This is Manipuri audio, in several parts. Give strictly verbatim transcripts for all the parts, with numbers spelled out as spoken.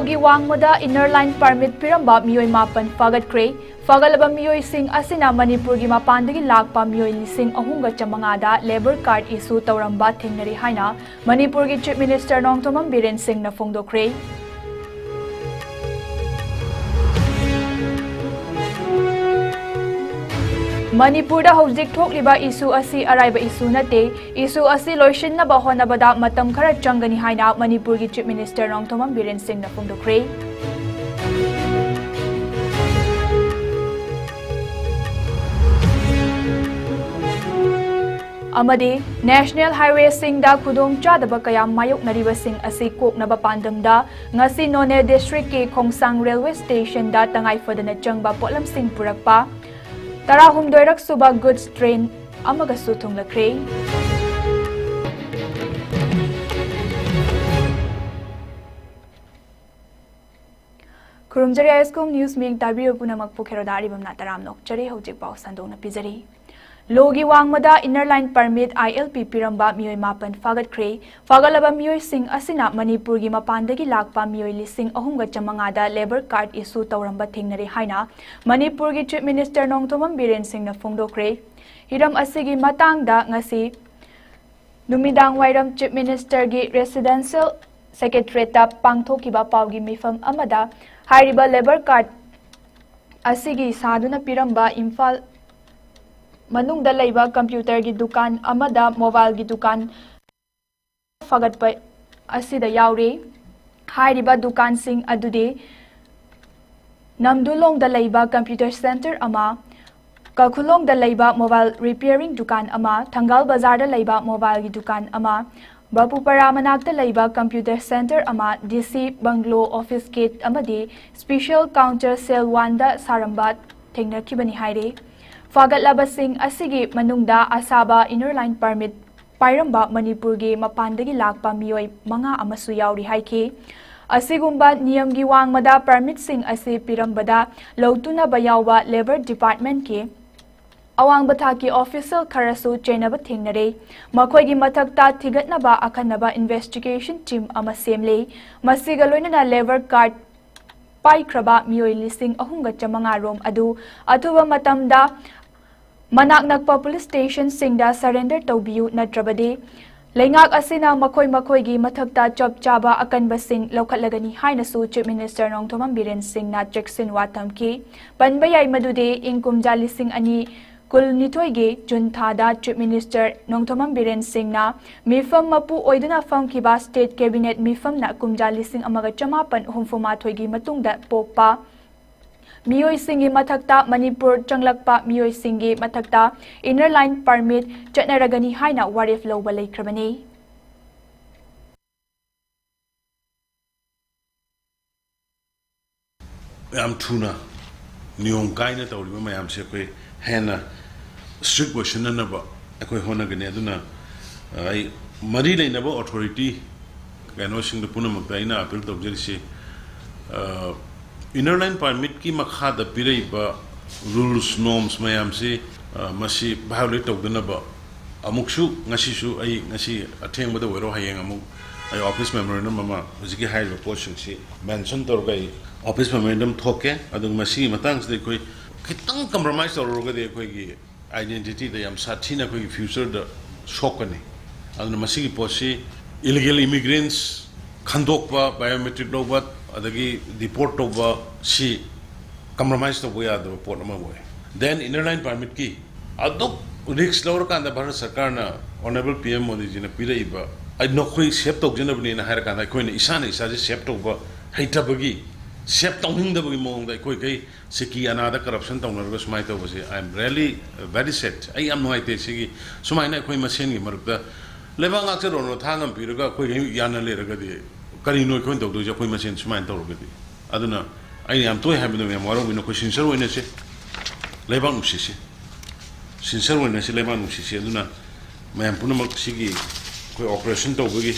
ꯒꯤ ꯋꯥꯡꯃꯗ Inner Line Permit ꯄꯤꯔꯝꯕ ꯃꯤꯑꯣꯏ ꯃꯥꯄꯟ ꯐꯥꯒꯠꯈ꯭ꯔꯦ꯫ ꯐꯥꯒꯠꯂꯕ ꯃꯤꯑꯣꯏꯁꯤꯡ ꯑꯁꯤꯅ ꯃꯅꯤꯄꯨꯔꯒꯤ ꯃꯄꯥꯟꯗꯒꯤ ꯂꯥꯛꯄ ꯃꯤꯑꯣꯏ ꯂꯤꯁꯤꯡ ꯑꯍꯨꯝꯒ ꯆꯥꯃꯉꯥꯗ Labour Card issue ꯇꯧꯔꯝꯕ ꯊꯦꯡꯅꯔꯤ ꯍꯥꯏꯅ ꯃꯅꯤꯄꯨꯔꯒꯤ Chief Minister ꯅꯣꯡꯊꯣꯝꯕꯝ ꯕꯤꯔꯦꯟ ꯁꯤꯡꯅ ꯐꯣꯡꯗꯣꯛꯈ꯭ꯔꯦ꯫ ꯃꯅꯤꯄꯨꯔꯗ ꯍꯧꯖꯤꯛ ꯊꯣꯛꯂꯤꯕ issue ꯑꯁꯤ ꯑꯔꯥꯏꯕ issue ꯅꯠꯇꯦ꯫ Issue ꯑꯁꯤ ꯂꯣꯏꯁꯤꯟꯅꯕ ꯍꯣꯠꯅꯕꯗ ꯃꯇꯝ ꯈꯔ ꯆꯪꯒꯅꯤ ꯍꯥꯏꯅ ꯃꯅꯤꯄꯨꯔꯒꯤ Chief Minister ꯅꯣꯡꯊꯣꯝꯕꯝ ꯕꯤꯔꯦꯟ ꯁꯤꯡꯅ ꯐꯣꯡꯗꯣꯛꯈ꯭ꯔꯦ꯫ ꯑꯃꯗꯤ National Highwayꯁꯤꯡꯗ ꯈꯨꯗꯣꯡꯆꯥꯗꯕ ꯀꯌꯥ ꯃꯥꯌꯣꯛꯅꯔꯤꯕꯁꯤꯡ ꯑꯁꯤ ꯀꯣꯛꯅꯕ ꯄꯥꯟꯗꯝꯗ ꯉꯁꯤ ꯅꯣꯅꯦ districtꯀꯤ ꯈꯣꯡꯁꯥꯡ railway stationꯗ ꯇꯉꯥꯏ ꯐꯗꯅ ꯆꯪꯕ ꯄꯣꯠꯂꯝꯁꯤꯡ ꯄꯨꯔꯛꯄ ꯇꯔꯥꯍꯨꯝꯗꯣꯏꯔꯛ ꯁꯨꯕ goods train ꯑꯃꯒꯁꯨ ꯊꯨꯡꯂꯈ꯭ꯔꯦ꯫ ꯈꯨꯔꯨꯝꯖꯔꯤ ꯑꯥꯏ ꯑꯦꯁ ꯀꯣꯝ ꯅ꯭ꯌꯨꯁ ꯃꯤꯠ ꯇꯥꯕꯤꯔꯤꯕ ꯄꯨꯝꯅꯃꯛꯄꯨ ꯈꯦꯔꯣꯗ ꯑꯔꯤꯕꯝꯅ ꯇꯔꯥꯝꯅ ꯑꯣꯛꯆꯔꯤ꯫ ꯍꯧꯖꯤꯛ ꯄꯥꯎ ꯁꯟꯗꯣꯛꯅ ꯄꯤꯖꯔꯤ꯫ ꯂꯣꯒꯤ ꯋꯥꯡꯃꯗ Inner Line Permit, I L P, ꯄꯤꯔꯝꯕ ꯃꯤꯑꯣꯏ ꯃꯥꯄꯟ ꯐꯥꯒꯠꯈ꯭ꯔꯦ꯫ ꯐꯥꯒꯠꯂꯕ ꯃꯤꯑꯣꯏꯁꯤꯡ ꯑꯁꯤꯅ ꯃꯅꯤꯄꯨꯔꯒꯤ ꯃꯄꯥꯟꯗꯒꯤ ꯂꯥꯛꯄ ꯃꯤꯑꯣꯏ ꯂꯤꯁꯤꯡ ꯑꯍꯨꯝꯒ ꯆꯥꯃꯉꯥꯗ Labour Card issue ꯇꯧꯔꯝꯕ ꯊꯦꯡꯅꯔꯦ ꯍꯥꯏꯅ ꯃꯅꯤꯄꯨꯔꯒꯤ Chief Minister ꯅꯣꯡꯊꯣꯝꯕꯝ ꯕꯤꯔꯦꯟ ꯁꯤꯡꯅ ꯐꯣꯡꯗꯣꯛꯈ꯭ꯔꯦ꯫ ꯍꯤꯔꯝ ꯑꯁꯤꯒꯤ ꯃꯇꯥꯡꯗ ꯉꯁꯤ ꯅꯨꯃꯤꯗꯥꯡ ꯋꯥꯏꯔꯝ Chief Ministerꯒꯤ Residential Secretariatꯇ ꯄꯥꯡꯊꯣꯛꯈꯤꯕ ꯄꯥꯎꯒꯤ ꯃꯤꯐꯝ ꯑꯃꯗ ꯍꯥꯏꯔꯤꯕ Labour Card ꯑꯁꯤꯒꯤ ꯁꯥꯗꯨꯅ ꯄꯤꯔꯝꯕ ꯏꯝꯐꯥꯜ ꯃꯅꯨꯡꯗ ꯂꯩꯕ computerꯒꯤ ꯗꯨꯀꯥꯟ ꯑꯃꯗ mobileꯒꯤ ꯗꯨꯀꯥꯟ ꯐꯒꯠꯄ ꯑꯁꯤꯗ ꯌꯥꯎꯔꯤ꯫ ꯍꯥꯏꯔꯤꯕ ꯗꯨꯀꯥꯟꯁꯤꯡ ꯑꯗꯨꯗꯤ ꯅꯝꯗꯨꯂꯣꯡꯗ ꯂꯩꯕ computer center ꯑꯃ, ꯀꯈꯨꯂꯣꯡꯗ ꯂꯩꯕ mobile repairing ꯗꯨꯀꯥꯟ ꯑꯃ, ꯊꯪꯒꯥꯜ ꯕꯖꯥꯔꯗ ꯂꯩꯕ mobileꯒꯤ ꯗꯨꯀꯥꯟ ꯑꯃ, ꯕꯥꯄꯨꯄꯥꯔꯥ ꯃꯅꯥꯛꯇ ꯂꯩꯕ computer center ꯑꯃ, D C bungalow, office gate ꯑꯃꯗꯤ special counter cell oneꯗ ꯁꯥꯔꯝꯕ ꯊꯦꯡꯅꯈꯤꯕꯅꯤ ꯍꯥꯏꯔꯤ꯫ ꯐꯥꯒꯠꯂꯕꯁꯤꯡ ꯑꯁꯤꯒꯤ ꯃꯅꯨꯡꯗ ꯑꯁꯥꯕ Inner Line Permit ꯄꯥꯏꯔꯝꯕ ꯃꯅꯤꯄꯨꯔꯒꯤ ꯃꯄꯥꯟꯗꯒꯤ ꯂꯥꯛꯄ ꯃꯤꯑꯣꯏ ꯃꯉꯥ ꯑꯃꯁꯨ ꯌꯥꯎꯔꯤ ꯍꯥꯏꯈꯤ꯫ ꯑꯁꯤꯒꯨꯝꯕ ꯅꯤꯌꯝꯒꯤ ꯋꯥꯡꯃꯗ permitꯁꯤꯡ ꯑꯁꯤ ꯄꯤꯔꯝꯕꯗ ꯂꯧꯇꯨꯅꯕ ꯌꯥꯎꯕ Labour Departmentꯀꯤ ꯑꯋꯥꯡꯕ ꯊꯥꯛꯀꯤ official ꯈꯔꯁꯨ ꯆꯦꯟꯅꯕ ꯊꯦꯡꯅꯔꯦ꯫ ꯃꯈꯣꯏꯒꯤ ꯃꯊꯛꯇ ꯊꯤꯒꯠꯅꯕ ꯑꯈꯟꯅꯕ investigation team ꯑꯃ ꯁꯦꯝꯂꯦ꯫ ꯃꯁꯤꯒ ꯂꯣꯏꯅꯅ labour card ꯄꯥꯏꯈ꯭ꯔꯕ ꯃꯤꯑꯣꯏ ꯂꯤꯁꯤꯡ ꯑꯍꯨꯝꯒ ꯆꯥꯃꯉꯥ ꯔꯣꯝ ꯑꯗꯨ ꯑꯊꯨꯕ ꯃꯇꯝꯗ ꯃꯅꯥꯛ ꯅꯛꯄ police stationꯁꯤꯡꯗ surrender ꯇꯧꯕꯤꯌꯨ, ꯅꯠꯇ꯭ꯔꯕꯗꯤ ꯂꯩꯉꯥꯛ ꯑꯁꯤꯅ ꯃꯈꯣꯏ ꯃꯈꯣꯏꯒꯤ ꯃꯊꯛꯇ ꯆꯞ ꯆꯥꯕ ꯑꯀꯟꯕꯁꯤꯡ ꯂꯧꯈꯠꯂꯒꯅꯤ ꯍꯥꯏꯅꯁꯨ Chief Minister ꯅꯣꯡꯊꯣꯝꯕꯝ ꯕꯤꯔꯦꯟ ꯁꯤꯡꯅ ꯆꯦꯛꯁꯤꯟꯋꯥ ꯊꯝꯈꯤ꯫ ꯄꯟꯕ ꯌꯥꯏ ꯃꯗꯨꯗꯤ ꯏꯪ ꯀꯨꯝꯖꯥ ꯂꯤꯁꯤꯡ ꯑꯅꯤ ꯀꯨꯟꯅꯤꯊꯣꯏꯒꯤ ꯖꯨꯟ ꯊꯥꯗ Chief Minister ꯅꯣꯡꯊꯣꯝꯕꯝ ꯕꯤꯔꯦꯟ ꯁꯤꯡꯅ ꯃꯤꯐꯝ ꯃꯄꯨ ꯑꯣꯏꯗꯨꯅ ꯐꯝꯈꯤꯕ state cabinet ꯃꯤꯐꯝꯅ ꯀꯨꯝꯖꯥ ꯂꯤꯁꯤꯡ ꯑꯃꯒ ꯆꯃꯥꯄꯟ ꯍꯨꯝꯐꯨ ꯃꯥꯊꯣꯏꯒꯤ ꯃꯇꯨꯡꯗ ꯄꯣꯛꯄ ꯃꯤꯑꯣꯏꯁꯤꯡꯒꯤ ꯃꯊꯛꯇ ꯃꯅꯤꯄꯨꯔ ꯆꯪꯂꯛꯄ ꯃꯤꯑꯣꯏꯁꯤꯡꯒꯤ ꯃꯊꯛꯇ inner line permit ꯆꯠꯅꯔꯒꯅꯤ ꯍꯥꯏꯅ ꯋꯥꯔꯦꯞ ꯂꯧꯕ ꯂꯩꯈ꯭ꯔꯕꯅꯤ꯫ ꯌꯥꯝ ꯊꯨꯅ ꯅꯤꯌꯣꯝ ꯀꯥꯏꯅ ꯇꯧꯔꯤꯕ ꯃꯌꯥꯝꯁꯦ ꯑꯩꯈꯣꯏ ꯍꯦꯟꯅ strict ꯑꯣꯏꯁꯤꯟꯅꯅꯕ ꯑꯩꯈꯣꯏ ꯍꯣꯠꯅꯒꯅꯤ꯫ ꯑꯗꯨꯅ, ꯑ, ꯑꯩ ꯃꯔꯤ ꯂꯩꯅꯕ authority ꯀꯩꯅꯣꯁꯤꯡꯗ ꯄꯨꯝꯅꯃꯛꯇ ꯑꯩꯅ appeal ꯇꯧꯖꯔꯤꯁꯤ, ꯑ, inner line permitꯀꯤ ꯃꯈꯥꯗ ꯄꯤꯔꯛꯏꯕ rules, norms ꯃꯌꯥꯝꯁꯤ, ꯑ, ꯃꯁꯤ violate ꯇꯧꯗꯅꯕ ꯑꯃꯨꯛꯁꯨ ꯉꯁꯤꯁꯨ ꯑꯩ ꯉꯁꯤ ꯑꯊꯦꯡꯕꯗ ꯑꯣꯏꯔꯣ, ꯍꯌꯦꯡ ꯑꯃꯨꯛ ꯑꯩ office memorandum ꯑꯃ ꯍꯧꯖꯤꯛꯀꯤ ꯍꯥꯏꯔꯤꯕ ꯄꯣꯠꯁꯤꯡꯁꯤ mention ꯇꯧꯔꯒ ꯑꯩ office memorandum ꯊꯣꯛꯀꯦ꯫ ꯑꯗꯨꯒ ꯃꯁꯤꯒꯤ ꯃꯇꯥꯡꯁꯤꯗ ꯑꯩꯈꯣꯏ ꯈꯤꯇꯪ compromise ꯇꯧꯔꯨꯔꯒꯗꯤ ꯑꯩꯈꯣꯏꯒꯤ identityꯗ ꯌꯥꯝ ꯁꯥꯊꯤꯅ ꯑꯩꯈꯣꯏꯒꯤ futureꯗ ꯁꯣꯛꯀꯅꯤ꯫ ꯑꯗꯨꯅ ꯃꯁꯤꯒꯤ ꯄꯣꯠꯁꯤ illegal immigrants ꯈꯟꯗꯣꯛꯄ, biometric ꯂꯧꯕ, ꯑꯗꯒꯤ deport ꯇꯧꯕ, ꯁꯤ compromise ꯇꯧꯕ ꯌꯥꯗꯕ ꯄꯣꯠ ꯑꯃ ꯑꯣꯏ꯫ Then inner line permitꯀꯤ ꯑꯗꯨꯛ risk ꯂꯧꯔꯀꯥꯟꯗ ꯚꯥꯔꯠ ꯁꯔꯀꯥꯔꯅ, Honourable PM ꯃꯣꯗꯤꯖꯤꯅ ꯄꯤꯔꯛꯏꯕ, "ꯑꯩ ꯅꯈꯣꯏ save ꯇꯧꯖꯅꯕꯅꯦꯅ" ꯍꯥꯏꯔꯀꯥꯟꯗ ꯑꯩꯈꯣꯏꯅ ꯏꯁꯥꯅ ꯏꯁꯥꯁꯦ save ꯇꯧꯕ ꯍꯩꯇꯕꯒꯤ, save ꯇꯧꯅꯤꯡꯗꯕꯒꯤ ꯃꯑꯣꯡꯗ ꯑꯩꯈꯣꯏꯈꯩ ꯁꯤꯀꯤ ꯑꯅꯥꯗ corruption ꯇꯧꯅꯔꯒ ꯁꯨꯃꯥꯏꯅ ꯇꯧꯕꯁꯦ, I am really very sad꯫ ꯑꯩ ꯌꯥꯝ ꯅꯨꯡꯉꯥꯏꯇꯦ꯫ ꯁꯤꯒꯤ ꯁꯨꯃꯥꯏꯅ ꯑꯩꯈꯣꯏ ꯃꯁꯦꯟꯒꯤ ꯃꯔꯛꯇ ꯂꯩꯕꯥꯛ ꯉꯥꯛꯆꯔꯣꯅ ꯊꯥꯡ ꯑꯃ ꯄꯤꯔꯒ ꯑꯩꯈꯣꯏꯒꯤ ꯌꯥꯅ ꯂꯩꯔꯒꯗꯤ ꯀꯔꯤꯅꯣ ꯑꯩꯈꯣꯏꯅ ꯇꯧꯗꯣꯏꯁꯦ? ꯑꯩꯈꯣꯏ ꯃꯁꯦꯟ ꯁꯨꯃꯥꯏꯅ ꯇꯧꯔꯒꯗꯤ꯫ ꯑꯗꯨꯅ ꯑꯩꯅ ꯌꯥꯝ ꯇꯣꯏ ꯍꯥꯏꯕꯗꯣ, ꯃꯌꯥꯝ ꯋꯥꯔꯧꯕꯤꯅꯨ, ꯑꯩꯈꯣꯏ sincere ꯑꯣꯏꯅꯁꯦ, ꯂꯩꯕꯥꯛ ꯅꯨꯡꯁꯤꯁꯦ, sincere ꯑꯣꯏꯅꯁꯦ, ꯂꯩꯕꯥꯛ ꯅꯨꯡꯁꯤꯁꯦ꯫ ꯑꯗꯨꯅ ꯃꯌꯥꯝ ꯄꯨꯝꯅꯃꯛ ꯁꯤꯒꯤ ꯑꯩꯈꯣꯏ operation ꯇꯧꯕꯒꯤ,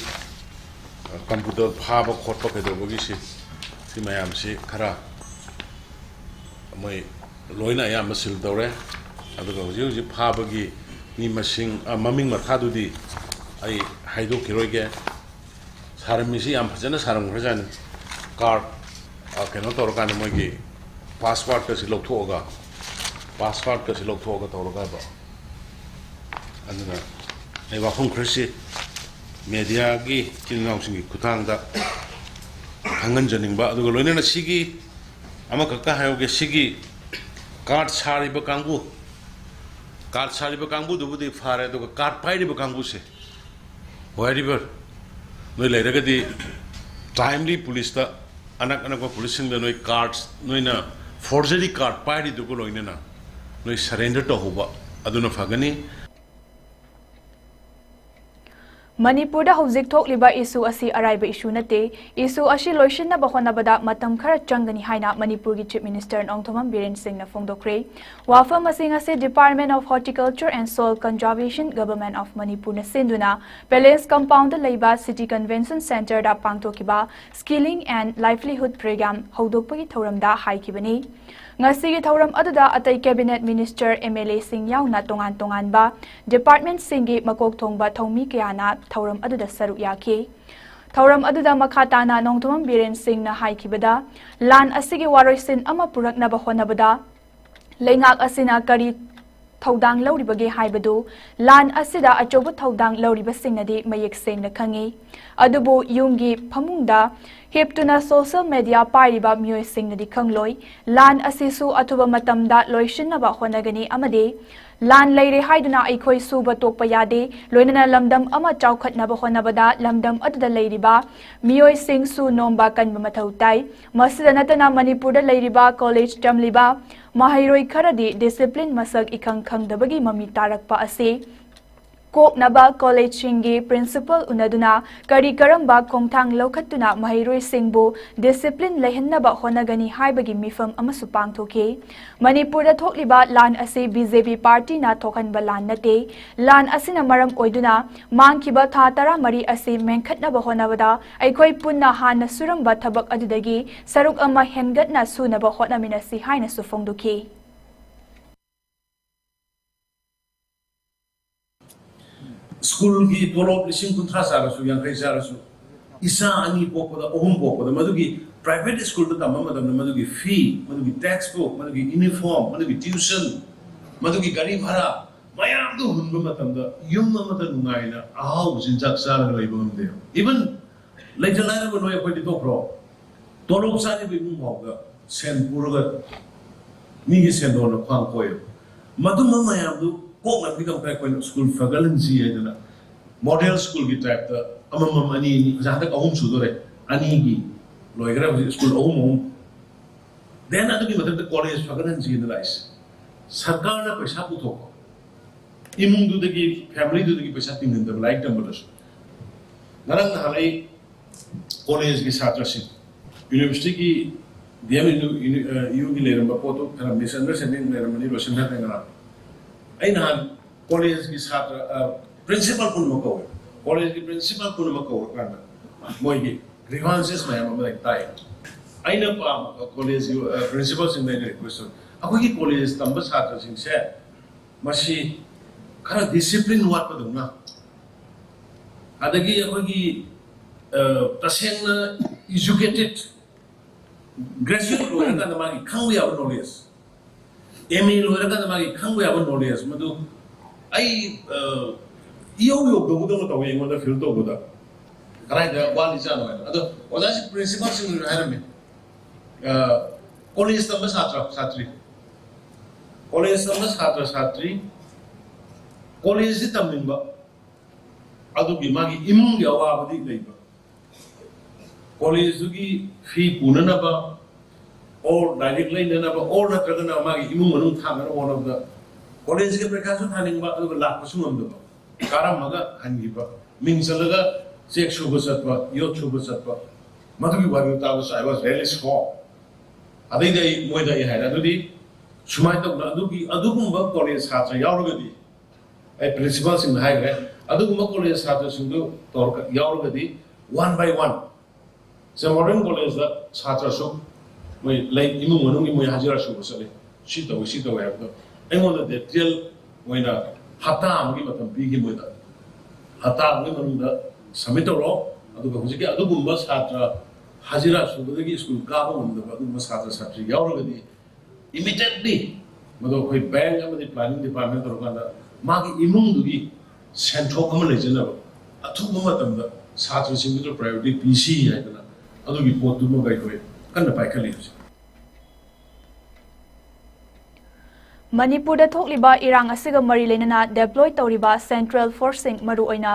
ꯑ, computer ꯐꯥꯕ ꯈꯣꯠꯄ ꯀꯩꯗꯧꯕꯒꯤꯁꯤ, ꯁꯤ ꯃꯌꯥꯝꯁꯤ ꯈꯔ ꯃꯣꯏ ꯂꯣꯏꯅ ꯑꯌꯥꯝꯕ seal ꯇꯧꯔꯦ꯫ ꯑꯗꯨꯒ ꯍꯧꯖꯤꯛ ꯍꯧꯖꯤꯛ ꯐꯥꯕꯒꯤ ꯃꯤ ꯃꯁꯤꯡ, ꯑ, ꯃꯃꯤꯡ ꯃꯊꯥꯗꯨꯗꯤ ꯑꯩ ꯍꯥꯏꯗꯣꯛꯈꯤꯔꯣꯏꯒꯦ꯫ ꯁꯥꯔꯝꯃꯤꯁꯤ ꯌꯥꯝ ꯐꯖꯅ ꯁꯥꯔꯝꯈ꯭ꯔꯖꯥꯠꯅꯤ꯫ ꯀꯥꯔꯠ, ꯑ, ꯀꯩꯅꯣ ꯇꯧꯔꯀꯥꯟꯗ ꯃꯣꯏꯒꯤ ꯄꯥꯁꯋꯥꯔꯗꯀꯁꯤ ꯂꯧꯊꯣꯛꯑꯒ, ꯄꯥꯁꯋꯥꯔꯗꯀꯁꯤ ꯂꯧꯊꯣꯛꯑꯒ ꯇꯧꯔꯒ ꯍꯥꯏꯕ꯫ ꯑꯗꯨꯅ ꯑꯩ ꯋꯥꯐꯝ ꯈꯔꯁꯤ ꯃꯦꯗꯤꯌꯥꯒꯤ ꯏꯆꯤꯟ ꯏꯅꯥꯎꯁꯤꯡꯒꯤ ꯈꯨꯠꯊꯥꯡꯗ ꯈꯪꯍꯟꯖꯅꯤꯡꯕ, ꯑꯗꯨꯒ ꯂꯣꯏꯅꯅ ꯁꯤꯒꯤ ꯑꯃꯈꯛꯇ ꯍꯥꯏꯍꯧꯒꯦ, ꯁꯤꯒꯤ ꯀꯥꯔꯠ ꯁꯥꯔꯤꯕ ꯀꯥꯡꯕꯨ, ꯀꯥꯔꯠ ꯁꯥꯔꯤꯕ ꯀꯥꯡꯕꯨꯗꯨꯕꯨꯗꯤ ꯐꯥꯔꯦ, ꯑꯗꯨꯒ ꯀꯥꯔꯠ ꯄꯥꯏꯔꯤꯕ ꯀꯥꯡꯕꯨꯁꯦ, wherever ꯅꯣꯏ ꯂꯩꯔꯒꯗꯤ, ꯇꯥꯏꯝꯂꯤ ꯄꯨꯂꯤꯁꯇ, ꯑꯅꯛ ꯑꯅꯛꯄ ꯄꯨꯂꯤꯁꯁꯤꯡꯗ ꯅꯣꯏ ꯀꯥꯔꯠ, ꯅꯣꯏꯅ ꯐꯣꯔꯖꯔꯤ ꯀꯥꯔꯠ ꯄꯥꯏꯔꯤꯗꯨꯒ ꯂꯣꯏꯅꯅ ꯅꯣꯏ ꯁꯔꯦꯟꯗꯔ ꯇꯧꯍꯧꯕ, ꯑꯗꯨꯅ ꯐꯒꯅꯤ꯫ ꯃꯅꯤꯄꯨꯔꯗ ꯍꯧꯖꯤꯛ ꯊꯣꯛꯂꯤꯕ ꯏꯁꯨ ꯑꯁꯤ ꯑꯔꯥꯏꯕ ꯏꯁꯨ ꯅꯠꯇꯦ꯫ ꯏꯁꯨ ꯑꯁꯤ ꯂꯣꯏꯁꯤꯟꯅꯕ ꯍꯣꯠꯅꯕꯗ ꯃꯇꯝ ꯈꯔ ꯆꯪꯒꯅꯤ ꯍꯥꯏꯅ ꯃꯅꯤꯄꯨꯔꯒꯤ ꯆꯤꯐ ꯃꯤꯅꯤꯁꯇꯔ ꯅꯣꯡꯊꯣꯝꯕꯝ ꯕꯤꯔꯦꯟ ꯁꯤꯡꯅ ꯐꯣꯡꯗꯣꯛꯈ꯭ꯔꯦ꯫ ꯋꯥꯐꯝ ꯑꯁꯤ ꯉꯁꯤ Department of Horticulture and Soil Conservation, Government of Manipurꯅ ꯁꯤꯟꯗꯨꯅ Palace Compoundꯗ ꯂꯩꯕ City Convention Centreꯗ ꯄꯥꯡꯊꯣꯛꯈꯤꯕ Skilling and Livelihood Programme ꯍꯧꯗꯣꯛꯄꯒꯤ ꯊꯧꯔꯝꯗ ꯍꯥꯏꯈꯤꯕꯅꯤ꯫ ꯉꯁꯤꯒꯤ ꯊꯧꯔꯝ ꯑꯗꯨꯗ ꯑꯇꯩ cabinet minister, MLAꯁꯤꯡ ꯌꯥꯎꯅ ꯇꯣꯉꯥꯟ ꯇꯣꯉꯥꯟꯕ departmentꯁꯤꯡꯒꯤ ꯃꯀꯣꯛ ꯊꯣꯡꯕ ꯊꯧꯃꯤ ꯀꯌꯥꯅ ꯊꯧꯔꯝ ꯑꯗꯨꯗ ꯁꯔꯨꯛ ꯌꯥꯈꯤ꯫ ꯊꯧꯔꯝ ꯑꯗꯨꯗ ꯃꯈꯥ ꯇꯥꯅ ꯅꯣꯡꯊꯣꯝꯕꯝ ꯕꯤꯔꯦꯟ ꯁꯤꯡꯅ ꯍꯥꯏꯈꯤꯕꯗ, ꯂꯥꯟ ꯑꯁꯤꯒꯤ ꯋꯥꯔꯣꯏꯁꯤꯟ ꯑꯃ ꯄꯨꯔꯛꯅꯕ ꯍꯣꯠꯅꯕꯗ ꯂꯩꯉꯥꯛ ꯑꯁꯤꯅ ꯀꯔꯤ ꯊꯧꯗꯥꯡ ꯂꯧꯔꯤꯕꯒꯦ ꯍꯥꯏꯕꯗꯨ ꯂꯥꯟ ꯑꯁꯤꯗ ꯑꯆꯧꯕ ꯊꯧꯗꯥꯡ ꯂꯧꯔꯤꯕꯁꯤꯡꯅꯗꯤ ꯃꯌꯦꯛ ꯁꯦꯡꯅ ꯈꯪꯏ꯫ ꯑꯗꯨꯕꯨ ꯌꯨꯝꯒꯤ ꯐꯃꯨꯡꯗ ꯍꯤꯞꯇꯨꯅ social media ꯄꯥꯏꯔꯤꯕ ꯃꯤꯑꯣꯏꯁꯤꯡꯅꯗꯤ ꯈꯪꯂꯣꯏ꯫ ꯂꯥꯟ ꯑꯁꯤꯁꯨ ꯑꯊꯨꯕ ꯃꯇꯝꯗ ꯂꯣꯏꯁꯤꯟꯅꯕ ꯍꯣꯠꯅꯒꯅꯤ ꯑꯃꯗꯤ ꯂꯥꯟ ꯂꯩꯔꯦ ꯍꯥꯏꯗꯨꯅ ꯑꯩꯈꯣꯏ ꯁꯨꯕ ꯇꯣꯛꯄ ꯌꯥꯗꯦ꯫ ꯂꯣꯏꯅꯅ ꯂꯝꯗꯝ ꯑꯃ ꯆꯥꯎꯈꯠꯅꯕ ꯍꯣꯠꯅꯕꯗ ꯂꯝꯗꯝ ꯑꯗꯨꯗ ꯂꯩꯔꯤꯕ ꯃꯤꯑꯣꯏꯁꯤꯡꯁꯨ ꯅꯣꯝꯕ ꯀꯟꯕ ꯃꯊꯧ ꯇꯥꯏ꯫ ꯃꯁꯤꯗ ꯅꯠꯇꯅ ꯃꯅꯤꯄꯨꯔꯗ ꯂꯩꯔꯤꯕ college ꯇꯝꯂꯤꯕ ꯃꯍꯩꯔꯣꯏ ꯈꯔꯗꯤ discipline ꯃꯁꯛ ꯏꯈꯪ ꯈꯪꯗꯕꯒꯤ ꯃꯃꯤ ꯇꯥꯔꯛꯄ ꯑꯁꯤ ꯀꯣꯛꯅꯕ collegeꯁꯤꯡꯒꯤ principal ꯎꯅꯗꯨꯅ ꯀꯔꯤ ꯀꯔꯝꯕ ꯈꯣꯡꯊꯥꯡ ꯂꯧꯈꯠꯇꯨꯅ ꯃꯍꯩꯔꯣꯏꯁꯤꯡꯕꯨ discipline ꯂꯩꯍꯟꯅꯕ ꯍꯣꯠꯅꯒꯅꯤ ꯍꯥꯏꯕꯒꯤ ꯃꯤꯐꯝ ꯑꯃꯁꯨ ꯄꯥꯡꯊꯣꯛꯈꯤ꯫ ꯃꯅꯤꯄꯨꯔꯗ ꯊꯣꯛꯂꯤꯕ ꯂꯥꯟ ꯑꯁꯤ BJP partyꯅ ꯊꯣꯛꯍꯟꯕ ꯂꯥꯟ ꯅꯠꯇꯦ꯫ ꯂꯥꯟ ꯑꯁꯤꯅ ꯃꯔꯝ ꯑꯣꯏꯗꯨꯅ ꯃꯥꯡꯈꯤꯕ ꯊꯥ ꯇꯔꯥꯃꯔꯤ ꯑꯁꯤ ꯃꯦꯟꯈꯠꯅꯕ ꯍꯣꯠꯅꯕꯗ ꯑꯩꯈꯣꯏ ꯄꯨꯟꯅ ꯍꯥꯟꯅ ꯁꯨꯔꯝꯕ ꯊꯕꯛ ꯑꯗꯨꯗꯒꯤ ꯁꯔꯨꯛ ꯑꯃ ꯍꯦꯟꯒꯠꯅ ꯁꯨꯅꯕ ꯍꯣꯠꯅꯃꯤꯟꯅꯁꯤ ꯍꯥꯏꯅꯁꯨ ꯐꯣꯡꯗꯣꯛꯈꯤ꯫ ꯁ꯭ꯀꯨꯜꯒꯤ ꯇꯣꯂꯣꯞ ꯂꯤꯁꯤꯡ ꯀꯨꯟꯊ꯭ꯔꯥ ꯆꯥꯔꯁꯨ, ꯌꯥꯡꯈꯩ ꯆꯥꯔꯁꯨ, ꯏꯆꯥ ꯑꯅꯤ ꯄꯣꯛꯄꯗ, ꯑꯍꯨꯝ ꯄꯣꯛꯄꯗ, ꯃꯗꯨꯒꯤ private schoolꯗ ꯇꯝꯕ ꯃꯇꯝꯗ ꯃꯗꯨꯒꯤ fee, ꯃꯗꯨꯒꯤ textbook, ꯃꯗꯨꯒꯤ uniform, ꯃꯗꯨꯒꯤ tuition, ꯃꯗꯨꯒꯤ ꯒꯥꯔꯤ ꯚꯔꯥ ꯃꯌꯥꯝꯗꯨ ꯍꯨꯟꯕ ꯃꯇꯝꯗ ꯌꯨꯝ ꯑꯃꯗ ꯅꯨꯡꯉꯥꯏꯅ ꯑꯍꯥꯎꯕ ꯆꯤꯟꯖꯥꯛ ꯆꯥꯔꯒ ꯂꯩꯕ ꯉꯝꯗꯦ꯫ Even ꯂꯩꯇ ꯂꯥꯏꯔꯕ ꯅꯣꯏ ꯑꯩꯈꯣꯏꯗꯤ ꯇꯣꯛꯈ꯭ꯔꯣ, ꯇꯣꯂꯣꯞ ꯆꯥꯔꯤꯕ ꯏꯃꯨꯡ ꯐꯥꯎꯗ ꯁꯦꯟ ꯄꯨꯔꯒ ꯃꯤꯒꯤ ꯁꯦꯟꯗꯣꯟꯅ ꯈ꯭ꯋꯥꯡ ꯀꯣꯏꯌꯦꯕ꯫ ꯃꯗꯨꯝꯕ ꯃꯌꯥꯝꯗꯨ ꯀꯣꯛꯅꯕꯒꯤꯗꯃꯛꯇ ꯑꯩꯈꯣꯏꯅ ꯁ꯭ꯀꯨꯜ ꯐꯒꯠꯍꯟꯁꯤ ꯍꯥꯏꯗꯅ ꯃꯣꯗꯦꯜ ꯁ꯭ꯀꯨꯜꯒꯤ ꯇꯥꯏꯞꯇ ꯑꯃꯃꯝ, ꯑꯅꯤ ꯑꯅꯤ, ꯑꯣꯖꯥ ꯍꯟꯗꯛ ꯑꯍꯨꯝ ꯁꯨꯗꯣꯔꯦ, ꯑꯅꯤꯒꯤ ꯂꯣꯏꯈ꯭ꯔꯦ ꯍꯧꯖꯤꯛ ꯁ꯭ꯀꯨꯜ ꯑꯍꯨꯝ ꯑꯍꯨꯝ꯫ Then ꯑꯗꯨꯒꯤ ꯃꯊꯛꯇ ꯀꯣꯂꯦꯖ ꯐꯒꯠꯍꯟꯁꯤꯅ ꯂꯥꯛꯏꯁꯦ꯫ ꯁꯔꯀꯥꯔꯅ ꯄꯩꯁꯥ ꯄꯨꯊꯣꯛꯄ, ꯏꯃꯨꯡꯗꯨꯗꯒꯤ, ꯐꯦꯃꯤꯂꯤꯗꯨꯗꯒꯤ ꯄꯩꯁꯥ ꯇꯤꯡꯍꯟꯗꯕ ꯂꯥꯏꯔꯤꯛ ꯇꯝꯕꯗꯁꯨ꯫ ꯉꯔꯥꯡ ꯅꯍꯥꯟ ꯑꯩ ꯀꯣꯂꯦꯖꯀꯤ ꯁꯥꯇ꯭ꯔꯁꯤꯡ, ꯌꯨꯅꯤꯚꯔꯁꯤꯇꯤꯒꯤ, ꯗꯤ ꯑꯦꯝ ꯌꯨꯒꯤ ꯂꯩꯔꯝꯕ ꯄꯣꯠꯇꯨ ꯈꯔ misunderstanding ꯂꯩꯔꯝꯕꯅꯤ, ꯂꯣꯏꯁꯤꯟꯅꯈ꯭ꯔꯦ ꯉꯔꯥꯡ꯫ ꯑꯩ ꯅꯍꯥꯟ ꯀꯣꯂꯦꯖꯀꯤ ꯁꯥꯇ꯭ꯔ, ꯄ꯭ꯔꯤꯟꯁꯤꯄꯥꯜ ꯄꯨꯝꯅꯃꯛ ꯀꯧꯋꯦ꯫ ꯀꯣꯂꯦꯖꯀꯤ ꯄ꯭ꯔꯤꯟꯁꯤꯄꯥꯜ ꯄꯨꯝꯅꯃꯛ ꯀꯧꯔꯀꯥꯟꯗ ꯃꯣꯏꯒꯤ grievances ꯃꯌꯥꯝ ꯑꯃ ꯇꯥꯏ꯫ ꯑꯩꯅ ꯄꯥꯝꯕ ꯀꯣꯂꯦꯖꯀꯤ ꯄ꯭ꯔꯤꯟꯁꯤꯄꯥꯜꯁꯤꯡꯗ ꯑꯩꯅ ꯔꯤꯀ꯭ꯋꯦꯁ ꯇꯧꯏ, ꯑꯩꯈꯣꯏꯒꯤ ꯀꯣꯂꯦꯖ ꯇꯝꯕ ꯁꯥꯇ꯭ꯔꯁꯤꯡꯁꯦ ꯃꯁꯤ ꯈꯔ ꯗꯤꯁꯤꯄ꯭ꯂꯤꯟ ꯋꯥꯠꯄꯗꯧꯅ, ꯑꯗꯒꯤ ꯑꯩꯈꯣꯏꯒꯤ ꯇꯁꯦꯡꯅ educated, graduate ꯂꯣꯏꯔꯀꯥꯟꯗ ꯃꯥꯒꯤ ꯈꯪꯕ ꯌꯥꯕ knowledge, ꯑꯦꯝ ꯑꯦ ꯂꯣꯏꯔꯀꯥꯟꯗ ꯃꯥꯒꯤ ꯈꯪꯕ ꯌꯥꯕ knowledge ꯃꯗꯨ ꯑꯩ ꯏꯌꯧ ꯌꯧꯗꯧꯕꯗꯧꯅ ꯇꯧꯋꯤ ꯑꯩꯉꯣꯟꯗ ꯐꯤꯜ ꯇꯧꯕꯗ꯫ ꯀꯗꯥꯏꯗ ꯋꯥꯠꯂꯤꯖꯥꯠꯅꯣ ꯍꯥꯏꯅ꯫ ꯑꯗꯣ ꯑꯣꯖꯥꯁꯤ ꯄ꯭ꯔꯤꯟꯁꯤꯄꯥꯜꯁꯤꯡꯅꯁꯨ ꯍꯥꯏꯔꯝꯃꯤ, ꯀꯣꯂꯦꯖ ꯇꯝꯕ ꯁꯥꯇ꯭ꯔ ꯁꯥꯇ꯭ꯔꯤ, ꯀꯣꯂꯦꯖ ꯇꯝꯕ ꯁꯥꯇ꯭ꯔ ꯁꯥꯇ꯭ꯔꯤ, ꯀꯣꯂꯦꯖꯁꯤ ꯇꯝꯅꯤꯡꯕ, ꯑꯗꯨꯒꯤ ꯃꯥꯒꯤ ꯏꯃꯨꯡꯒꯤ ꯑꯋꯥꯕꯗꯤ ꯂꯩꯕ, ꯀꯣꯂꯦꯖꯇꯨꯒꯤ ꯐꯤ ꯄꯨꯅꯅꯕ, ꯑꯣꯔ ꯂꯥꯏꯔꯤꯛ ꯂꯩꯅꯅꯕ, ꯑꯣꯔ ꯅꯠꯇ꯭ꯔꯒꯅ ꯃꯥꯒꯤ ꯏꯃꯨꯡ ꯃꯅꯨꯡ ꯊꯥꯡꯅꯅꯕ ꯍꯣꯠꯅꯕꯗ ꯀꯣꯂꯦꯖꯀꯤ ꯄꯔꯤꯈꯥꯁꯨ ꯊꯥꯅꯤꯡꯕ ꯑꯗꯨꯒ ꯂꯥꯛꯄꯁꯨ ꯉꯝꯗꯕ, ꯀꯥꯔꯝꯃꯒ ꯍꯟꯈꯤꯕ, ꯃꯤꯡ ꯆꯜꯂꯒ ꯆꯦꯛ ꯁꯨꯕ ꯆꯠꯄ, ꯌꯣꯠ ꯁꯨꯕ ꯆꯠꯄ, ꯃꯗꯨꯒꯤ ꯋꯥꯔꯤ ꯇꯥꯕꯁꯨ I was really shocked꯫ ꯑꯗꯩꯗꯤ ꯑꯩ ꯃꯣꯏꯗ ꯑꯩ ꯍꯥꯏꯔꯦ, ꯑꯗꯨꯗꯤ ꯁꯨꯃꯥꯏꯅ ꯇꯧꯗꯅ ꯑꯗꯨꯒꯤ ꯑꯗꯨꯒꯨꯝꯕ ꯀꯣꯂꯦꯖ ꯁꯥꯇ꯭ꯔ ꯌꯥꯎꯔꯒꯗꯤ, ꯑꯩ ꯄ꯭ꯔꯤꯟꯁꯤꯄꯥꯜꯁꯤꯡꯗ ꯍꯥꯏꯈ꯭ꯔꯦ, ꯑꯗꯨꯒꯨꯝꯕ ꯀꯣꯂꯦꯖ ꯁꯥꯇ꯭ꯔꯁꯤꯡꯗꯨ ꯇꯧꯔꯒ ꯌꯥꯎꯔꯒꯗꯤ one by one say modern ꯀꯣꯂꯦꯖꯇ ꯁꯥꯇ꯭ꯔꯁꯨ ꯃꯣꯏ ꯂꯩ, ꯏꯃꯨꯡ ꯃꯅꯨꯡꯒꯤ ꯃꯣꯏ ꯍꯖꯤꯔꯥ ꯁꯨꯕ ꯆꯠꯂꯤ, ꯁꯤ ꯇꯧꯏ ꯁꯤ ꯇꯧꯏ ꯍꯥꯏꯕꯗꯣ ꯑꯩꯉꯣꯟꯗ ꯗꯤꯇꯦꯜ ꯑꯣꯏꯅ ꯍꯞꯇꯥ ꯑꯃꯒꯤ ꯃꯇꯝ ꯄꯤꯈꯤ ꯃꯣꯏꯗ꯫ ꯍꯞꯇꯥ ꯑꯃꯒꯤ ꯃꯅꯨꯡꯗ ꯁꯕꯃꯤꯠ ꯇꯧꯔꯣ꯫ ꯑꯗꯨꯒ ꯍꯧꯖꯤꯛꯀꯤ ꯑꯗꯨꯒꯨꯝꯕ ꯁꯥꯇ꯭ꯔ ꯍꯖꯤꯔꯥ ꯁꯨꯕꯗꯒꯤ ꯁ꯭ꯀꯨꯜ ꯀꯥꯕ ꯉꯝꯗꯕ ꯑꯗꯨꯒꯨꯝꯕ ꯁꯥꯇ꯭ꯔ ꯁꯥꯇ꯭ꯔꯤ ꯌꯥꯎꯔꯒꯗꯤ, ꯏꯃꯤꯗꯤꯌꯦꯠꯂꯤ ꯃꯗꯨ ꯑꯩꯈꯣꯏ ꯕꯦꯡꯛ ꯑꯃꯗꯤ ꯄ꯭ꯂꯥꯅꯤꯡ ꯗꯤꯄꯥꯔꯠꯃꯦꯟ ꯇꯧꯔꯀꯥꯟꯗ ꯃꯥꯒꯤ ꯏꯃꯨꯡꯗꯨꯒꯤ ꯁꯦꯟꯊꯣꯛ ꯑꯃ ꯂꯩꯖꯅꯕ, ꯑꯊꯨꯕ ꯃꯇꯝꯗ ꯁꯥꯇ꯭ꯔꯁꯤꯡꯗꯨꯗ ꯄ꯭ꯔꯥꯏꯌꯣꯔꯤꯇꯤ ꯄꯤꯁꯤ ꯍꯥꯏꯗꯅ ꯑꯗꯨꯒꯤ ꯄꯣꯠꯇꯨꯃꯒ ꯑꯩꯈꯣꯏ ꯀꯟꯅ ꯄꯥꯏꯈꯠꯂꯤ ꯍꯧꯖꯤꯛ꯫ ꯃꯅꯤꯄꯨꯔꯗ ꯊꯣꯛꯂꯤꯕ ꯏꯔꯥꯡ ꯑꯁꯤꯒ ꯃꯔꯤ ꯂꯩꯅꯅ ꯗꯦꯄ꯭ꯂꯣꯏ ꯇꯧꯔꯤꯕ ꯁꯦꯟꯇ꯭ꯔꯦꯜ ꯐꯣꯔꯁꯁꯤꯡ, ꯃꯔꯨꯑꯣꯏꯅ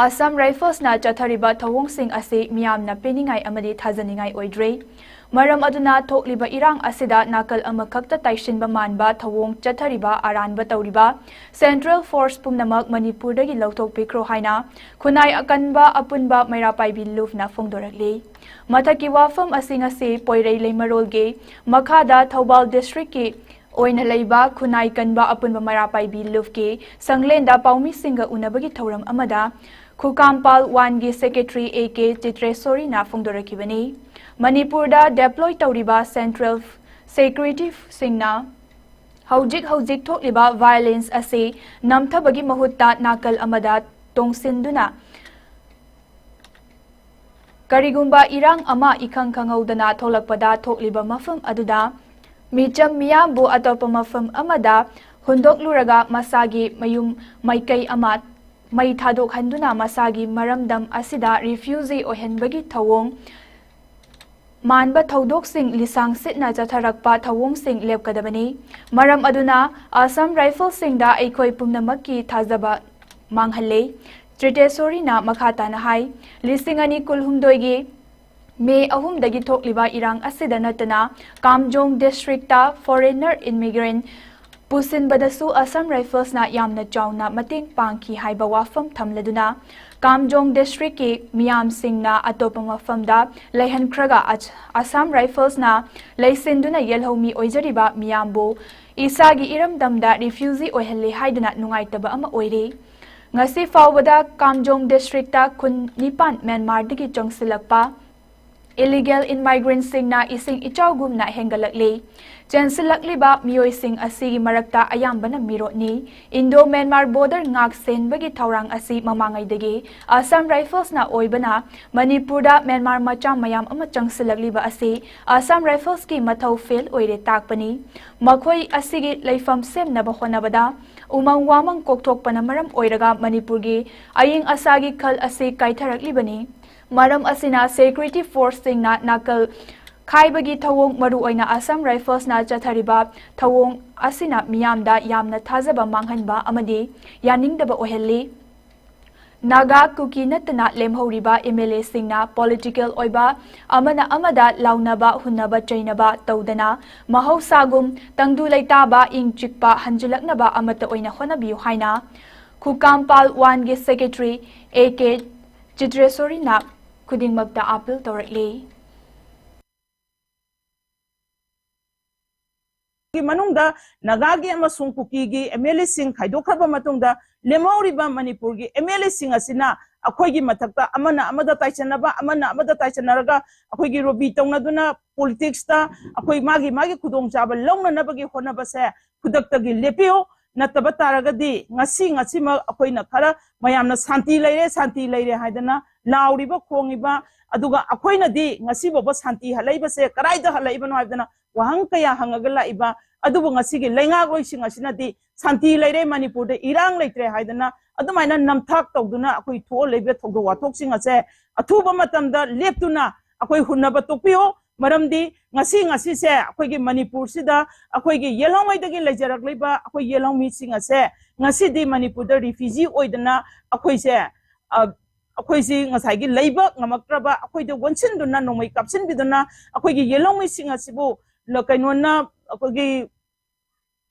ꯑꯁꯥꯝ ꯔꯥꯏꯐꯜꯁꯅ ꯆꯠꯊꯔꯤꯕ ꯊꯧꯑꯣꯡꯁꯤꯡ ꯑꯁꯤ ꯃꯤꯌꯥꯝꯅ ꯄꯦꯟꯅꯤꯡꯉꯥꯏ ꯑꯃꯗꯤ ꯊꯥꯖꯅꯤꯡꯉꯥꯏ ꯑꯣꯏꯗ꯭ꯔꯦ꯫ ꯃꯔꯝ ꯑꯗꯨꯅ ꯊꯣꯛꯂꯤꯕ ꯏꯔꯥꯡ ꯑꯁꯤꯗ ꯅꯥꯀꯜ ꯑꯃꯈꯛꯇ ꯇꯥꯏꯁꯤꯟꯕ ꯃꯥꯟꯕ ꯊꯧꯑꯣꯡ ꯆꯠꯊꯔꯤꯕ ꯑꯔꯥꯟꯕ ꯇꯧꯔꯤꯕ ꯁꯦꯟꯇ꯭ꯔꯦꯜ ꯐꯣꯔꯁ ꯄꯨꯝꯅꯃꯛ ꯃꯅꯤꯄꯨꯔꯗꯒꯤ ꯂꯧꯊꯣꯛꯄꯤꯈ꯭ꯔꯣ ꯍꯥꯏꯅ ꯈꯨꯟꯅꯥꯏ ꯑꯀꯟꯕ ꯑꯄꯨꯟꯕ ꯃꯩꯔꯥ ꯄꯥꯏꯕꯤ ꯂꯨꯞꯅ ꯐꯣꯡꯗꯣꯔꯛꯂꯤ꯫ ꯃꯊꯛꯀꯤ ꯋꯥꯐꯝ ꯑꯁꯤ ꯉꯁꯤ ꯄꯣꯏꯔꯩ ꯂꯩꯃꯔꯣꯜꯒꯤ ꯃꯈꯥꯗ ꯊꯧꯕꯥꯜ ꯗꯤꯁꯇ꯭ꯔꯤꯛꯀꯤ ꯑꯣꯏꯅ ꯂꯩꯕ ꯈꯨꯟꯅꯥꯏ ꯀꯟꯕ ꯑꯄꯨꯟꯕ ꯃꯩꯔꯥ ꯄꯥꯏꯕꯤ ꯂꯨꯞꯀꯤ ꯁꯪꯂꯦꯟꯗ ꯄꯥꯎꯃꯤꯁꯤꯡꯒ ꯎꯅꯕꯒꯤ ꯊꯧꯔꯝ ꯑꯃꯗ ꯈꯨꯀꯥꯝꯄꯥꯜ ꯋꯥꯟꯒꯤ ꯁꯦꯀ꯭ꯔꯦꯇꯔꯤ ꯑꯦ ꯀꯦ ꯆꯤꯇ꯭ꯔꯦꯁꯣꯔꯤꯅ ꯐꯣꯡꯗꯣꯔꯛꯈꯤꯕꯅꯤ꯫ ꯃꯅꯤꯄꯨꯔꯗ ꯗꯦꯄ꯭ꯂꯣꯏ ꯇꯧꯔꯤꯕ ꯁꯦꯟꯇ꯭ꯔꯦꯜ ꯁꯦꯀ꯭ꯌꯨꯔꯤꯇꯤꯁꯤꯡꯅ ꯍꯧꯖꯤꯛ ꯍꯧꯖꯤꯛ ꯊꯣꯛꯂꯤꯕ ꯚꯥꯏꯑꯣꯂꯦꯟꯁ ꯑꯁꯤ ꯅꯝꯊꯕꯒꯤ ꯃꯍꯨꯠꯇ ꯅꯥꯀꯜ ꯑꯃꯗ ꯇꯣꯡꯁꯤꯟꯗꯨꯅ ꯀꯔꯤꯒꯨꯝꯕ ꯏꯔꯥꯡ ꯑꯃ ꯏꯈꯪ ꯈꯪꯍꯧꯗꯅ ꯊꯣꯛꯂꯛꯄꯗ ꯊꯣꯛꯂꯤꯕ ꯃꯐꯝ ꯑꯗꯨꯗ ꯃꯤꯆꯝ ꯃꯤꯌꯥꯝꯕꯨ ꯑꯇꯣꯞꯄ ꯃꯐꯝ ꯑꯃꯗ ꯍꯨꯟꯗꯣꯛꯂꯨꯔꯒ ꯃꯁꯥꯒꯤ ꯃꯌꯨꯝ ꯃꯥꯏꯀꯩ ꯑꯃ ꯃꯩ ꯊꯥꯗꯣꯛꯍꯟꯗꯨꯅ ꯃꯁꯥꯒꯤ ꯃꯔꯝꯗꯝ ꯑꯁꯤꯗ ꯔꯤꯐ꯭ꯌꯨꯖꯤ ꯑꯣꯏꯍꯟꯕꯒꯤ ꯊꯧꯑꯣꯡ ꯃꯥꯟꯕ ꯊꯧꯗꯣꯛꯁꯤꯡ ꯂꯤꯁꯥꯡ ꯁꯤꯠꯅ ꯆꯠꯊꯔꯛꯄ ꯊꯧꯑꯣꯡꯁꯤꯡ ꯂꯦꯞꯀꯗꯕꯅꯤ꯫ ꯃꯔꯝ ꯑꯗꯨꯅ ꯑꯁꯥꯝ ꯔꯥꯏꯐꯜꯁꯤꯡꯗ ꯑꯩꯈꯣꯏ ꯄꯨꯝꯅꯃꯛꯀꯤ ꯊꯥꯖꯕ ꯃꯥꯡꯍꯜꯂꯦ꯫ ꯆꯤꯇ꯭ꯔꯦꯁꯣꯔꯤꯅ ꯃꯈꯥ ꯇꯥꯅ ꯍꯥꯏ, ꯂꯤꯁꯤꯡ ꯑꯅꯤ ꯀꯨꯟꯍꯨꯝꯗꯣꯏꯒꯤ ꯃꯦ ꯑꯍꯨꯝꯗꯒꯤ ꯊꯣꯛꯂꯤꯕ ꯏꯔꯥꯡ ꯑꯁꯤꯗ ꯅꯠꯇꯅ ꯀꯥꯝꯖꯣꯡ ꯗꯤꯁꯇ꯭ꯔꯤꯛꯇ ꯐꯣꯔꯦꯟꯅꯔ ꯏꯃꯤꯒ꯭ꯔꯦꯟ ꯄꯨꯁꯤꯟꯕꯗꯁꯨ ꯑꯁꯥꯝ ꯔꯥꯏꯐꯜꯁꯅ ꯌꯥꯝꯅ ꯆꯥꯎꯅ ꯃꯇꯦꯡ ꯄꯥꯡꯈꯤ ꯍꯥꯏꯕ ꯋꯥꯐꯝ ꯊꯝꯂꯗꯨꯅ ꯀꯥꯝꯖꯣꯡ ꯗꯤꯁꯇ꯭ꯔꯤꯛꯀꯤ ꯃꯤꯌꯥꯝꯁꯤꯡꯅ ꯑꯇꯣꯞꯄ ꯃꯐꯝꯗ ꯂꯩꯍꯟꯈ꯭ꯔꯒ ꯑꯁꯥꯝ ꯔꯥꯏꯐꯜꯁꯅ ꯂꯩꯁꯤꯟꯗꯨꯅ ꯌꯦꯜꯍꯧꯃꯤ ꯑꯣꯏꯖꯔꯤꯕ ꯃꯤꯌꯥꯝꯕꯨ ꯏꯁꯥꯒꯤ ꯏꯔꯝꯗꯝꯗ ꯔꯤꯐ꯭ꯌꯨꯖꯤ ꯑꯣꯏꯍꯜꯂꯦ ꯍꯥꯏꯗꯨꯅ ꯅꯨꯡꯉꯥꯏꯇꯕ ꯑꯃ ꯑꯣꯏꯔꯦ꯫ ꯉꯁꯤ ꯐꯥꯎꯕꯗ ꯀꯥꯝꯖꯣꯡ ꯗꯤꯁꯇ꯭ꯔꯤꯛꯇ ꯈꯨꯟ ꯅꯤꯄꯥꯟ ꯃ꯭ꯌꯥꯟꯃꯥꯔꯗꯒꯤ ꯆꯪꯁꯤꯜꯂꯛꯄ Illegal immigrantꯁꯤꯡꯅ ꯏꯁꯤꯡ ꯏꯆꯥꯎꯒꯨꯝꯅ ꯍꯦꯟꯒꯠꯂꯛꯂꯤ꯫ ꯆꯦꯟꯁꯤꯜꯂꯛꯂꯤꯕ ꯃꯤꯑꯣꯏꯁꯤꯡ ꯑꯁꯤꯒꯤ ꯃꯔꯛꯇ ꯑꯌꯥꯝꯕꯅ ꯃꯤꯔꯣꯠꯅꯤ꯫ Indo-Myanmar border ꯉꯥꯛ ꯁꯦꯟꯕꯒꯤ ꯊꯧꯔꯥꯡ ꯑꯁꯤ ꯃꯃꯥꯡꯉꯩꯗꯒꯤ Assam Riflesꯅ ꯑꯣꯏꯕꯅ, ꯃꯅꯤꯄꯨꯔꯗ ꯃ꯭ꯌꯥꯟꯃꯥꯔ ꯃꯆꯥ ꯃꯌꯥꯝ ꯑꯃ ꯆꯪꯁꯤꯜꯂꯛꯂꯤꯕ ꯑꯁꯤ Assam Riflesꯀꯤ ꯃꯊꯧ fail ꯑꯣꯏꯔꯦ ꯇꯥꯛꯄꯅꯤ꯫ ꯃꯈꯣꯏ ꯑꯁꯤꯒꯤ ꯂꯩꯐꯝ ꯁꯦꯝꯅꯕ ꯍꯣꯠꯅꯕꯗ ꯎꯃꯪ ꯋꯥꯃꯪ ꯀꯣꯛꯊꯣꯛꯄꯅ ꯃꯔꯝ ꯑꯣꯏꯔꯒ ꯃꯅꯤꯄꯨꯔꯒꯤ ꯑꯏꯪ ꯑꯁꯥꯒꯤ ꯈꯜ ꯑꯁꯤ ꯀꯥꯏꯊꯔꯛꯂꯤꯕꯅꯤ꯫ ꯃꯔꯝ ꯑꯁꯤꯅ security forceꯁꯤꯡꯅ ꯅꯥꯀꯜ ꯈꯥꯏꯕꯒꯤ ꯊꯧꯑꯣꯡ, ꯃꯔꯨꯑꯣꯏꯅ Assam Riflesꯅ ꯆꯠꯊꯔꯤꯕ ꯊꯧꯑꯣꯡ ꯑꯁꯤꯅ ꯃꯤꯌꯥꯝꯗ ꯌꯥꯝꯅ ꯊꯥꯖꯕ ꯃꯥꯡꯍꯟꯕ ꯑꯃꯗꯤ ꯌꯥꯅꯤꯡꯗꯕ ꯑꯣꯏꯍꯜꯂꯤ꯫ ꯅꯥꯒꯥ, ꯀꯨꯀꯤ ꯅꯠꯇꯅ ꯂꯦꯝꯍꯧꯔꯤꯕ MLAꯁꯤꯡꯅ political ꯑꯣꯏꯕ ꯑꯃꯅ ꯑꯃꯗ ꯂꯥꯎꯅꯕ, ꯍꯨꯟꯅꯕ ꯆꯩꯅꯕ ꯇꯧꯗꯅ ꯃꯍꯧꯁꯥꯒꯨꯝ ꯇꯪꯗꯨ ꯂꯩꯇꯥꯕ, ꯏꯪ ꯆꯤꯛꯄ ꯍꯟꯖꯤꯜꯂꯛꯅꯕ ꯑꯃꯠꯇ ꯑꯣꯏꯅ ꯍꯣꯠꯅꯕꯤꯌꯨ ꯍꯥꯏꯅ ꯈꯨꯀꯥꯝꯄꯥꯜ Oneꯒꯤ secretary A K ꯆꯤꯇ꯭ꯔꯦꯁꯣꯔꯤꯅ ꯈꯨꯗꯤꯡꯃꯛꯇ appeal ꯇꯧꯔꯛꯂꯤ꯫ ꯒꯤ ꯃꯅꯨꯡꯗ ꯅꯥꯒꯥꯒꯤ ꯑꯃꯁꯨꯡ ꯀꯨꯀꯤꯒꯤ MLAꯁꯤꯡ ꯈꯥꯏꯗꯣꯛꯈ꯭ꯔꯕ ꯃꯇꯨꯡꯗ ꯂꯦꯝꯍꯧꯔꯤꯕ ꯃꯅꯤꯄꯨꯔꯒꯤ MLAꯁꯤꯡ ꯑꯁꯤꯅ ꯑꯩꯈꯣꯏꯒꯤ ꯃꯊꯛꯇ ꯑꯃꯅ ꯑꯃꯗ ꯇꯥꯏꯁꯟꯅꯕ, ꯑꯃꯅ ꯑꯃꯗ ꯇꯥꯏꯁꯟꯅꯔꯒ ꯑꯩꯈꯣꯏꯒꯤ ꯔꯣꯕꯤ ꯇꯧꯅꯗꯨꯅ politicsꯇ ꯑꯩꯈꯣꯏ ꯃꯥꯒꯤ ꯃꯥꯒꯤ ꯈꯨꯗꯣꯡꯆꯥꯕ ꯂꯧꯅꯅꯕꯒꯤ ꯍꯣꯠꯅꯕꯁꯦ ꯈꯨꯗꯛꯇꯒꯤ ꯂꯦꯞꯄꯤꯌꯨ꯫ ꯅꯠꯇꯕ ꯇꯥꯔꯒꯗꯤ ꯉꯁꯤ ꯉꯁꯤꯃꯛ ꯑꯩꯈꯣꯏꯅ ꯈꯔ ꯃꯌꯥꯝꯅ ꯁꯥꯟꯇꯤ ꯂꯩꯔꯦ, ꯁꯥꯟꯇꯤ ꯂꯩꯔꯦ ꯍꯥꯏꯗꯅ ꯂꯥꯎꯔꯤꯕ ꯈꯣꯡꯉꯤꯕ, ꯑꯗꯨꯒ ꯑꯩꯈꯣꯏꯅꯗꯤ ꯉꯁꯤ ꯐꯥꯎꯕ ꯁꯥꯟꯇꯤ ꯍꯜꯂꯛꯏꯕꯁꯦ ꯀꯗꯥꯏꯗ ꯍꯜꯂꯛꯏꯕꯅꯣ ꯍꯥꯏꯗꯅ ꯋꯥꯍꯪ ꯀꯌꯥ ꯍꯪꯉꯒ ꯂꯥꯛꯏꯕ, ꯑꯗꯨꯕꯨ ꯉꯁꯤꯒꯤ ꯂꯩꯉꯥꯛꯂꯣꯏꯁꯤꯡ ꯑꯁꯤꯅꯗꯤ ꯁꯥꯟꯇꯤ ꯂꯩꯔꯦ, ꯃꯅꯤꯄꯨꯔꯗ ꯏꯔꯥꯡ ꯂꯩꯇ꯭ꯔꯦ ꯍꯥꯏꯗꯅ ꯑꯗꯨꯃꯥꯏꯅ ꯅꯝꯊꯥꯛ ꯇꯧꯗꯨꯅ ꯑꯩꯈꯣꯏ ꯊꯣꯛꯍꯜꯂꯛꯏꯕ ꯊꯧꯗꯣꯛ ꯋꯥꯊꯣꯛꯁꯤꯡ ꯑꯁꯦ ꯑꯊꯨꯕ ꯃꯇꯝꯗ ꯂꯦꯞꯇꯨꯅ ꯑꯩꯈꯣꯏ ꯍꯨꯟꯅꯕ ꯇꯣꯛꯄꯤꯌꯨ꯫ ꯃꯔꯝꯗꯤ ꯉꯁꯤ ꯉꯁꯤꯁꯦ ꯑꯩꯈꯣꯏꯒꯤ ꯃꯅꯤꯄꯨꯔꯁꯤꯗ ꯑꯩꯈꯣꯏꯒꯤ ꯌꯦꯜꯍꯧꯉꯩꯗꯒꯤ ꯂꯩꯖꯔꯛꯂꯤꯕ ꯑꯩꯈꯣꯏ ꯌꯦꯜꯍꯧꯃꯤꯁꯤꯡ ꯑꯁꯦ ꯉꯁꯤꯗꯤ ꯃꯅꯤꯄꯨꯔꯗ refugee ꯑꯣꯏꯗꯅ ꯑꯩꯈꯣꯏꯁꯦ, ꯑ, ꯑꯩꯈꯣꯏꯁꯤ ꯉꯁꯥꯏꯒꯤ ꯂꯩꯕ ꯉꯝꯃꯛꯇ꯭ꯔꯕ, ꯑꯩꯈꯣꯏꯗ ꯑꯣꯟꯁꯤꯟꯗꯨꯅ, ꯅꯣꯡꯃꯩ ꯀꯥꯞꯁꯤꯟꯕꯤꯗꯨꯅ ꯑꯩꯈꯣꯏꯒꯤ ꯌꯦꯜꯍꯧꯃꯤꯁꯤꯡ ꯑꯁꯤꯕꯨ ꯂ-, ꯀꯩꯅꯣꯅ, ꯑꯩꯈꯣꯏꯒꯤ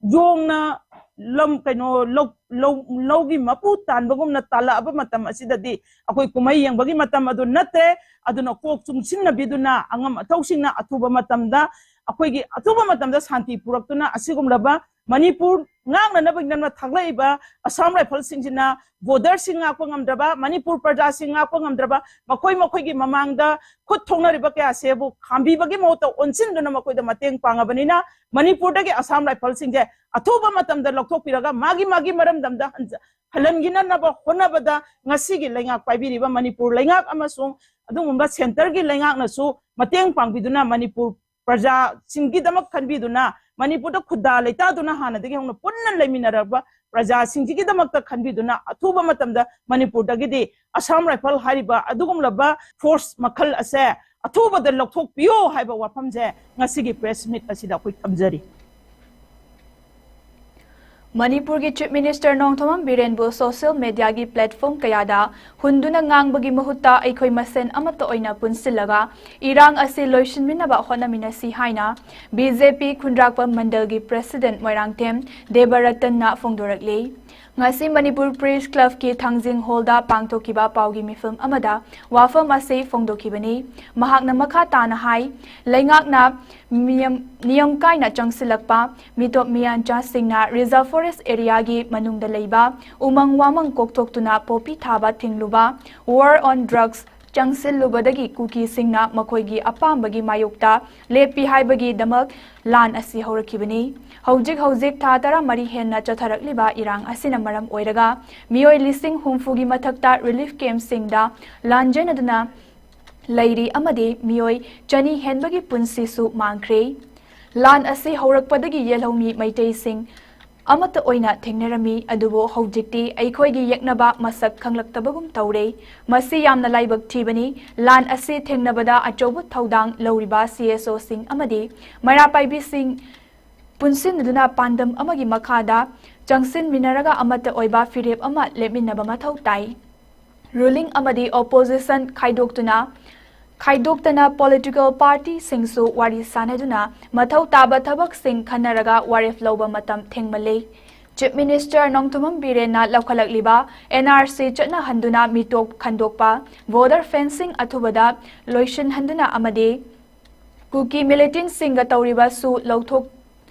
ꯌꯣꯡꯅ ꯂꯝ, ꯀꯩꯅꯣ, ꯂꯧ, ꯂꯧ, ꯂꯧꯒꯤ ꯃꯄꯨ ꯇꯥꯟꯕꯒꯨꯝꯅ ꯇꯥꯜꯂꯛꯑꯕ ꯃꯇꯝ ꯑꯁꯤꯗꯗꯤ ꯑꯩꯈꯣꯏ ꯀꯨꯝꯍꯩ ꯌꯦꯡꯕꯒꯤ ꯃꯇꯝ ꯑꯗꯨ ꯅꯠꯇ꯭ꯔꯦ꯫ ꯑꯗꯨꯅ ꯀꯣꯛ ꯆꯨꯡꯁꯤꯟꯅꯕꯤꯗꯨꯅ ꯑꯉꯝ ꯑꯊꯧꯁꯤꯡꯅ ꯑꯊꯨꯕ ꯃꯇꯝꯗ, ꯑꯩꯈꯣꯏꯒꯤ ꯑꯊꯨꯕ ꯃꯇꯝꯗ ꯁꯥꯟꯇꯤ ꯄꯨꯔꯛꯇꯨꯅ ꯑꯁꯤꯒꯨꯝꯂꯕ ꯃꯅꯤꯄꯨꯔ ꯉꯥꯛꯅꯅꯕꯒꯤꯗꯃꯛ ꯊꯥꯒꯠꯂꯛꯏꯕ ꯑꯁꯥꯝ ꯔꯥꯏꯐꯜꯁꯤꯡꯁꯤꯅ ꯕꯣꯔꯗꯔꯁꯤꯡ ꯉꯥꯛꯄ ꯉꯝꯗ꯭ꯔꯕ, ꯃꯅꯤꯄꯨꯔ ꯄ꯭ꯔꯖꯥꯁꯤꯡ ꯉꯥꯛꯄ ꯉꯝꯗ꯭ꯔꯕ, ꯃꯈꯣꯏ ꯃꯈꯣꯏꯒꯤ ꯃꯃꯥꯡꯗ ꯈꯨꯠ ꯊꯣꯛꯅꯔꯤꯕ ꯀꯌꯥꯁꯦꯕꯨ ꯈꯥꯝꯕꯤꯕꯒꯤ ꯃꯍꯨꯠꯇ ꯑꯣꯟꯁꯤꯟꯗꯨꯅ ꯃꯈꯣꯏꯗ ꯃꯇꯦꯡ ꯄꯥꯡꯉꯕꯅꯤꯅ, ꯃꯅꯤꯄꯨꯔꯗꯒꯤ ꯑꯁꯥꯝ ꯔꯥꯏꯐꯜꯁꯤꯡꯁꯦ ꯑꯊꯨꯕ ꯃꯇꯝꯗ ꯂꯧꯊꯣꯛꯄꯤꯔꯒ ꯃꯥꯒꯤ ꯃꯥꯒꯤ ꯃꯔꯝꯗꯝꯗ ꯍꯟꯖ-, ꯍꯜꯍꯟꯈꯤꯅꯅꯕ ꯍꯣꯠꯅꯕꯗ ꯉꯁꯤꯒꯤ ꯂꯩꯉꯥꯛ ꯄꯥꯏꯕꯤꯔꯤꯕ ꯃꯅꯤꯄꯨꯔ ꯂꯩꯉꯥꯛ ꯑꯃꯁꯨꯡ ꯑꯗꯨꯒꯨꯝꯕ ꯁꯦꯟꯇꯔꯒꯤ ꯂꯩꯉꯥꯛꯅꯁꯨ ꯃꯇꯦꯡ ꯄꯥꯡꯕꯤꯗꯨꯅ ꯃꯅꯤꯄꯨꯔ ꯄ꯭ꯔꯖꯥꯁꯤꯡꯒꯤꯗꯃꯛ ꯈꯟꯕꯤꯗꯨꯅ, ꯃꯅꯤꯄꯨꯔꯗ ꯈꯨꯟꯗꯥ ꯂꯩꯇꯥꯗꯨꯅ ꯍꯥꯟꯅꯗꯒꯤ ꯍꯧꯅ ꯄꯨꯟꯅ ꯂꯩꯃꯤꯟꯅꯔꯛꯄ ꯄ꯭ꯔꯖꯥꯁꯤꯡꯁꯤꯒꯤꯗꯃꯛꯇ ꯈꯟꯕꯤꯗꯨꯅ ꯑꯊꯨꯕ ꯃꯇꯝꯗ ꯃꯅꯤꯄꯨꯔꯗꯒꯤꯗꯤ ꯑꯁꯥꯝ ꯔꯥꯏꯐꯜ ꯍꯥꯏꯔꯤꯕ ꯑꯗꯨꯒꯨꯝꯂꯕ ꯐꯣꯔꯁ ꯃꯈꯜ ꯑꯁꯦ ꯑꯊꯨꯕꯗ ꯂꯧꯊꯣꯛꯄꯤꯌꯣ ꯍꯥꯏꯕ ꯋꯥꯐꯝꯁꯦ ꯉꯁꯤꯒꯤ ꯄ꯭ꯔꯦꯁ ꯃꯤꯠ ꯑꯁꯤꯗ ꯑꯩꯈꯣꯏ ꯊꯝꯖꯔꯤ꯫ ꯃꯅꯤꯄꯨꯔꯒꯤ ꯆꯤꯐ ꯃꯤꯅꯤꯁꯇꯔ ꯅꯣꯡꯊꯣꯝꯕꯝ ꯕꯤꯔꯦꯟꯕꯨ ꯁꯣꯁꯤꯌꯦꯜ ꯃꯦꯗꯤꯌꯥꯒꯤ ꯄ꯭ꯂꯦꯠꯐꯣꯔꯝ ꯀꯌꯥꯗ ꯍꯨꯟꯗꯨꯅ ꯉꯥꯡꯕꯒꯤ ꯃꯍꯨꯠꯇ ꯑꯩꯈꯣꯏ ꯃꯁꯦꯟ ꯑꯃꯠꯇ ꯑꯣꯏꯅ ꯄꯨꯟꯁꯤꯜꯂꯒ ꯏꯔꯥꯡ ꯑꯁꯤ ꯂꯣꯏꯁꯤꯟꯃꯤꯟꯅꯕ ꯍꯣꯠꯅꯃꯤꯟꯅꯁꯤ ꯍꯥꯏꯅ ꯕꯤ ꯖꯦ ꯄꯤ ꯈꯨꯟꯗ꯭ꯔꯥꯛꯄꯝ ꯃꯟꯗꯜꯒꯤ ꯄ꯭ꯔꯦꯁꯤꯗꯦꯟꯠ ꯃꯣꯏꯔꯥꯡꯊꯦꯝ ꯗꯦꯕꯔꯇꯟꯅ ꯐꯣꯡꯗꯣꯔꯛꯂꯤ꯫ ꯉꯁꯤ ꯃꯅꯤꯄꯨꯔ ꯄ꯭ꯔꯦꯁ ꯀ꯭ꯂꯕꯀꯤ ꯊꯥꯡꯖꯤꯡ ꯍꯣꯜꯗ ꯄꯥꯡꯊꯣꯛꯈꯤꯕ ꯄꯥꯎꯒꯤ ꯃꯤꯐꯝ ꯑꯃꯗ ꯋꯥꯐꯝ ꯑꯁꯤ ꯐꯣꯡꯗꯣꯛꯈꯤꯕꯅꯤ꯫ ꯃꯍꯥꯛꯅ ꯃꯈꯥ ꯇꯥꯅ ꯍꯥꯏ, ꯂꯩꯉꯥꯛꯅ ꯃꯤꯌꯝ-, ꯅꯤꯌꯝ ꯀꯥꯏꯅ ꯆꯪꯁꯤꯜꯂꯛꯄ ꯃꯤꯇꯣꯞ ꯃꯤꯌꯥꯟꯆꯥꯁꯤꯡꯅ ꯔꯤꯖꯔꯚ ꯐꯣꯔꯦꯁ ꯑꯦꯔꯤꯌꯥꯒꯤ ꯃꯅꯨꯡꯗ ꯂꯩꯕ ꯎꯃꯪ ꯋꯥꯃꯪ ꯀꯣꯛꯊꯣꯛꯇꯨꯅ ꯄꯣꯄꯤ ꯊꯥꯕ ꯊꯤꯡꯂꯨꯕ, War on Drugs ꯆꯪꯁꯤꯜꯂꯨꯕꯗꯒꯤ ꯀꯨꯀꯤꯁꯤꯡꯅ ꯃꯈꯣꯏꯒꯤ ꯑꯄꯥꯝꯕꯒꯤ ꯃꯥꯌꯣꯛꯇ ꯂꯦꯞꯄꯤ ꯍꯥꯏꯕꯒꯤꯗꯃꯛ ꯂꯥꯟ ꯑꯁꯤ ꯍꯧꯔꯛꯈꯤꯕꯅꯤ꯫ ꯍꯧꯖꯤꯛ ꯍꯧꯖꯤꯛ ꯊꯥ ꯇꯔꯥꯃꯔꯤ ꯍꯦꯟꯅ ꯆꯠꯊꯔꯛꯂꯤꯕ ꯏꯔꯥꯡ ꯑꯁꯤꯅ ꯃꯔꯝ ꯑꯣꯏꯔꯒ ꯃꯤꯑꯣꯏ ꯂꯤꯁꯤꯡ ꯍꯨꯝꯐꯨꯒꯤ ꯃꯊꯛꯇ ꯔꯤꯂꯤꯐ ꯀꯦꯝꯞꯁꯤꯡꯗ ꯂꯥꯟꯖꯦꯟꯅꯗꯨꯅ ꯂꯩꯔꯤ ꯑꯃꯗꯤ ꯃꯤꯑꯣꯏ ꯆꯅꯤ ꯍꯦꯟꯕꯒꯤ ꯄꯨꯟꯁꯤꯁꯨ ꯃꯥꯡꯈ꯭ꯔꯦ꯫ ꯂꯥꯟ ꯑꯁꯤ ꯍꯧꯔꯛꯄꯗꯒꯤ ꯌꯦꯜꯍꯧꯃꯤ ꯃꯩꯇꯩꯁꯤꯡ ꯑꯃꯠꯇ ꯑꯣꯏꯅ ꯊꯦꯡꯅꯔꯝꯃꯤ, ꯑꯗꯨꯕꯨ ꯍꯧꯖꯤꯛꯇꯤ ꯑꯩꯈꯣꯏꯒꯤ ꯌꯦꯛꯅꯕ ꯃꯁꯛ ꯈꯪꯂꯛꯇꯕꯒꯨꯝ ꯇꯧꯔꯦ꯫ ꯃꯁꯤ ꯌꯥꯝꯅ ꯂꯥꯏꯕꯛ ꯊꯤꯕꯅꯤ꯫ ꯂꯥꯟ ꯑꯁꯤ ꯊꯦꯡꯅꯕꯗ ꯑꯆꯧꯕ ꯊꯧꯗꯥꯡ ꯂꯧꯔꯤꯕ ꯁꯤ ꯑꯦꯁ ꯑꯣꯁꯤꯡ ꯑꯃꯗꯤ ꯃꯩꯔꯥ ꯄꯥꯏꯕꯤꯁꯤꯡ ꯄꯨꯟꯁꯤꯟꯅꯗꯨꯅ ꯄꯥꯟꯗꯝ ꯑꯃꯒꯤ ꯃꯈꯥꯗ ꯆꯪꯁꯤꯟꯃꯤꯟꯅꯔꯒ ꯑꯃꯠꯇ ꯑꯣꯏꯕ ꯐꯤꯔꯦꯞ ꯑꯃ ꯂꯦꯞꯃꯤꯟꯅꯕ ꯃꯊꯧ ꯇꯥꯏ꯫ ꯔꯨꯂꯤꯡ ꯑꯃꯗꯤ ꯑꯣꯄꯣꯖꯤꯁꯟ ꯈꯥꯏꯗꯣꯛꯇꯨꯅ, ꯈꯥꯏꯗꯣꯛꯇꯅ ꯄꯣꯂꯤꯇꯤꯀꯦꯜ ꯄꯥꯔꯇꯤꯁꯤꯡꯁꯨ ꯋꯥꯔꯤ ꯁꯥꯅꯗꯨꯅ ꯃꯊꯧ ꯇꯥꯕ ꯊꯕꯛꯁꯤꯡ ꯈꯟꯅꯔꯒ ꯋꯥꯔꯦꯞ ꯂꯧꯕ ꯃꯇꯝ ꯊꯦꯡꯃꯜꯂꯦ꯫ ꯆꯤꯐ ꯃꯤꯅꯤꯁꯇꯔ ꯅꯣꯡꯊꯣꯝꯕꯝ ꯕꯤꯔꯦꯟꯅ ꯂꯧꯈꯠꯂꯛꯂꯤꯕ ꯑꯦꯟ ꯑꯥꯔ ꯁꯤ ꯆꯠꯅꯍꯟꯗꯨꯅ ꯃꯤꯇꯣꯞ ꯈꯟꯗꯣꯛꯄ, ꯕꯣꯔꯗꯔ ꯐꯦꯟꯁꯤꯡ ꯑꯊꯨꯕꯗ ꯂꯣꯏꯁꯤꯟꯍꯟꯗꯨꯅ ꯑꯃꯗꯤ ꯀꯨꯀꯤ ꯃꯤꯂꯤꯇꯦꯟꯠꯁꯤꯡꯒ ꯇꯧꯔꯤꯕ ꯁꯨ ꯂꯧꯊꯣꯛ-,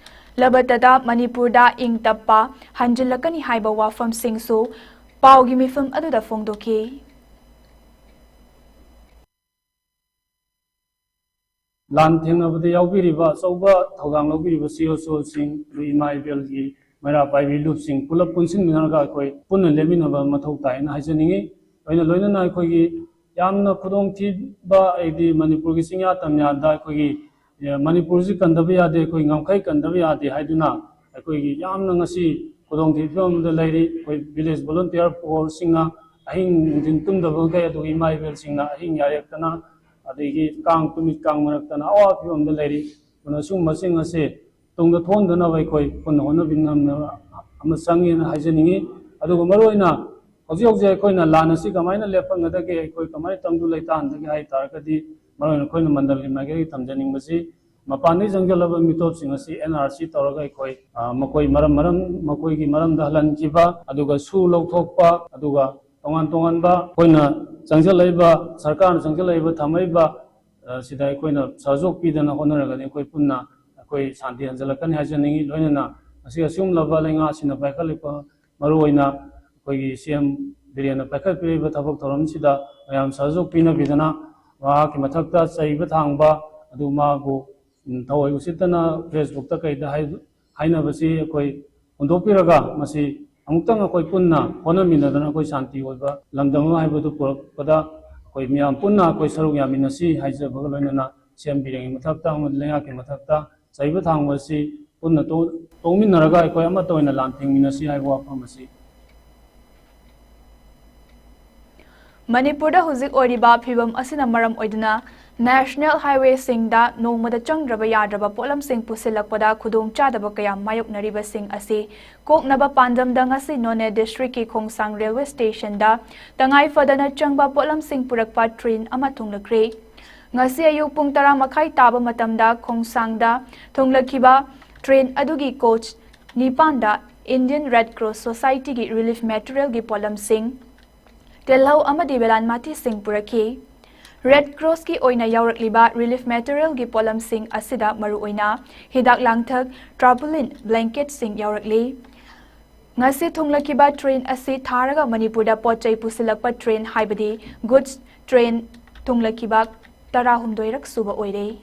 ꯂꯕꯇꯗ ꯃꯅꯤꯄꯨꯔꯗ ꯏꯪ ꯇꯞꯄ ꯍꯟꯖꯤꯜꯂꯛꯀꯅꯤ ꯍꯥꯏꯕ ꯋꯥꯐꯝꯁꯤꯡꯁꯨ ꯄꯥꯎꯒꯤ ꯃꯤꯐꯝ ꯑꯗꯨꯗ ꯐꯣꯡꯗꯣꯛꯈꯤ꯫ ꯂꯥꯟ ꯊꯦꯡꯅꯕꯗ ꯌꯥꯎꯕꯤꯔꯤꯕ, ꯑꯆꯧꯕ ꯊꯧꯗꯥꯡ ꯂꯧꯕꯤꯔꯤꯕ ꯁꯤ ꯑꯣ ꯁꯣꯁꯤꯡ, ꯑꯗꯨ ꯏꯃꯥ ꯏꯕꯦꯜꯒꯤ ꯃꯩꯔꯥ ꯄꯥꯏꯕꯤ ꯂꯨꯞꯁꯤꯡ ꯄꯨꯂꯞ ꯄꯨꯟꯁꯤꯟꯃꯤꯟꯅꯔꯒ ꯑꯩꯈꯣꯏ ꯄꯨꯟꯅ ꯂꯦꯞꯃꯤꯟꯅꯕ ꯃꯊꯧ ꯇꯥꯏꯅ ꯍꯥꯏꯖꯅꯤꯡꯉꯤ꯫ ꯂꯣꯏꯅ ꯂꯣꯏꯅꯅ ꯑꯩꯈꯣꯏꯒꯤ ꯌꯥꯝꯅ ꯈꯨꯗꯣꯡꯊꯤꯕ, ꯍꯥꯏꯗꯤ ꯃꯅꯤꯄꯨꯔꯒꯤ ꯆꯤꯡꯌꯥ ꯇꯝꯌꯥꯗ ꯑꯩꯈꯣꯏꯒꯤ, ꯑꯦ, ꯃꯅꯤꯄꯨꯔꯁꯤ ꯀꯟꯗꯕ ꯌꯥꯗꯦ, ꯑꯩꯈꯣꯏ ꯉꯝꯈꯩ ꯀꯟꯗꯕ ꯌꯥꯗꯦ ꯍꯥꯏꯗꯨꯅ ꯑꯩꯈꯣꯏꯒꯤ ꯌꯥꯝꯅ ꯉꯁꯤ ꯈꯨꯗꯣꯡꯊꯤꯕ ꯐꯤꯕꯝ ꯑꯃꯗ ꯂꯩꯔꯤ꯫ ꯑꯩꯈꯣꯏ ꯚꯤꯂꯦꯖ ꯚꯣꯂꯨꯟꯇꯤꯌꯔ ꯐꯣꯔꯁꯁꯤꯡꯅ ꯑꯍꯤꯡ ꯅꯨꯡꯊꯤꯟ ꯇꯨꯝꯗꯕ ꯃꯈꯩ, ꯑꯗꯨꯒ ꯏꯃꯥ ꯏꯕꯦꯜꯁꯤꯡꯅ ꯑꯍꯤꯡ ꯌꯥꯔꯦꯛꯇꯅ, ꯑꯗꯒꯤ ꯀꯥꯡ ꯇꯨꯃꯤꯠ ꯀꯥꯡ ꯃꯔꯛꯇꯅ ꯑꯋꯥꯕ ꯐꯤꯕꯝꯗ ꯂꯩꯔꯤ꯫ ꯑꯗꯨꯅ ꯁꯤꯒꯨꯝꯕꯁꯤꯡ ꯑꯁꯤ ꯇꯨꯡꯗ ꯊꯣꯟꯗꯅꯕ ꯑꯩꯈꯣꯏ ꯄꯨꯟꯅ ꯍꯣꯠꯅꯃꯤꯟꯅꯕ ꯑꯃ ꯆꯪꯉꯦꯅ ꯍꯥꯏꯖꯅꯤꯡꯉꯤ꯫ ꯑꯗꯨꯒ ꯃꯔꯨꯑꯣꯏꯅ ꯍꯧꯖꯤꯛ ꯍꯧꯖꯤꯛ ꯑꯩꯈꯣꯏꯅ ꯂꯥꯟ ꯑꯁꯤ ꯀꯃꯥꯏꯅ ꯂꯦꯞꯍꯟꯒꯗꯒꯦ, ꯑꯩꯈꯣꯏ ꯀꯃꯥꯏꯅ ꯇꯪꯗꯨ ꯂꯩꯇꯥꯍꯟꯒꯗꯒꯦ ꯍꯥꯏ ꯇꯥꯔꯒꯗꯤ, ꯃꯔꯨꯑꯣꯏꯅ ꯑꯩꯈꯣꯏꯅ ꯃꯟꯗꯜꯒꯤ ꯃꯥꯏꯀꯩꯗꯒꯤ ꯊꯝꯖꯅꯤꯡꯕꯁꯤ, ꯃꯄꯥꯟꯗꯒꯤ ꯆꯪꯁꯤꯜꯂꯕ ꯃꯤꯇꯣꯞꯁꯤꯡ ꯑꯁꯤ ꯑꯦꯟ ꯑꯥꯔ ꯁꯤ ꯇꯧꯔꯒ ꯑꯩꯈꯣꯏ, ꯑ, ꯃꯈꯣꯏ ꯃꯔꯝ ꯃꯔꯝ, ꯃꯈꯣꯏꯒꯤ ꯃꯔꯝꯗ ꯍꯜꯍꯟꯈꯤꯕ, ꯑꯗꯨꯒ ꯁꯨ ꯂꯧꯊꯣꯛꯄ, ꯑꯗꯨꯒ ꯇꯣꯉꯥꯟ ꯇꯣꯉꯥꯟꯕ ꯑꯩꯈꯣꯏꯅ ꯆꯪꯁꯤꯜꯂꯛꯏꯕ, ꯁꯔꯀꯥꯔꯅ ꯆꯪꯁꯤꯜꯂꯛꯏꯕ, ꯊꯝꯃꯛꯏꯕ, ꯑ, ꯁꯤꯗ ꯑꯩꯈꯣꯏꯅ ꯁꯍꯖꯣꯛ ꯄꯤꯗꯅ ꯍꯣꯠꯅꯔꯒꯗꯤ ꯑꯩꯈꯣꯏ ꯄꯨꯟꯅ ꯑꯩꯈꯣꯏ ꯁꯥꯟꯇꯤ ꯍꯟꯖꯤꯜꯂꯛꯀꯅꯤ ꯍꯥꯏꯖꯅꯤꯡꯉꯤ꯫ ꯂꯣꯏꯅꯅ ꯉꯁꯤ ꯑꯁꯤꯒꯨꯝꯂꯕ ꯂꯩꯉꯥꯛꯁꯤꯡꯅ ꯄꯥꯏꯈꯠꯂꯛꯄ, ꯃꯔꯨꯑꯣꯏꯅ ꯑꯩꯈꯣꯏꯒꯤ ꯁꯤ ꯑꯦꯝ ꯕꯤꯔꯦꯟꯅ ꯄꯥꯏꯈꯠꯄꯤꯔꯤꯕ ꯊꯕꯛ ꯊꯧꯔꯝꯁꯤꯗ ꯃꯌꯥꯝ ꯁꯍꯖꯣꯛ ꯄꯤꯅꯕꯤꯗꯅ, ꯃꯍꯥꯛꯀꯤ ꯃꯊꯛꯇ ꯆꯩꯕ ꯊꯥꯡꯕ, ꯑꯗꯨ ꯃꯥꯕꯨ, ꯎꯝ, ꯊꯑꯣꯏ ꯎꯁꯤꯠꯇꯅ ꯐꯦꯁꯕꯨꯛꯇ ꯀꯩꯗ ꯍꯥꯏ-, ꯍꯥꯏꯅꯕꯁꯤ ꯑꯩꯈꯣꯏ ꯍꯨꯟꯗꯣꯛꯄꯤꯔꯒ, ꯃꯁꯤ ꯑꯃꯨꯛꯇꯪ ꯑꯩꯈꯣꯏ ꯄꯨꯟꯅ ꯍꯣꯠꯅꯃꯤꯟꯅꯗꯅ ꯑꯩꯈꯣꯏ ꯁꯥꯟꯇꯤ ꯑꯣꯏꯕ ꯂꯝꯗꯝ ꯑꯃ ꯍꯥꯏꯕꯗꯨ ꯄꯨꯔꯛꯄꯗ ꯑꯩꯈꯣꯏ ꯃꯤꯌꯥꯝ ꯄꯨꯟꯅ ꯑꯩꯈꯣꯏ ꯁꯔꯨꯛ ꯌꯥꯃꯤꯟꯅꯁꯤ ꯍꯥꯏꯖꯕꯒ ꯂꯣꯏꯅꯅ, ꯁꯤ ꯑꯦꯝ ꯕꯤꯔꯦꯟꯒꯤ ꯃꯊꯛꯇ ꯑꯃꯗꯤ ꯂꯩꯉꯥꯛꯀꯤ ꯃꯊꯛꯇ ꯆꯩꯕ ꯊꯥꯡꯕ ꯑꯁꯤ ꯄꯨꯟꯅ ꯇꯣ-, ꯇꯣꯛꯃꯤꯟꯅꯔꯒ ꯑꯩꯈꯣꯏ ꯑꯃꯠꯇ ꯑꯣꯏꯅ ꯂꯥꯟ ꯊꯦꯡꯃꯤꯟꯅꯁꯤ ꯍꯥꯏꯕ ꯋꯥꯐꯝ ꯑꯁꯤ꯫ ꯃꯅꯤꯄꯨꯔꯗ ꯍꯧꯖꯤꯛ ꯑꯣꯏꯔꯤꯕ ꯐꯤꯕꯝ ꯑꯁꯤꯅ ꯃꯔꯝ ꯑꯣꯏꯗꯨꯅ ꯅꯦꯁꯅꯦꯜ ꯍꯥꯏꯋꯦꯁꯤꯡꯗ ꯅꯣꯡꯃꯗ ꯆꯪꯗ꯭ꯔꯕ ꯌꯥꯗ꯭ꯔꯕ ꯄꯣꯠꯂꯝꯁꯤꯡ ꯄꯨꯁꯤꯜꯂꯛꯄꯗ ꯈꯨꯗꯣꯡꯆꯥꯗꯕ ꯀꯌꯥ ꯃꯥꯌꯣꯛꯅꯔꯤꯕꯁꯤꯡ ꯑꯁꯤ ꯀꯣꯛꯅꯕ ꯄꯥꯟꯗꯝꯗ ꯉꯁꯤ ꯅꯣꯅꯦ ꯗꯤꯁꯇ꯭ꯔꯤꯛꯀꯤ ꯈꯣꯡꯁꯥꯡ ꯔꯦꯜꯋꯦ ꯁ꯭ꯇꯦꯁꯟꯗ ꯇꯉꯥꯏ ꯐꯗꯅ ꯆꯪꯕ ꯄꯣꯠꯂꯝꯁꯤꯡ ꯄꯨꯔꯛꯄ ꯇ꯭ꯔꯦꯟ ꯑꯃ ꯊꯨꯡꯂꯈ꯭ꯔꯦ꯫ ꯉꯁꯤ ꯑꯌꯨꯛ ꯄꯨꯡ ꯇꯔꯥ ꯃꯈꯥꯏ ꯇꯥꯕ ꯃꯇꯝꯗ ꯈꯣꯡꯁꯥꯡꯗ ꯊꯨꯡꯂꯈꯤꯕ ꯇ꯭ꯔꯦꯟ ꯑꯗꯨꯒꯤ ꯀꯣꯆ ꯅꯤꯄꯥꯟꯗ Indian Red Cross Society ꯒꯤ relief material ꯒꯤ ꯄꯣꯠꯂꯝꯁꯤꯡ, ꯇꯤꯜꯍꯧ ꯑꯃꯗꯤ ꯕꯦꯂꯥꯟ ꯃꯥꯇꯤꯁꯤꯡ ꯄꯨꯔꯛꯈꯤ꯫ Red Cross ꯀꯤ ꯑꯣꯏꯅ ꯌꯥꯎꯔꯛꯂꯤꯕ relief material ꯒꯤ ꯄꯣꯠꯂꯝꯁꯤꯡ ꯑꯁꯤꯗ ꯃꯔꯨꯑꯣꯏꯅ ꯍꯤꯗꯥꯛ ꯂꯥꯡꯊꯛ, tarpaulin, blanket ꯁꯤꯡ ꯌꯥꯎꯔꯛꯂꯤ꯫ ꯉꯁꯤ ꯊꯨꯡꯂꯈꯤꯕ train ꯑꯁꯤ ꯊꯥꯔꯒ ꯃꯅꯤꯄꯨꯔꯗ ꯄꯣꯠ ꯆꯩ ꯄꯨꯁꯤꯜꯂꯛꯄ train, ꯍꯥꯏꯕꯗꯤ goods train ꯊꯨꯡꯂꯈꯤꯕ ꯇꯔꯥꯍꯨꯝꯗꯣꯏꯔꯛ ꯁꯨꯕ ꯑꯣꯏꯔꯦ꯫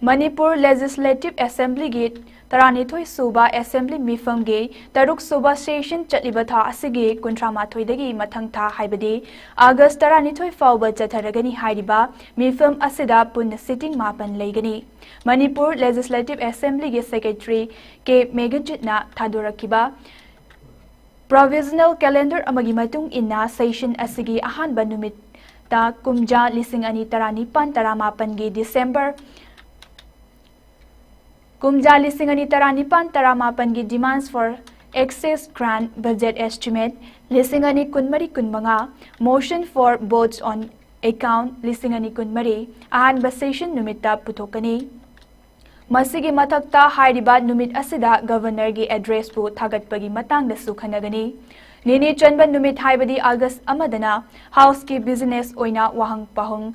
ꯃꯅꯤꯄꯨꯔ Legislative Assembly ꯒꯤ ꯇꯔꯥꯅꯤꯊꯣꯏ ꯁꯨꯕ Assembly ꯃꯤꯐꯝꯒꯤ ꯇꯔꯨꯛ ꯁꯨꯕ session ꯆꯠꯂꯤꯕ ꯊꯥ ꯑꯁꯤꯒꯤ ꯀꯨꯟꯊ꯭ꯔꯥ ꯃꯥꯊꯣꯏꯗꯒꯤ ꯃꯊꯪ ꯊꯥ, ꯍꯥꯏꯕꯗꯤ August ꯇꯔꯥꯅꯤꯊꯣꯏ ꯐꯥꯎꯕ ꯆꯠꯊꯔꯒꯅꯤ꯫ ꯍꯥꯏꯔꯤꯕ ꯃꯤꯐꯝ ꯑꯁꯤꯗ ꯄꯨꯟꯅ sitting ꯃꯥꯄꯟ ꯂꯩꯒꯅꯤ꯫ ꯃꯅꯤꯄꯨꯔ Legislative Assembly ꯒꯤ Secretary ꯀꯦ ꯃꯦꯘꯖꯤꯠꯅ ꯊꯥꯗꯣꯔꯛꯈꯤꯕ provisional calendar ꯑꯃꯒꯤ ꯃꯇꯨꯡ ꯏꯟꯅ session ꯑꯁꯤꯒꯤ ꯑꯍꯥꯟꯕ ꯅꯨꯃꯤꯠꯇ ꯀꯨꯝꯖꯥ ꯂꯤꯁꯤꯡ ꯑꯅꯤ ꯇꯔꯥꯅꯤꯄꯥꯟ ꯇꯔꯥꯃꯥꯄꯟꯒꯤ December, ꯀꯨꯝꯖꯥ ꯂꯤꯁꯤꯡ ꯑꯅꯤ ꯇꯔꯥꯅꯤꯄꯥꯟ ꯇꯔꯥꯃꯥꯄꯟꯒꯤ demands for excess grant budget estimate ꯂꯤꯁꯤꯡ ꯑꯅꯤ ꯀꯨꯟꯃꯔꯤ ꯀꯨꯟꯃꯉꯥ, motion for votes on account ꯂꯤꯁꯤꯡ ꯑꯅꯤ ꯀꯨꯟꯃꯔꯤ ꯑꯍꯥꯟꯕ session ꯅꯨꯃꯤꯠꯇ ꯄꯨꯊꯣꯛꯀꯅꯤ꯫ ꯃꯁꯤꯒꯤ ꯃꯊꯛꯇ, ꯍꯥꯏꯔꯤꯕ ꯅꯨꯃꯤꯠ ꯑꯁꯤꯗ Governor ꯒꯤ address ꯄꯨ ꯊꯥꯒꯠꯄꯒꯤ ꯃꯇꯥꯡꯗꯁꯨ ꯈꯟꯅꯒꯅꯤ꯫ ꯅꯤꯅꯤ ꯆꯟꯕ ꯅꯨꯃꯤꯠ, ꯍꯥꯏꯕꯗꯤ August ꯑꯃꯗꯅ House ꯀꯤ business ꯑꯣꯏꯅ ꯋꯥꯍꯪ ꯄꯥꯎꯍꯪ,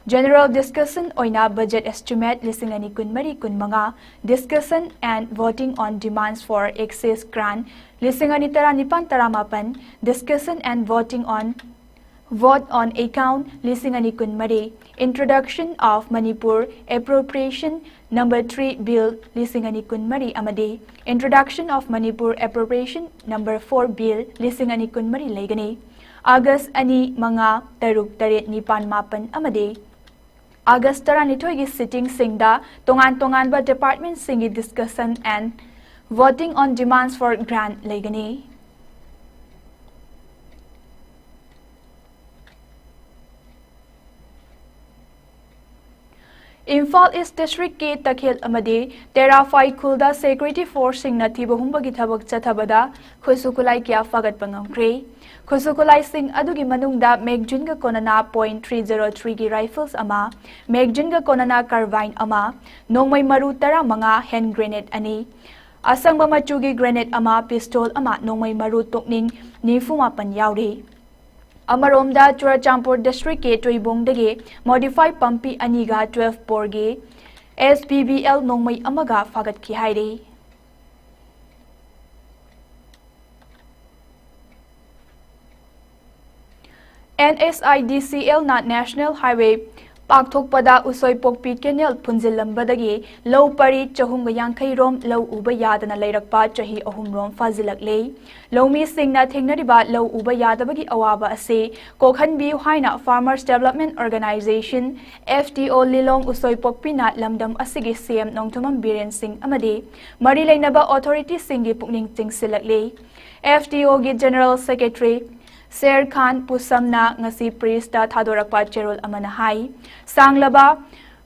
general discussion ꯑꯣꯏꯅ budget estimate ꯂꯤꯁꯤꯡ ꯑꯅꯤ ꯀꯨꯟꯃꯔꯤ ꯀꯨꯟꯃꯉꯥ, discussion and voting on demands for excess grant ꯂꯤꯁꯤꯡ ꯑꯅꯤ ꯇꯔꯥꯅꯤꯄꯥꯟ ꯇꯔꯥꯃꯥꯄꯟ, discussion and voting on vote on account ꯂꯤꯁꯤꯡ ꯑꯅꯤ ꯀꯨꯟꯃꯔꯤ, introduction of Manipur Appropriation number three Bill ꯂꯤꯁꯤꯡ ꯑꯅꯤ ꯀꯨꯟꯃꯔꯤ ꯑꯃꯗꯤ Introduction of Manipur Appropriation number four Bill ꯂꯤꯁꯤꯡ ꯑꯅꯤ ꯀꯨꯟꯃꯔꯤ ꯂꯩꯒꯅꯤ꯫ August ꯑꯅꯤ, ꯃꯉꯥ, ꯇꯔꯨꯛ, ꯇꯔꯦꯠ, ꯅꯤꯄꯥꯟ, ꯃꯥꯄꯟ ꯑꯃꯗꯤ August ꯇꯔꯥꯅꯤꯊꯣꯏꯒꯤ sitting ꯁꯤꯡꯗ ꯇꯣꯉꯥꯟ ꯇꯣꯉꯥꯟꯕ department ꯁꯤꯡꯒꯤ discussion and voting on demands for grant ꯂꯩꯒꯅꯤ꯫ ꯏꯝꯐꯥꯜ East District ꯀꯤ ꯇꯈꯦꯜ ꯑꯃꯗꯤ ꯇꯦꯔꯥꯐꯥꯏ ꯈꯨꯜꯗ security force ꯁꯤꯡꯅ ꯊꯤꯕ ꯍꯨꯝꯕꯒꯤ ꯊꯕꯛ ꯆꯠꯊꯕꯗ ꯈꯨꯠꯁꯨ ꯈꯨꯠꯂꯥꯏ ꯀꯌꯥ ꯐꯥꯒꯠꯄ ꯉꯝꯈ꯭ꯔꯦ꯫ ꯈꯨꯠꯁꯨ ꯈꯨꯠꯂꯥꯏꯁꯤꯡ ꯑꯗꯨꯒꯤ ꯃꯅꯨꯡꯗ magazine ꯒ ꯀꯣꯟꯅꯅ point three zero three ꯒꯤ rifles ꯑꯃ, magazine ꯒ ꯀꯣꯟꯅꯅ carbine ꯑꯃ, ꯅꯣꯡꯃꯩ ꯃꯔꯨ ꯇꯔꯥꯃꯉꯥ, hand grenade ꯑꯅꯤ, ꯑꯁꯪꯕ ꯃꯆꯨꯒꯤ grenade ꯑꯃ, pistol ꯑꯃ, ꯅꯣꯡꯃꯩ ꯃꯔꯨ ꯇꯣꯛꯅꯤꯡ ꯅꯤꯐꯨ ꯃꯥꯄꯟ ꯌꯥꯎꯔꯤ꯫ ꯑꯃꯔꯣꯝꯗ, ꯆꯨꯔꯆꯥꯟꯄꯨꯔ districtꯀꯤ ꯇꯨꯏꯕꯣꯡꯗꯒꯤ modify ꯄꯝꯄꯤ ꯑꯅꯤꯒ twelve boreꯒꯤ S P B L ꯅꯣꯡꯃꯩ ꯑꯃꯒ ꯐꯥꯒꯠꯈꯤ ꯍꯥꯏꯔꯤ꯫ N H I D C Lꯅ National Highway ꯄꯥꯛꯊꯣꯛꯄꯗ ꯎꯁꯣꯏꯄꯣꯛꯄꯤ canal ꯐꯨꯟꯖꯤꯜꯂꯝꯕꯗꯒꯤ ꯂꯧ ꯄꯔꯤ ꯆꯍꯨꯝꯒ ꯌꯥꯡꯈꯩ ꯔꯣꯝ ꯂꯧ ꯎꯕ ꯌꯥꯗꯅ ꯂꯩꯔꯛꯄ ꯆꯍꯤ ꯑꯍꯨꯝ ꯔꯣꯝ ꯐꯥꯖꯤꯜꯂꯛꯂꯦ꯫ ꯂꯧꯃꯤꯁꯤꯡꯅ ꯊꯦꯡꯅꯔꯤꯕ ꯂꯧ ꯎꯕ ꯌꯥꯗꯕꯒꯤ ꯑꯋꯥꯕ ꯑꯁꯤ ꯀꯣꯛꯍꯟꯕꯤꯌꯨ ꯍꯥꯏꯅ Farmers Development Organization, F D O, ꯂꯤꯂꯣꯡ ꯎꯁꯣꯏꯄꯣꯛꯄꯤꯅ ꯂꯝꯗꯝ ꯑꯁꯤꯒꯤ C M ꯅꯣꯡꯊꯣꯝꯕꯝ ꯕꯤꯔꯦꯟ ꯁꯤꯡ ꯑꯃꯗꯤ ꯃꯔꯤ ꯂꯩꯅꯕ authorityꯁꯤꯡꯒꯤ ꯄꯨꯛꯅꯤꯡ ꯆꯤꯡꯁꯤꯜꯂꯛꯂꯤ꯫ F D Oꯒꯤ General Secretary ꯁꯦꯔ ꯈꯥꯟ ꯄꯨꯁꯝꯅ ꯉꯁꯤ pressꯇ ꯊꯥꯗꯣꯔꯛꯄ ꯆꯦꯔꯣꯜ ꯑꯃꯅ ꯍꯥꯏ, ꯁꯥꯡꯂꯕ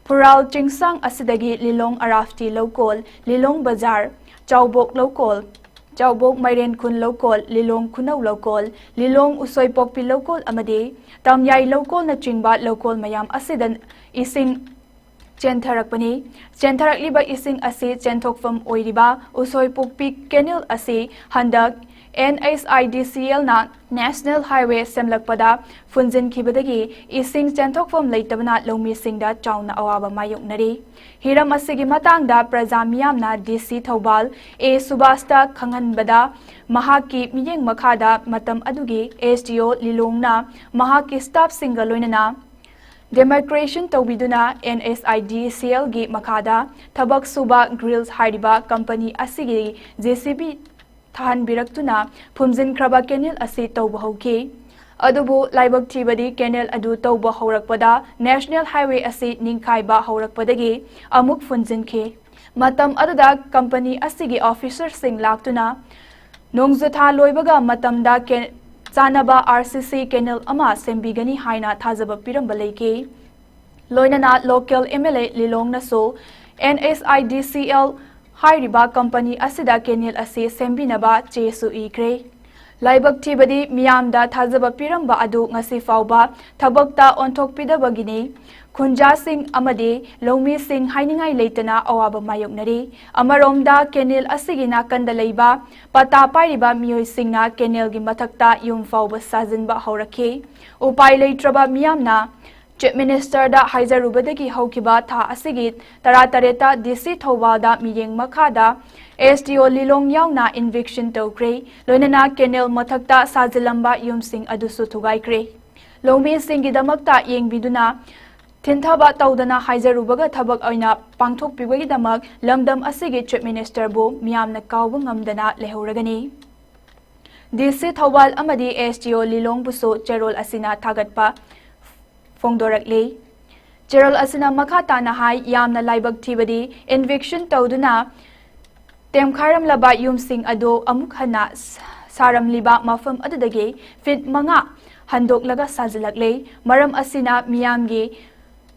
ꯐꯨꯔꯥꯜ ꯆꯤꯡꯁꯥꯡ ꯑꯁꯤꯗꯒꯤ ꯂꯤꯂꯣꯡ ꯑꯔꯥꯐꯇꯤ ꯂꯧꯀꯣꯜ, ꯂꯤꯂꯣꯡ ꯕꯖꯥꯔ, ꯆꯥꯎꯕꯣꯛ ꯂꯧꯀꯣꯜ, ꯆꯥꯎꯕꯣꯛ ꯃꯥꯏꯔꯦꯟꯈꯨꯟ ꯂꯧꯀꯣꯜ, ꯂꯤꯂꯣꯡ ꯈꯨꯅꯧ ꯂꯧꯀꯣꯜ, ꯂꯤꯂꯣꯡ ꯎꯁꯣꯏꯄꯣꯛꯄꯤ ꯂꯧꯀꯣꯜ ꯑꯃꯗꯤ ꯇꯝꯌꯥꯏ ꯂꯧꯀꯣꯜꯅꯆꯤꯡꯕ ꯂꯧꯀꯣꯜ ꯃꯌꯥꯝ ꯑꯁꯤꯗ ꯏꯁꯤꯡ ꯆꯦꯟꯊꯔꯛꯄꯅꯤ꯫ ꯆꯦꯟꯊꯔꯛꯂꯤꯕ ꯏꯁꯤꯡ ꯑꯁꯤ ꯆꯦꯟꯊꯣꯛꯐꯝ ꯑꯣꯏꯔꯤꯕ ꯎꯁꯣꯏꯄꯣꯛꯄꯤ canal ꯑꯁꯤ ꯍꯟꯗꯛ N H I D C Lꯅ National Highway ꯁꯦꯝꯂꯛꯄꯗ ꯐꯨꯟꯖꯤꯟꯈꯤꯕꯗꯒꯤ ꯏꯁꯤꯡ ꯆꯦꯟꯊꯣꯛꯐꯝ ꯂꯩꯇꯕꯅ ꯂꯧꯃꯤꯁꯤꯡꯗ ꯆꯥꯎꯅ ꯑꯋꯥꯕ ꯃꯥꯌꯣꯛꯅꯔꯤ꯫ ꯍꯤꯔꯝ ꯑꯁꯤꯒꯤ ꯃꯇꯥꯡꯗ ꯄ꯭ꯔꯖꯥ ꯃꯤꯌꯥꯝꯅ D C ꯊꯧꯕꯥꯜ A ꯁꯨꯕꯥꯁꯇ ꯈꯪꯍꯟꯕꯗ, ꯃꯍꯥꯛꯀꯤ ꯃꯤꯠꯌꯦꯡ ꯃꯈꯥꯗ ꯃꯇꯝ ꯑꯗꯨꯒꯤ S D O ꯂꯤꯂꯣꯡꯅ ꯃꯍꯥꯛꯀꯤ staffꯁꯤꯡꯒ ꯂꯣꯏꯅꯅ demarcation ꯇꯧꯕꯤꯗꯨꯅ N H I D C Lꯒꯤ ꯃꯈꯥꯗ ꯊꯕꯛ ꯁꯨꯕ Grills ꯍꯥꯏꯔꯤꯕ company ꯑꯁꯤꯒꯤ J C B ꯊꯥꯍꯟꯕꯤꯔꯛꯇꯨꯅ ꯐꯨꯝꯖꯤꯟꯈ꯭ꯔꯕ canal ꯑꯁꯤ ꯇꯧꯕ ꯍꯧꯈꯤ꯫ ꯑꯗꯨꯕꯨ ꯂꯥꯏꯕꯛ ꯊꯤꯕꯗꯤ canal ꯑꯗꯨ ꯇꯧꯕ ꯍꯧꯔꯛꯄꯗ National Highway ꯑꯁꯤ ꯅꯤꯡꯈꯥꯏꯕ ꯍꯧꯔꯛꯄꯗꯒꯤ ꯑꯃꯨꯛ ꯐꯨꯟꯖꯤꯟꯈꯤ꯫ ꯃꯇꯝ ꯑꯗꯨꯗ company ꯑꯁꯤꯒꯤ officerꯁꯤꯡ ꯂꯥꯛꯇꯨꯅ ꯅꯣꯡꯖꯨꯊꯥ ꯂꯣꯏꯕꯒ ꯃꯇꯝꯗ ꯀꯦ-, ꯆꯥꯟꯅꯕ R C C canal ꯑꯃ ꯁꯦꯝꯕꯤꯒꯅꯤ ꯍꯥꯏꯅ ꯊꯥꯖꯕ ꯄꯤꯔꯝꯕ ꯂꯩꯈꯤ꯫ ꯂꯣꯏꯅꯅ local M L A ꯂꯤꯂꯣꯡꯅꯁꯨ N H I D C L ꯍꯥꯏꯔꯤꯕ company ꯑꯁꯤꯗ canal ꯑꯁꯤ ꯁꯦꯝꯕꯤꯅꯕ ꯆꯦꯁꯨ ꯏꯈ꯭ꯔꯦ꯫ ꯂꯥꯏꯕꯛ ꯊꯤꯕꯗꯤ ꯃꯤꯌꯥꯝꯗ ꯊꯥꯖꯕ ꯄꯤꯔꯝꯕ ꯑꯗꯨ ꯉꯁꯤ ꯐꯥꯎꯕ ꯊꯕꯛꯇ ꯑꯣꯟꯊꯣꯛꯄꯤꯗꯕꯒꯤꯅꯤ꯫ ꯈꯨꯟꯖꯥꯁꯤꯡ ꯑꯃꯗꯤ ꯂꯧꯃꯤꯁꯤꯡ ꯍꯥꯏꯅꯤꯡꯉꯥꯏ ꯂꯩꯇꯅ ꯑꯋꯥꯕ ꯃꯥꯌꯣꯛꯅꯔꯤ꯫ ꯑꯃꯔꯣꯝꯗ ꯀꯦꯅꯦꯜ ꯑꯁꯤꯒꯤ ꯅꯥꯀꯟꯗ ꯂꯩꯕ ꯄꯇꯥ ꯄꯥꯏꯔꯤꯕ ꯃꯤꯑꯣꯏꯁꯤꯡꯅ ꯀꯦꯅꯦꯜꯒꯤ ꯃꯊꯛꯇ ꯌꯨꯝ ꯐꯥꯎꯕ ꯁꯥꯖꯤꯟꯕ ꯍꯧꯔꯛꯈꯤ꯫ ꯎꯄꯥꯏ ꯂꯩꯇ꯭ꯔꯕ ꯃꯤꯌꯥꯝꯅ ꯆꯤꯐ ꯃꯤꯅꯤꯁꯇꯔꯗ ꯍꯥꯏꯖꯔꯨꯕꯗꯒꯤ ꯍꯧꯈꯤꯕ ꯊꯥ ꯑꯁꯤꯒꯤ ꯇꯔꯥꯇꯔꯦꯠꯇ ꯗꯤ ꯁꯤ ꯊꯧꯕꯥꯜꯗ ꯃꯤꯠꯌꯦꯡ ꯃꯈꯥꯗ ꯑꯦꯁ ꯗꯤ ꯑꯣ ꯂꯤꯂꯣꯡ ꯌꯥꯎꯅ ꯏꯟꯚꯤꯛꯁꯟ ꯇꯧꯈ꯭ꯔꯦ꯫ ꯂꯣꯏꯅꯅ ꯀꯦꯅꯦꯜ ꯃꯊꯛꯇ ꯁꯥꯖꯤꯜꯂꯝꯕ ꯌꯨꯝꯁꯤꯡ ꯑꯗꯨꯁꯨ ꯊꯨꯒꯥꯏꯈ꯭ꯔꯦ꯫ ꯂꯧꯃꯤꯁꯤꯡꯒꯤꯗꯃꯛꯇ ꯌꯦꯡꯕꯤꯗꯨꯅ ꯊꯤꯟꯊꯕ ꯇꯧꯗꯅ ꯍꯥꯏꯖꯔꯨꯕꯒ ꯊꯕꯛ ꯑꯣꯏꯅ ꯄꯥꯡꯊꯣꯛꯄꯤꯕꯒꯤꯗꯃꯛ ꯂꯝꯗꯝ ꯑꯁꯤꯒꯤ ꯆꯤꯐ ꯃꯤꯅꯤꯁꯇꯔꯕꯨ ꯃꯤꯌꯥꯝꯅ ꯀꯥꯎꯕ ꯉꯝꯗꯅ ꯂꯩꯍꯧꯔꯒꯅꯤ꯫ ꯗꯤ ꯁꯤ ꯊꯧꯕꯥꯜ ꯑꯃꯗꯤ ꯑꯦꯁ ꯗꯤ ꯑꯣ ꯂꯤꯂꯣꯡꯕꯨꯁꯨ ꯆꯦꯔꯣꯜ ꯑꯁꯤꯅ ꯊꯥꯒꯠꯄ ꯐꯣꯡꯗꯣꯔꯛꯂꯤ꯫ ꯆꯦꯔꯣꯜ ꯑꯁꯤꯅ ꯃꯈꯥ ꯇꯥꯅ ꯍꯥꯏ, ꯌꯥꯝꯅ ꯂꯥꯏꯕꯛ ꯊꯤꯕꯗꯤ ꯏꯟꯚꯤꯛꯁꯟ ꯇꯧꯗꯨꯅ ꯇꯦꯝꯈꯥꯏꯔꯝꯂꯕ ꯌꯨꯝꯁꯤꯡ ꯑꯗꯨ ꯑꯃꯨꯛ ꯍꯟꯅ ꯁ-, ꯁꯥꯔꯝꯂꯤꯕ ꯃꯐꯝ ꯑꯗꯨꯗꯒꯤ ꯐꯤꯠ ꯃꯉꯥ ꯍꯟꯗꯣꯛꯂꯒ ꯁꯥꯖꯤꯜꯂꯛꯂꯦ꯫ ꯃꯔꯝ ꯑꯁꯤꯅ ꯃꯤꯌꯥꯝꯒꯤ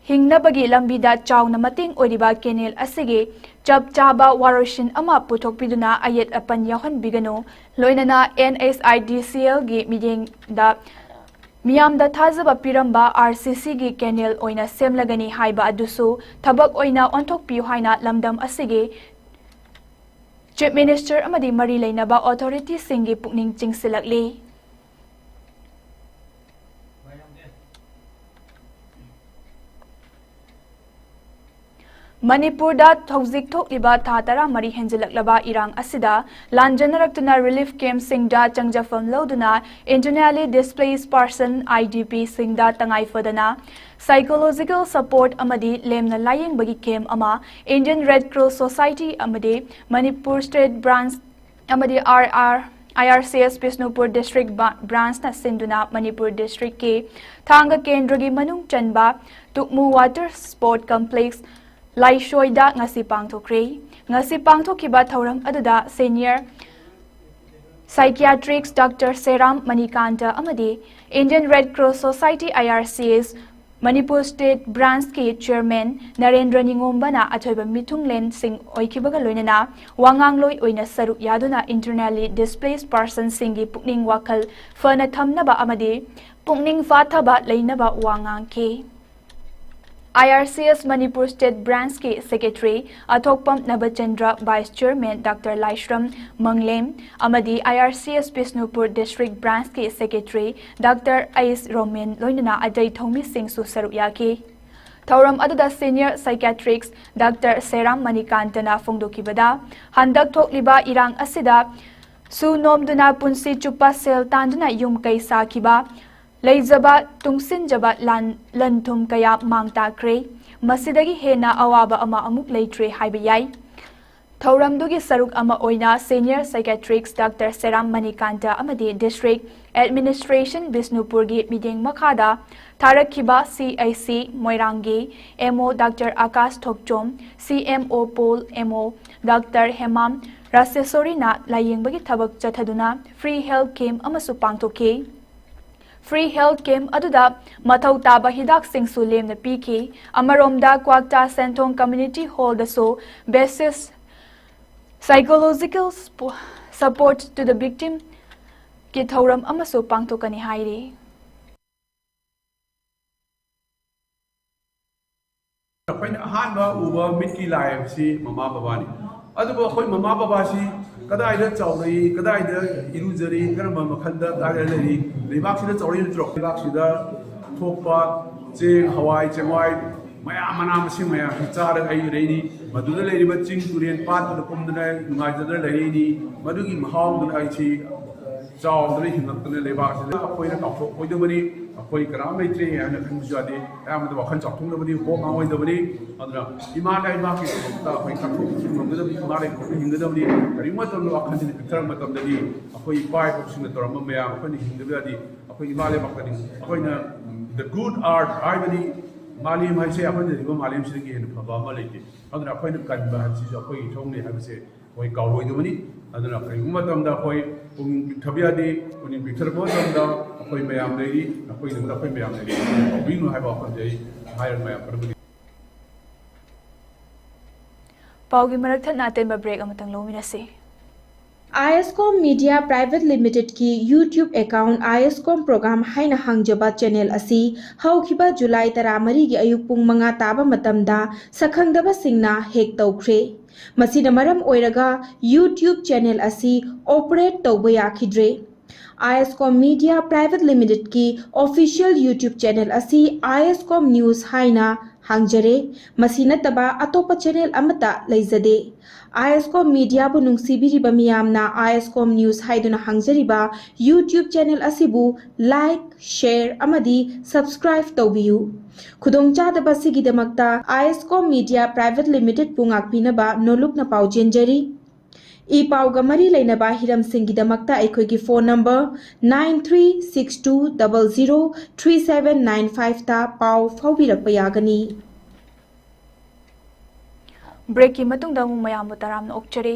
ꯍꯤꯡꯅꯕꯒꯤ ꯂꯝꯕꯤꯗ ꯆꯥꯎꯅ ꯃꯇꯦꯡ ꯑꯣꯏꯔꯤꯕ ꯀꯦꯅꯦꯜ ꯑꯁꯤꯒꯤ ꯆꯞ ꯆꯥꯕ ꯋꯥꯔꯣꯏꯁꯤꯟ ꯑꯃ ꯄꯨꯊꯣꯛꯄꯤꯗꯨꯅ ꯑꯌꯦꯠ ꯑꯄꯟ ꯌꯥꯎꯍꯟꯕꯤꯒꯅꯨ꯫ ꯂꯣꯏꯅꯅ ꯑꯦꯟ ꯑꯦꯁ ꯑꯥꯏ ꯗꯤ ꯁꯤ ꯑꯦꯜꯒꯤ ꯃꯤꯠꯌꯦꯡꯗ ꯃꯤꯌꯥꯝꯗ ꯊꯥꯖꯕ ꯄꯤꯔꯝꯕ ꯑꯥꯔ ꯁꯤ ꯁꯤꯒꯤ ꯀꯦꯅꯦꯜ ꯑꯣꯏꯅ ꯁꯦꯝꯂꯒꯅꯤ ꯍꯥꯏꯕ ꯑꯗꯨꯁꯨ ꯊꯕꯛ ꯑꯣꯏꯅ ꯑꯣꯟꯊꯣꯛꯄꯤꯌꯨ ꯍꯥꯏꯅ ꯂꯝꯗꯝ ꯑꯁꯤꯒꯤ ꯆꯤꯐ ꯃꯤꯅꯤꯁꯇꯔ ꯑꯃꯗꯤ ꯃꯔꯤ ꯂꯩꯅꯕ ꯑꯣꯊꯣꯔꯤꯇꯤꯁꯤꯡꯒꯤ ꯄꯨꯛꯅꯤꯡ ꯆꯤꯡꯁꯤꯜꯂꯛꯂꯤ꯫ ꯃꯅꯤꯄꯨꯔꯗ ꯍꯧꯖꯤꯛ ꯊꯣꯛꯂꯤꯕ ꯊꯥ ꯇꯔꯥꯃꯔꯤ ꯍꯦꯟꯖꯤꯜꯂꯛꯂꯕ ꯏꯔꯥꯡ ꯑꯁꯤꯗ ꯂꯥꯟꯖꯦꯟꯅꯔꯛꯇꯨꯅ ꯔꯤꯂꯤꯐ ꯀꯦꯝꯞꯁꯤꯡꯗ ꯆꯪꯖꯐꯝ ꯂꯧꯗꯨꯅ internally displaced person, I D P, ꯁꯤꯡꯗ ꯇꯉꯥꯏ ꯐꯗꯅ psychological support ꯑꯃꯗꯤ ꯂꯦꯝꯅ ꯂꯥꯌꯦꯡꯕꯒꯤ ꯀꯦꯝꯞ ꯑꯃ Indian Red Cross Society ꯑꯃꯗꯤ ꯃꯅꯤꯄꯨꯔ ꯁ꯭ꯇꯦꯠ ꯕ꯭ꯔꯥꯟꯆ ꯑꯃꯗꯤ ꯑꯥꯔ ꯑꯥꯔ, ꯑꯥꯏ R C S Bishnupur district ꯕ-, ꯕ꯭ꯔꯥꯟꯆꯅ ꯁꯤꯟꯗꯨꯅ ꯃꯅꯤꯄꯨꯔ ꯗꯤꯁꯇ꯭ꯔꯤꯛꯀꯤ ꯊꯥꯡꯒ ꯀꯦꯟꯗ꯭ꯔꯒꯤ ꯃꯅꯨꯡ ꯆꯟꯕ ꯇꯨꯛꯃꯨ ꯋꯥꯇꯔ ꯁ꯭ꯄꯣꯔꯠ ꯀꯝꯄ꯭ꯂꯦꯛꯁ ꯂꯥꯏꯁꯣꯏꯗ ꯉꯁꯤ ꯄꯥꯡꯊꯣꯛꯈ꯭ꯔꯦ꯫ ꯉꯁꯤ ꯄꯥꯡꯊꯣꯛꯈꯤꯕ ꯊꯧꯔꯝ ꯑꯗꯨꯗ senior psychiatrist ꯗꯥꯛꯇꯔ ꯁꯦꯔꯥꯝ ꯃꯅꯤꯀꯥꯟꯇ ꯑꯃꯗꯤ Indian Red Cross Society, I R C S, Manipur state ꯕ꯭ꯔꯥꯟꯁꯀꯤ ꯆꯤꯌꯔꯃꯦꯟ ꯅꯔꯦꯟꯗ꯭ꯔ ꯅꯤꯉꯣꯝꯕꯅ ꯑꯊꯣꯏꯕ ꯃꯤꯊꯨꯡꯂꯦꯟꯁꯤꯡ ꯑꯣꯏꯈꯤꯕꯒ ꯂꯣꯏꯅꯅ ꯋꯥꯉꯥꯡꯂꯣꯏ ꯑꯣꯏꯅ ꯁꯔꯨꯛ ꯌꯥꯗꯨꯅ internally displaced personꯁꯤꯡꯒꯤ ꯄꯨꯛꯅꯤꯡ ꯋꯥꯈꯜ ꯐꯅ ꯊꯝꯅꯕ ꯑꯃꯗꯤ ꯄꯨꯛꯅꯤꯡ ꯐꯥꯊꯕ ꯂꯩꯅꯕ ꯋꯥ ꯉꯥꯡꯈꯤ꯫ IRCS ꯃꯅꯤꯄꯨꯔ ꯁ꯭ꯇꯦꯠ ꯕ꯭ꯔꯥꯟꯁꯀꯤ secretary Athokpam Nabachandra, vice chairman doctor Laishram Manglem ꯑꯃꯗꯤ IRCS ꯕꯤꯁꯅꯨꯄꯨꯔ ꯗꯤꯁꯇ꯭ꯔꯤꯛ ꯕ꯭ꯔꯥꯟꯁꯀꯤ ꯁꯦꯀ꯭ꯔꯦꯇꯔꯤ ꯗꯥꯛꯇꯔ ꯑꯩꯁ ꯔꯣꯃꯦꯟ ꯂꯣꯏꯅꯅ ꯑꯇꯩ ꯊꯧꯃꯤꯁꯤꯡꯁꯨ ꯁꯔꯨꯛ ꯌꯥꯈꯤ꯫ ꯊꯧꯔꯝ ꯑꯗꯨꯗ ꯁꯤꯅꯤꯌꯔ ꯁꯥꯏꯀꯤꯌꯥꯇ꯭ꯔꯤꯛꯁ ꯗꯥꯛꯇꯔ ꯁꯦꯔꯥꯝ ꯃꯅꯤꯀꯥꯟꯇꯅ ꯐꯣꯡꯗꯣꯛꯈꯤꯕꯗ, ꯍꯟꯗꯛ ꯊꯣꯛꯂꯤꯕ ꯏꯔꯥꯡ ꯑꯁꯤꯗ ꯁꯨ ꯅꯣꯝꯗꯨꯅ ꯄꯨꯟꯁꯤ ꯆꯨꯞꯄ ꯁꯦꯜ ꯇꯥꯟꯗꯨꯅ ꯌꯨꯝ ꯀꯩ ꯁꯥꯈꯤꯕ, ꯂꯩꯖꯕ, ꯇꯨꯡꯁꯤꯟꯖꯕ ꯂꯥꯟ, ꯂꯟ ꯊꯨꯝ ꯀꯌꯥ ꯃꯥꯡ ꯇꯥꯛꯈ꯭ꯔꯦ꯫ ꯃꯁꯤꯗꯒꯤ ꯍꯦꯟꯅ ꯑꯋꯥꯕ ꯑꯃ ꯑꯃꯨꯛ ꯂꯩꯇ꯭ꯔꯦ ꯍꯥꯏꯕ ꯌꯥꯏ꯫ ꯊꯧꯔꯝꯗꯨꯒꯤ ꯁꯔꯨꯛ ꯑꯃ ꯑꯣꯏꯅ ꯁꯤꯅꯤꯌꯔ ꯁꯥꯏꯀꯤꯌꯥꯇ꯭ꯔꯤꯛꯁ ꯗꯥꯛꯇꯔ ꯁꯦꯔꯥꯝ ꯃꯅꯤꯀꯥꯟꯇ ꯑꯃꯗꯤ ꯗꯤꯁꯇ꯭ꯔꯤꯛ ꯑꯦꯗꯃꯤꯅꯤꯁꯇ꯭ꯔꯦꯁꯟ ꯕꯤꯁꯅꯨꯄꯨꯔꯒꯤ ꯃꯤꯠꯌꯦꯡ ꯃꯈꯥꯗ ꯊꯥꯔꯛꯈꯤꯕ CIC ꯃꯣꯏꯔꯥꯡꯒꯤ MO ꯗꯥꯛꯇꯔ ꯑꯀꯥꯁ ꯊꯣꯛꯆꯣꯝ, CMO pol, MO doctor Hemam ꯔꯥꯁꯦꯁꯣꯔꯤꯅ ꯂꯥꯌꯦꯡꯕꯒꯤ ꯊꯕꯛ ꯆꯠꯊꯗꯨꯅ free health camp ꯑꯃꯁꯨ ꯄꯥꯡꯊꯣꯛꯈꯤ꯫ Free health camp ꯑꯗꯨꯗ ꯃꯊꯧ ꯇꯥꯕ ꯍꯤꯗꯥꯛꯁꯤꯡꯁꯨ ꯂꯦꯝꯅ ꯄꯤꯈꯤ꯫ ꯑꯃꯔꯣꯝꯗ, ꯀ꯭ꯋꯥꯛꯇꯥ ꯁꯦꯟꯊꯣꯡ community ꯍꯣꯜꯗꯁꯨ Basis Psychological Spo-, Support to the Victim ꯀꯤ ꯊꯧꯔꯝ ꯑꯃꯁꯨ ꯄꯥꯡꯊꯣꯛꯀꯅꯤ ꯍꯥꯏꯔꯤ꯫ ꯑꯩꯈꯣꯏꯅ ꯑꯍꯥꯟꯕ ꯎꯕ ꯃꯤꯠꯀꯤ ꯂꯥꯏ ꯍꯥꯏꯕꯁꯤ ꯃꯃꯥ ꯕꯕꯥꯅꯤ꯫ ꯑꯗꯨꯕꯨ ꯑꯩꯈꯣꯏ ꯃꯃꯥ ꯕꯕꯥꯁꯤ ꯀꯗꯥꯏꯗ ꯆꯥꯎꯔꯛꯏ, ꯀꯗꯥꯏꯗ ꯏꯔꯨꯖꯔꯤ, ꯀꯔꯝꯕ ꯃꯈꯜꯗ ꯀꯗꯥꯏꯗ ꯂꯩꯔꯤ, ꯂꯩꯕꯥꯛꯁꯤꯗ ꯆꯥꯎꯔꯛꯏ ꯅꯠꯇ꯭ꯔꯣ? ꯂꯩꯕꯥꯛꯁꯤꯗ ꯊꯣꯛꯄ ꯆꯦꯡ, ꯍꯋꯥꯏ, ꯆꯦꯡꯋꯥꯏ ꯃꯌꯥꯝ, ꯃꯅꯥ ꯃꯁꯤꯡ ꯃꯌꯥꯝꯁꯤ ꯆꯥꯔꯒ ꯑꯩ ꯂꯩꯔꯤ꯫ ꯃꯗꯨꯗ ꯂꯩꯔꯤꯕ ꯆꯤꯡ, ꯇꯨꯔꯦꯜ, ꯄꯥꯠꯇꯨꯗ ꯀꯨꯝꯗꯨꯅ ꯅꯨꯡꯉꯥꯏꯖꯗꯨꯅ ꯂꯩꯔꯛꯏꯅꯤ꯫ ꯃꯗꯨꯒꯤ ꯃꯍꯥꯎꯗꯨꯅ ꯑꯩꯁꯤ ꯆꯥꯎꯗꯨꯅ ꯍꯤꯡꯉꯛꯇꯨꯅ ꯂꯩꯕꯥꯛꯁꯤꯗ ꯑꯩꯈꯣꯏꯅ ꯀꯥꯎꯊꯣꯛꯑꯣꯏꯗꯕꯅꯤ꯫ ꯑꯩꯈꯣꯏ ꯀꯅꯥꯝ ꯂꯩꯇ꯭ꯔꯦ ꯍꯥꯏꯅ ꯈꯟꯕꯁꯨ ꯌꯥꯗꯦ꯫ ꯑꯌꯥꯝꯕꯗ ꯋꯥꯈꯜ ꯆꯥꯎꯊꯣꯛꯅꯕꯅꯤ, ꯀꯣꯛ ꯉꯥꯡꯉꯣꯏꯗꯕꯅꯤ꯫ ꯑꯗꯨꯅ ꯏꯃꯥ ꯂꯩꯕꯥꯛꯀꯤꯗꯃꯛꯇ ꯑꯩꯈꯣꯏ ꯀꯥꯡꯊꯣꯛꯄꯁꯨ ꯉꯝꯒꯗꯕꯅꯤ, ꯏꯃꯥ ꯂꯩꯕꯥꯛꯇ ꯍꯤꯡꯒꯗꯕꯅꯤ꯫ ꯀꯔꯤꯒꯨꯝꯕ ꯃꯇꯝꯗ ꯋꯥꯈꯜꯁꯤꯅ ꯄꯤꯛꯊꯔꯛꯄ ꯃꯇꯝꯗꯗꯤ ꯑꯩꯈꯣꯏ ꯏꯄꯥ ꯏꯄꯨꯁꯤꯡꯅ ꯇꯧꯔꯝꯕ ꯃꯌꯥꯝ ꯑꯩꯈꯣꯏꯅ ꯍꯤꯡꯗꯕ ꯌꯥꯗꯦ꯫ ꯑꯩꯈꯣꯏ ꯏꯃꯥ ꯂꯩꯕꯥꯛꯇꯅꯤ꯫ ꯑꯩꯈꯣꯏꯅ the good earth ꯍꯥꯏꯕꯗꯤ ꯃꯥꯂꯦꯝ ꯍꯥꯏꯁꯦ ꯑꯩꯈꯣꯏꯅ ꯂꯩꯔꯤꯕ ꯃꯥꯂꯦꯝꯁꯤꯗꯒꯤ ꯍꯦꯟꯅ ꯐꯕ ꯑꯃ ꯂꯩꯇꯦ꯫ ꯑꯗꯨꯅ ꯑꯩꯈꯣꯏꯅ ꯀꯟꯕ ꯍꯥꯏꯕꯁꯤꯁꯨ ꯑꯩꯈꯣꯏꯒꯤ ꯏꯊꯧꯅꯤ ꯍꯥꯏꯕꯁꯦ ꯑꯩꯈꯣꯏ ꯀꯥꯎꯔꯣꯏꯗꯕꯅꯤ꯫ ꯑꯗꯨꯅ ꯀꯔꯤꯒꯨꯝꯕ ꯃꯇꯝꯗ ꯑꯩꯈꯣꯏ ꯄꯨꯛꯅꯤꯡ ꯄꯤꯛꯊꯕ ꯌꯥꯗꯦ꯫ ꯄꯨꯛꯅꯤꯡ ꯄꯤꯛꯊꯔꯛꯄ ꯃꯇꯝꯗ ꯑꯩꯈꯣꯏ ꯃꯌꯥꯝ ꯂꯩꯔꯤ, ꯅꯈꯣꯏꯒꯤꯗꯃꯛꯇ ꯑꯩꯈꯣꯏ ꯃꯌꯥꯝ ꯂꯩꯔꯤ꯫ ꯀꯥꯎꯕꯤꯒꯅꯨ ꯍꯥꯏꯕ ꯋꯥꯐꯝꯁꯦ ꯑꯩ ꯍꯥꯏꯔꯒ ꯃꯌꯥꯝ ꯄꯨꯝꯅꯃꯛꯀꯤ ꯄꯥꯎꯒꯤ ꯃꯔꯛ ꯊꯠꯅ ꯑꯇꯦꯟꯕ ꯕ꯭ꯔꯦꯛ ꯑꯃꯇꯪ ꯂꯧꯃꯤꯟꯅꯁꯤ꯫ ꯑꯥꯏ S com media private ꯂꯤꯃꯤꯇꯦꯗꯀꯤ YouTube account ꯑꯥꯏ ꯑꯦꯁ ꯀꯣꯝ ꯄ꯭ꯔꯣꯒ꯭ꯔꯥꯝ ꯍꯥꯏꯅ ꯍꯥꯡꯖꯕ ꯆꯦꯅꯦꯜ ꯑꯁꯤ ꯍꯧꯈꯤꯕ ꯖꯨꯂꯥꯏ ꯇꯔꯥꯃꯔꯤꯒꯤ ꯑꯌꯨꯛ ꯄꯨꯡ ꯃꯉꯥ ꯇꯥꯕ ꯃꯇꯝꯗ ꯁꯛꯈꯪꯗꯕꯁꯤꯡꯅ ꯍꯦꯛ ꯇꯧꯈ꯭ꯔꯦ꯫ ꯃꯁꯤꯅ ꯃꯔꯝ ꯑꯣꯏꯔꯒ ꯌꯨꯇ꯭ꯌꯨꯕ ꯆꯦꯅꯦꯜ ꯑꯁꯤ ꯑꯣꯄꯔꯦꯠ ꯇꯧꯕ ꯌꯥꯈꯤꯗ꯭ꯔꯦ꯫ I S com media private ꯂꯤꯃꯤꯇꯦꯗꯀꯤ ꯑꯣꯐꯤꯁꯤꯌꯦꯜ ꯌꯨꯇ꯭ꯌꯨꯕ ꯆꯦꯅꯦꯜ ꯑꯁꯤ ꯑꯥꯏ ꯑꯦꯁ ꯀꯣꯝ ꯅ꯭ꯌꯨꯁ ꯍꯥꯏꯅ ꯍꯥꯡꯖꯔꯦ꯫ ꯃꯁꯤ ꯅꯠꯇꯕ ꯑꯇꯣꯞꯄ ꯆꯦꯅꯦꯜ ꯑꯃꯠꯇ ꯂꯩꯖꯗꯦ꯫ ꯑꯥꯏ ꯑꯦꯁ ꯀꯣꯝ ꯃꯤꯗꯤꯌꯥꯕꯨ ꯅꯨꯡꯁꯤꯕꯤꯔꯤꯕ ꯃꯤꯌꯥꯝꯅ ꯑꯥꯏ ꯑꯦꯁ ꯀꯣꯝ ꯅ꯭ꯌꯨꯁ ꯍꯥꯏꯗꯨꯅ ꯍꯥꯡꯖꯔꯤꯕ ꯌꯨꯇ꯭ꯌꯨꯕ ꯆꯦꯅꯦꯜ ꯑꯁꯤꯕꯨ ꯂꯥꯏꯛ, ꯁꯦꯌꯔ ꯑꯃꯗꯤ ꯁꯕꯁꯀ꯭ꯔꯥꯏꯕ ꯇꯧꯕꯤꯌꯨ꯫ ꯈꯨꯗꯣꯡꯆꯥꯗꯕ ꯑꯁꯤꯒꯤꯗꯃꯛꯇ ꯑꯥꯏ S com media private ꯂꯤꯃꯤꯇꯦꯗꯄꯨ ꯉꯥꯛꯄꯤꯅꯕ ꯅꯣꯜꯂꯨꯛꯅ ꯄꯥꯎꯖꯦꯟꯖꯔꯤ꯫ E ꯄꯥꯎꯒ ꯃꯔꯤ ꯂꯩꯅꯕ ꯍꯤꯔꯝꯁꯤꯡꯒꯤꯗꯃꯛꯇ ꯑꯩꯈꯣꯏꯒꯤ phone number nine three six two double zero three seven nine fiveꯇ ꯄꯥꯎ ꯐꯥꯎꯕꯤꯔꯛꯄ ꯌꯥꯒꯅꯤ꯫ ꯕ꯭ꯔꯦꯛꯀꯤ ꯃꯇꯨꯡꯗ ꯑꯃꯨꯛ ꯃꯌꯥꯝꯕꯨ ꯇꯔꯥꯝꯅ ꯑꯣꯛꯆꯔꯤ꯫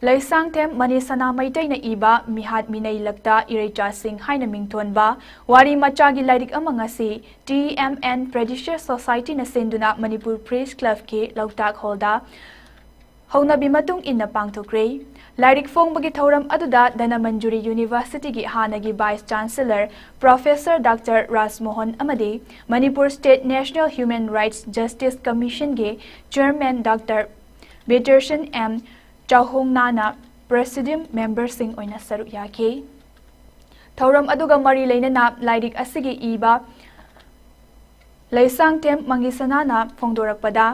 ꯂꯩꯁꯥꯡꯊꯦꯝ ꯃꯅꯤꯁꯅꯥ ꯃꯩꯇꯩꯅ ꯏꯕ ꯃꯤꯍꯥꯠ ꯃꯤꯅꯩ ꯂꯛꯇ ꯏꯔꯩꯆꯥꯁꯤꯡ ꯍꯥꯏꯅ ꯃꯤꯡꯊꯣꯟꯕ ꯋꯥꯔꯤ ꯃꯆꯥꯒꯤ ꯂꯥꯏꯔꯤꯛ ꯑꯃ ꯉꯁꯤ ꯇꯤ ꯑꯦꯝ ꯑꯦꯟ ꯄ꯭ꯔꯦꯖꯤꯁꯤꯌꯁ ꯁꯣꯁꯥꯏꯇꯤꯅ ꯁꯤꯟꯗꯨꯅ ꯃꯅꯤꯄꯨꯔ ꯄ꯭ꯔꯦꯁ ꯀ꯭ꯂꯕꯀꯤ ꯂꯧꯇꯥꯛ ꯍꯣꯜꯗ ꯍꯧꯅꯕꯤ ꯃꯇꯨꯡ ꯏꯟꯅ ꯄꯥꯡꯊꯣꯛꯈ꯭ꯔꯦ꯫ ꯂꯥꯏꯔꯤꯛ ꯐꯣꯡꯕꯒꯤ ꯊꯧꯔꯝ ꯑꯗꯨꯗ ꯙꯅꯃꯟꯖꯨꯔꯤ ꯌꯨꯅꯤꯚꯔꯁꯤꯇꯤꯒꯤ ꯍꯥꯟꯅꯒꯤ vice chancellor professor doctor Rajmohan ꯑꯃꯗꯤ Manipur state national human rights justice ꯀꯃꯤꯁꯟꯒꯤ ꯆꯤꯌꯔꯃꯦꯟ ꯗꯥꯛꯇꯔ ꯕꯤꯇꯔꯁꯟ ꯑꯦꯝ ꯆꯥꯍꯣꯡꯅꯥꯅ ꯄ꯭ꯔꯦꯁꯤꯗꯤꯌꯝ ꯃꯦꯝꯕꯔꯁꯤꯡ ꯑꯣꯏꯅ ꯁꯔꯨꯛ ꯌꯥꯈꯤ꯫ ꯊꯧꯔꯝ ꯑꯗꯨꯒ ꯃꯔꯤ ꯂꯩꯅꯅ ꯂꯥꯏꯔꯤꯛ ꯑꯁꯤꯒꯤ ꯏꯕ ꯂꯩꯁꯥꯡꯊꯦꯝ ꯃꯪꯒꯤꯁꯅꯥꯅ ꯐꯣꯡꯗꯣꯔꯛꯄꯗ,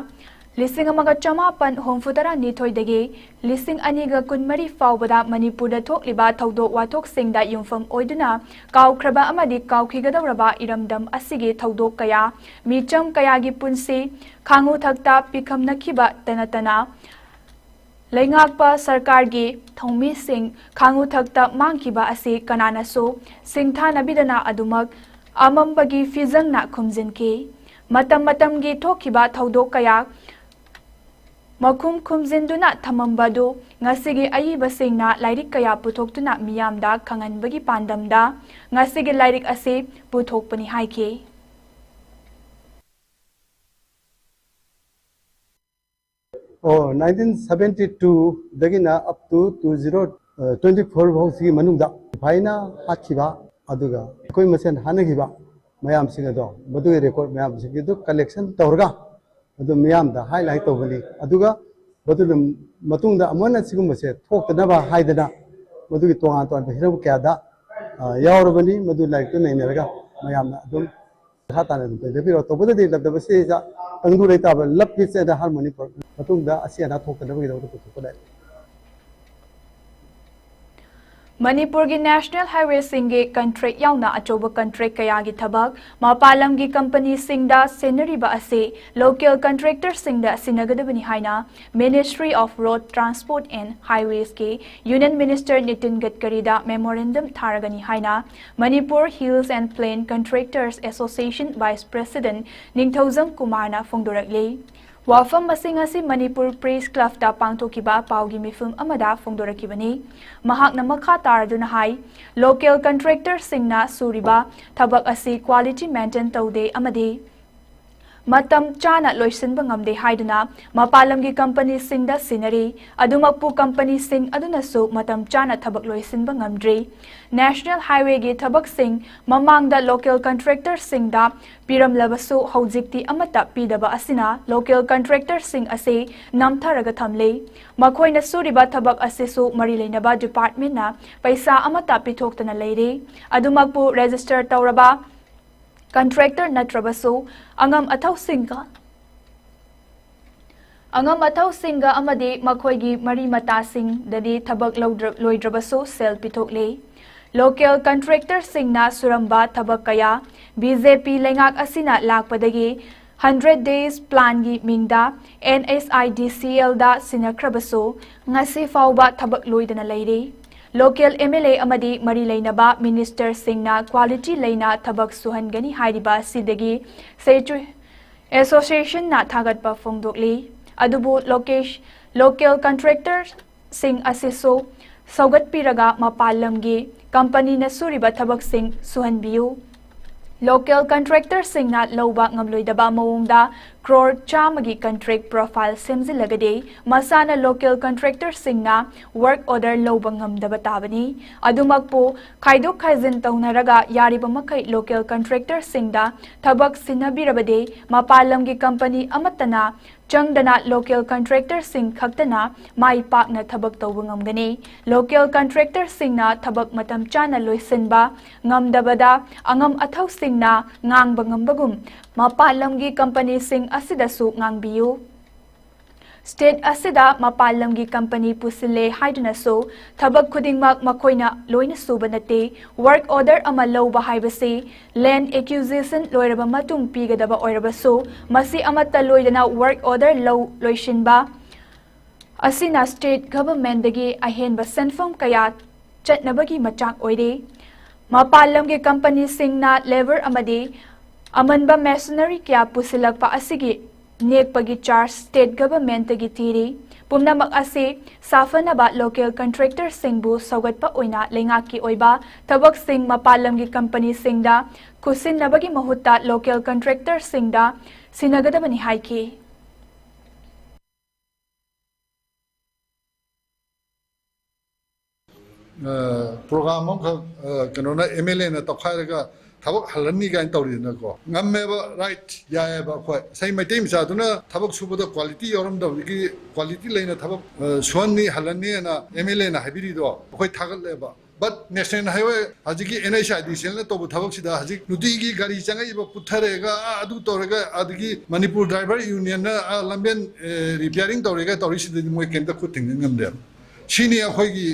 ꯂꯤꯁꯤꯡ ꯑꯃꯒ ꯆꯃꯥꯄꯟ ꯍꯨꯝꯐꯨꯇꯔꯥ ꯅꯤꯊꯣꯏꯗꯒꯤ ꯂꯤꯁꯤꯡ ꯑꯅꯤꯒ ꯀꯨꯟꯃꯔꯤ ꯐꯥꯎꯕꯗ ꯃꯅꯤꯄꯨꯔꯗ ꯊꯣꯛꯂꯤꯕ ꯊꯧꯗꯣꯛ ꯋꯥꯊꯣꯛꯁꯤꯡꯗ ꯌꯨꯝꯐꯝ ꯑꯣꯏꯗꯨꯅ ꯀꯥꯎꯈ꯭ꯔꯕ ꯑꯃꯗꯤ ꯀꯥꯎꯈꯤꯒꯗꯧꯔꯕ ꯏꯔꯝꯗꯝ ꯑꯁꯤꯒꯤ ꯊꯧꯗꯣꯛ ꯀꯌꯥ, ꯃꯤꯆꯝ ꯀꯌꯥꯒꯤ ꯄꯨꯟꯁꯤ ꯈꯥꯉꯨ ꯊꯛꯇ ꯄꯤꯈꯝꯅꯈꯤꯕꯇ ꯅꯠꯇꯅ, ꯂꯩꯉꯥꯛꯄ ꯁꯔꯀꯥꯔꯒꯤ ꯊꯧꯃꯤꯁꯤꯡ ꯈꯥꯉꯨ ꯊꯛꯇ ꯃꯥꯡꯈꯤꯕ ꯑꯁꯤ ꯀꯅꯥꯅꯁꯨ ꯁꯤꯡꯊꯥꯅꯕꯤꯗꯅ ꯑꯗꯨꯃꯛ ꯑꯃꯝꯕꯒꯤ ꯐꯤꯖꯪꯅ ꯈꯨꯝꯖꯤꯟꯈꯤ꯫ ꯃꯇꯝ ꯃꯇꯝꯒꯤ ꯊꯣꯛꯈꯤꯕ ꯊꯧꯗꯣꯛ ꯀꯌꯥ ꯃꯈꯨꯝ ꯈꯨꯝꯖꯤꯟꯗꯨꯅ ꯊꯝꯃꯝꯕ ꯑꯗꯨ ꯉꯁꯤꯒꯤ ꯑꯏꯕꯁꯤꯡꯅ ꯂꯥꯏꯔꯤꯛ ꯀꯌꯥ ꯄꯨꯊꯣꯛꯇꯨꯅ ꯃꯤꯌꯥꯝꯗ ꯈꯪꯍꯟꯕꯒꯤ ꯄꯥꯟꯗꯝꯗ ꯉꯁꯤꯒꯤ ꯂꯥꯏꯔꯤꯛ ꯑꯁꯤ ꯄꯨꯊꯣꯛꯄꯅꯤ ꯍꯥꯏꯈꯤ꯫ ꯑꯣ, nineteen seventy two ꯗꯒꯤꯅ up to two zero twenty four ꯐꯥꯎꯁꯤꯒꯤ ꯃꯅꯨꯡꯗ ꯁꯤꯐꯥꯏꯅ ꯍꯥꯠꯈꯤꯕ, ꯑꯗꯨꯒ ꯑꯩꯈꯣꯏ ꯃꯁꯦꯟ ꯍꯥꯠꯅꯈꯤꯕ ꯃꯌꯥꯝꯁꯤꯡ ꯑꯗꯣ, ꯃꯗꯨꯒꯤ ꯔꯦꯀꯣꯔꯗ ꯃꯌꯥꯝꯁꯤꯡꯒꯤꯗꯨ ꯀꯂꯦꯛꯁꯟ ꯇꯧꯔꯒ ꯑꯗꯨ ꯃꯤꯌꯥꯝꯗ ꯍꯥꯏꯂꯥꯏꯠ ꯇꯧꯕꯅꯤ꯫ ꯑꯗꯨꯒ ꯃꯗꯨꯒꯤ ꯃꯇꯨꯡꯗ ꯑꯃꯨꯛ ꯍꯟꯅ ꯁꯤꯒꯨꯝꯕꯁꯦ ꯊꯣꯛꯇꯅꯕ ꯍꯥꯏꯗꯅ ꯃꯗꯨꯒꯤ ꯇꯣꯉꯥꯟ ꯇꯣꯉꯥꯟꯕ ꯍꯤꯔꯝ ꯀꯌꯥꯗ, ꯑ, ꯌꯥꯎꯔꯕꯅꯤ꯫ ꯃꯗꯨ ꯂꯥꯏꯔꯤꯛꯇꯨ ꯅꯩꯅꯔꯒ ꯃꯌꯥꯝꯅ ꯑꯗꯨꯝ ꯃꯈꯥ ꯇꯥꯅ ꯑꯗꯨꯝ ꯇꯧꯖꯕꯤꯔꯣ꯫ ꯇꯧꯕꯗꯗꯤ ꯂꯝꯗꯝ ꯑꯁꯤꯗ ꯇꯪꯗꯨ ꯂꯩꯇꯥꯕ ꯂꯞ ꯄꯤꯁ ꯑꯦꯟ ꯍꯥꯔꯃꯣꯅꯤ ꯃꯇꯨꯡꯗ ꯑꯁꯤ ꯑꯅꯥ ꯊꯣꯛꯇꯅꯕꯒꯤꯗꯃꯛꯇ ꯄꯨꯊꯣꯛꯄ ꯂꯥꯏꯔꯤꯛ꯫ ꯃꯅꯤꯄꯨꯔꯒꯤ ꯅꯦꯁꯅꯦꯜ ꯍꯥꯏꯋꯦꯁꯤꯡꯒꯤ ꯀꯟꯇ꯭ꯔꯦꯛ ꯌꯥꯎꯅ ꯑꯆꯧꯕ ꯀꯟꯇ꯭ꯔꯦꯛ ꯀꯌꯥꯒꯤ ꯊꯕꯛ ꯃꯄꯥꯟ ꯂꯝꯒꯤ ꯀꯝꯄꯅꯤꯁꯤꯡꯗ ꯁꯤꯟꯅꯔꯤꯕ ꯑꯁꯤ ꯂꯣꯀꯦꯜ ꯀꯟꯇ꯭ꯔꯦꯛꯇꯔꯁꯤꯡꯗ ꯁꯤꯟꯅꯒꯗꯕꯅꯤ ꯍꯥꯏꯅ Ministry of Road Transport and Highwaysꯀꯤ Union Minister Nitin ꯒꯗꯀꯔꯤꯗ memorandum ꯊꯥꯔꯒꯅꯤ ꯍꯥꯏꯅ Manipur Hills and Plain Contractors Association Vice President ꯅꯤꯡꯊꯧꯖꯝ ꯀꯨꯃꯥꯔꯅ ꯐꯣꯡꯗꯣꯔꯛꯂꯤ꯫ ꯋꯥꯐꯝ ꯑꯁꯤ ꯉꯁꯤ ꯃꯅꯤꯄꯨꯔ ꯄ꯭ꯔꯦꯁ ꯀ꯭ꯂꯕꯇ ꯄꯥꯡꯊꯣꯛꯈꯤꯕ ꯄꯥꯎꯒꯤ ꯃꯤꯐꯝ ꯑꯃꯗ ꯐꯣꯡꯗꯣꯔꯛꯈꯤꯕꯅꯤ꯫ ꯃꯍꯥꯛꯅ ꯃꯈꯥ ꯇꯥꯔꯗꯨꯅ ꯍꯥꯏ, ꯂꯣꯀꯦꯜ ꯀꯟꯇ꯭ꯔꯦꯛꯇꯔꯁꯤꯡꯅ ꯁꯨꯔꯤꯕ ꯊꯕꯛ ꯑꯁꯤ ꯀ꯭ꯋꯥꯂꯤꯇꯤ ꯃꯦꯟꯇꯦꯟ ꯇꯧꯗꯦ ꯑꯃꯗꯤ ꯃꯇꯝ ꯆꯥꯅ ꯂꯣꯏꯁꯤꯟꯕ ꯉꯝꯗꯦ ꯍꯥꯏꯗꯨꯅ ꯃꯄꯥꯟ ꯂꯝꯒꯤ ꯀꯝꯄꯅꯤꯁꯤꯡꯗ ꯁꯤꯟꯅꯔꯤ꯫ ꯑꯗꯨꯃꯛꯄꯨ ꯀꯝꯄꯅꯤꯁꯤꯡ ꯑꯗꯨꯅꯁꯨ ꯃꯇꯝ ꯆꯥꯅ ꯊꯕꯛ ꯂꯣꯏꯁꯤꯟꯕ ꯉꯝꯗ꯭ꯔꯤ꯫ ꯅꯦꯁꯅꯦꯜ ꯍꯥꯏꯋꯦꯒꯤ ꯊꯕꯛꯁꯤꯡ ꯃꯃꯥꯡꯗ ꯂꯣꯀꯦꯜ ꯀꯟꯇ꯭ꯔꯦꯛꯇꯔꯁꯤꯡꯗ ꯄꯤꯔꯝꯂꯕꯁꯨ ꯍꯧꯖꯤꯛꯇꯤ ꯑꯃꯠꯇ ꯄꯤꯗꯕ ꯑꯁꯤꯅ ꯂꯣꯀꯦꯜ ꯀꯟꯇ꯭ꯔꯦꯛꯇꯔꯁꯤꯡ ꯑꯁꯤ ꯅꯝꯊꯔꯒ ꯊꯝꯂꯤ꯫ ꯃꯈꯣꯏꯅ ꯁꯨꯔꯤꯕ ꯊꯕꯛ ꯑꯁꯤꯁꯨ ꯃꯔꯤ ꯂꯩꯅꯕ ꯗꯤꯄꯥꯔꯠꯃꯦꯟꯅ ꯄꯩꯁꯥ ꯑꯃꯠꯇ ꯄꯤꯊꯣꯛꯇꯅ ꯂꯩꯔꯤ꯫ ꯑꯗꯨꯃꯛꯄꯨ ꯔꯦꯖꯤꯁꯇꯔ ꯇꯧꯔꯕ ꯀꯟꯇ꯭ꯔꯦꯛꯇꯔ ꯅꯠꯇ꯭ꯔꯕꯁꯨ ꯑꯉꯝ ꯑꯊꯧꯁꯤꯡꯒ ꯑꯉꯝ ꯑꯊꯧꯁꯤꯡꯒ ꯑꯃꯗꯤ ꯃꯈꯣꯏꯒꯤ ꯃꯔꯤ ꯃꯇꯥꯁꯤꯡꯗꯗꯤ ꯊꯕꯛ ꯂꯧꯗ꯭ꯔ-, ꯂꯣꯏꯗ꯭ꯔꯕꯁꯨ ꯁꯦꯜ ꯄꯤꯊꯣꯛꯂꯤ꯫ ꯂꯣꯀꯦꯜ ꯀꯟꯇ꯭ꯔꯦꯛꯇꯔꯁꯤꯡꯅ ꯁꯨꯔꯝꯕ ꯊꯕꯛ ꯀꯌꯥ ꯕꯤ ꯖꯦ ꯄꯤ ꯂꯩꯉꯥꯛ ꯑꯁꯤꯅ ꯂꯥꯛꯄꯗꯒꯤ ꯍꯟꯗ꯭ꯔꯦꯠ ꯗꯦꯖ ꯄ꯭ꯂꯥꯟꯒꯤ ꯃꯤꯡꯗ ꯑꯦꯟ ꯑꯦꯁ ꯑꯥꯏ ꯗꯤ ꯁꯤ ꯑꯦꯜꯗ ꯁꯤꯟꯅꯈ꯭ꯔꯕꯁꯨ ꯉꯁꯤ ꯐꯥꯎꯕ ꯊꯕꯛ ꯂꯣꯏꯗꯅ ꯂꯩꯔꯤ꯫ ꯂꯣꯀꯦꯜ ꯑꯦꯝ ꯑꯦꯜ ꯑꯦ ꯑꯃꯗꯤ ꯃꯔꯤ ꯂꯩꯅꯕ ꯃꯤꯅꯤꯁꯇꯔꯁꯤꯡꯅ ꯀ꯭ꯋꯥꯂꯤꯇꯤ ꯂꯩꯅ ꯊꯕꯛ ꯁꯨꯍꯟꯒꯅꯤ ꯍꯥꯏꯔꯤꯕ ꯑꯁꯤꯗꯒꯤ ꯁꯦꯆꯨ-, ꯑꯦꯁꯣꯁꯤꯌꯦꯁꯟꯅ ꯊꯥꯒꯠꯄ ꯐꯣꯡꯗꯣꯛꯂꯤ꯫ ꯑꯗꯨꯕꯨ location local contractor ꯁꯤꯡ ꯑꯁꯤꯁꯨ ꯁꯧꯒꯠꯄꯤꯔꯒ ꯃꯄꯥꯟ ꯂꯝꯒꯤ ꯀꯝꯄꯅꯤꯅ ꯁꯨꯔꯤꯕ ꯊꯕꯛꯁꯤꯡ ꯁꯨꯍꯟꯕꯤꯌꯨ꯫ Local contractor ꯁꯤꯡꯅ ꯂꯧꯕ ꯉꯝꯂꯣꯏꯗꯕ ꯃꯑꯣꯡꯗ ꯀ꯭ꯔꯣꯔ ꯆꯥꯝꯃꯒꯤ contract profile ꯁꯦꯝꯖꯤꯜꯂꯒꯗꯤ ꯃꯁꯥꯅ local contractor ꯁꯤꯡꯅ work order ꯂꯧꯕ ꯉꯝꯗꯕ ꯇꯥꯕꯅꯤ꯫ ꯑꯗꯨꯃꯛꯄꯨ ꯈꯥꯏꯗꯣꯛ ꯈꯥꯏꯖꯤꯟ ꯇꯧꯅꯔꯒ ꯌꯥꯔꯤꯕ ꯃꯈꯩ local contractor ꯁꯤꯡꯗ ꯊꯕꯛ ꯁꯤꯟꯅꯕꯤꯔꯕꯗꯤ ꯃꯄꯥꯟ ꯂꯝꯒꯤ ꯀꯝꯄꯅꯤ ꯑꯃꯠꯇꯅ ꯆꯪꯗꯅ local contractor ꯁꯤꯡ ꯈꯛꯇꯅ ꯃꯥꯏ ꯄꯥꯛꯅ ꯊꯕꯛ ꯇꯧꯕ ꯉꯝꯒꯅꯤ꯫ Local contractor ꯁꯤꯡꯅ ꯊꯕꯛ ꯃꯇꯝ ꯆꯥꯅ ꯂꯣꯏꯁꯤꯟꯕ ꯉꯝꯗꯕꯗ ꯑꯉꯝ ꯑꯊꯧꯁꯤꯡꯅ ꯉꯥꯡꯕ ꯉꯝꯕꯒꯨꯝ ꯃꯄꯥꯟ ꯂꯝꯒꯤ ꯀꯝꯄꯅꯤꯁꯤꯡ ꯑꯁꯤꯗꯁꯨ ꯉꯥꯡꯕꯤꯌꯨ꯫ State ꯑꯁꯤꯗ ꯃꯄꯥꯟ ꯂꯝꯒꯤ ꯀꯝꯄꯅꯤ ꯄꯨꯁꯤꯜꯂꯦ ꯍꯥꯏꯗꯨꯅꯁꯨ ꯊꯕꯛ ꯈꯨꯗꯤꯡꯃꯛ ꯃꯈꯣꯏꯅ ꯂꯣꯏꯅ ꯁꯨꯕ ꯅꯠꯇꯦ꯫ Work order ꯑꯃ ꯂꯧꯕ ꯍꯥꯏꯕꯁꯤ land acquisition ꯂꯣꯏꯔꯕ ꯃꯇꯨꯡ ꯄꯤꯒꯗꯕ ꯑꯣꯏꯔꯕꯁꯨ, ꯃꯁꯤ ꯑꯃꯠꯇ ꯂꯣꯏꯗꯅ work order ꯂꯧ ꯂꯣꯏꯁꯤꯟꯕ ꯑꯁꯤꯅ state government ꯗꯒꯤ ꯑꯍꯦꯟꯕ ꯁꯦꯟꯐꯝ ꯀꯌꯥ ꯆꯠꯅꯕꯒꯤ ꯃꯆꯥꯛ ꯑꯣꯏꯔꯤ꯫ ꯃꯄꯥꯟ ꯂꯝꯒꯤ ꯀꯝꯄꯅꯤꯁꯤꯡꯅ labour ꯑꯃꯗꯤ ꯑꯃꯟꯕ machinery ꯀꯌꯥ ꯄꯨꯁꯤꯜꯂꯛꯄ ꯑꯁꯤꯒꯤ ꯅꯦꯛꯄꯒꯤ charge state government ꯇꯒꯤ ꯊꯤꯔꯤ꯫ ꯄꯨꯝꯅꯃꯛ ꯑꯁꯤ ꯁꯥꯐꯅꯕ local contractor ꯁꯤꯡꯕꯨ ꯁꯧꯒꯠꯄ ꯑꯣꯏꯅ ꯂꯩꯉꯥꯛꯀꯤ ꯑꯣꯏꯕ ꯊꯕꯛꯁꯤꯡ ꯃꯄꯥꯟ ꯂꯝꯒꯤ ꯀꯝꯄꯅꯤꯁꯤꯡꯗ ꯈꯨꯠꯁꯤꯟꯅꯕꯒꯤ ꯃꯍꯨꯠꯇ local contractor ꯁꯤꯡꯗ ꯁꯤꯟꯅꯒꯗꯕꯅꯤ ꯍꯥꯏꯈꯤ꯫ ꯄ꯭ꯔꯣꯒ꯭ꯔꯥꯝ ꯑꯃꯈꯛ ꯀꯩꯅꯣꯅ ꯑꯦꯝ ꯑꯦꯜ ꯑꯦꯅ ꯇꯧꯈꯥꯏꯔꯒ ꯊꯕꯛ ꯍꯜꯍꯟꯅꯤ ꯀꯥꯏꯅ ꯇꯧꯔꯤꯗꯅꯀꯣ꯫ ꯉꯝꯃꯦꯕ, ꯔꯥꯏꯠ, ꯌꯥꯏꯑꯕ꯫ ꯑꯩꯈꯣꯏ ꯉꯁꯥꯏ ꯃꯩꯇꯩ ꯃꯆꯥꯗꯨꯅ ꯊꯕꯛ ꯁꯨꯕꯗ ꯀ꯭ꯋꯥꯂꯤꯇꯤ ꯌꯥꯎꯔꯝꯗꯕꯗꯒꯤ ꯀ꯭ꯋꯥꯂꯤꯇꯤ ꯂꯩꯅ ꯊꯕꯛ ꯁꯨꯍꯟꯅꯤ, ꯍꯜꯍꯟꯅꯤꯅ ꯑꯦꯝ ꯑꯦꯜ ꯑꯦꯅ ꯍꯥꯏꯕꯤꯔꯤꯗꯣ ꯑꯩꯈꯣꯏ ꯊꯥꯒꯠꯂꯦꯕ꯫ ꯕꯠ ꯅꯦꯁꯅꯦꯜ ꯍꯥꯏꯋꯦ ꯍꯧꯖꯤꯛꯀꯤ ꯑꯦꯟ ꯑꯩꯆ ꯑꯥꯏ ꯗꯤ ꯁꯤꯅ ꯇꯧꯕ ꯊꯕꯛꯁꯤꯗ ꯍꯧꯖꯤꯛ ꯅꯨꯡꯇꯤꯒꯤ ꯒꯥꯔꯤ ꯆꯪꯉꯛꯏꯕ, ꯄꯨꯊꯔꯛꯑꯒ, ꯑꯥ, ꯑꯗꯨ ꯇꯧꯔꯒ, ꯑꯗꯒꯤ ꯃꯅꯤꯄꯨꯔ ꯗ꯭ꯔꯥꯏꯚꯔ ꯌꯨꯅꯤꯌꯟꯅ, ꯑꯥ, ꯂꯝꯕꯦꯟ ꯔꯤꯄꯤꯌꯥꯔꯤꯡ ꯇꯧꯔꯦꯒ ꯇꯧꯔꯤꯁꯤꯗꯗꯤ ꯃꯣꯏ ꯀꯩꯝꯇ ꯈꯨꯠ ꯊꯤꯡꯖꯤꯟ ꯉꯝꯗꯦꯕ꯫ ꯁꯤꯅꯤ ꯑꯩꯈꯣꯏꯒꯤ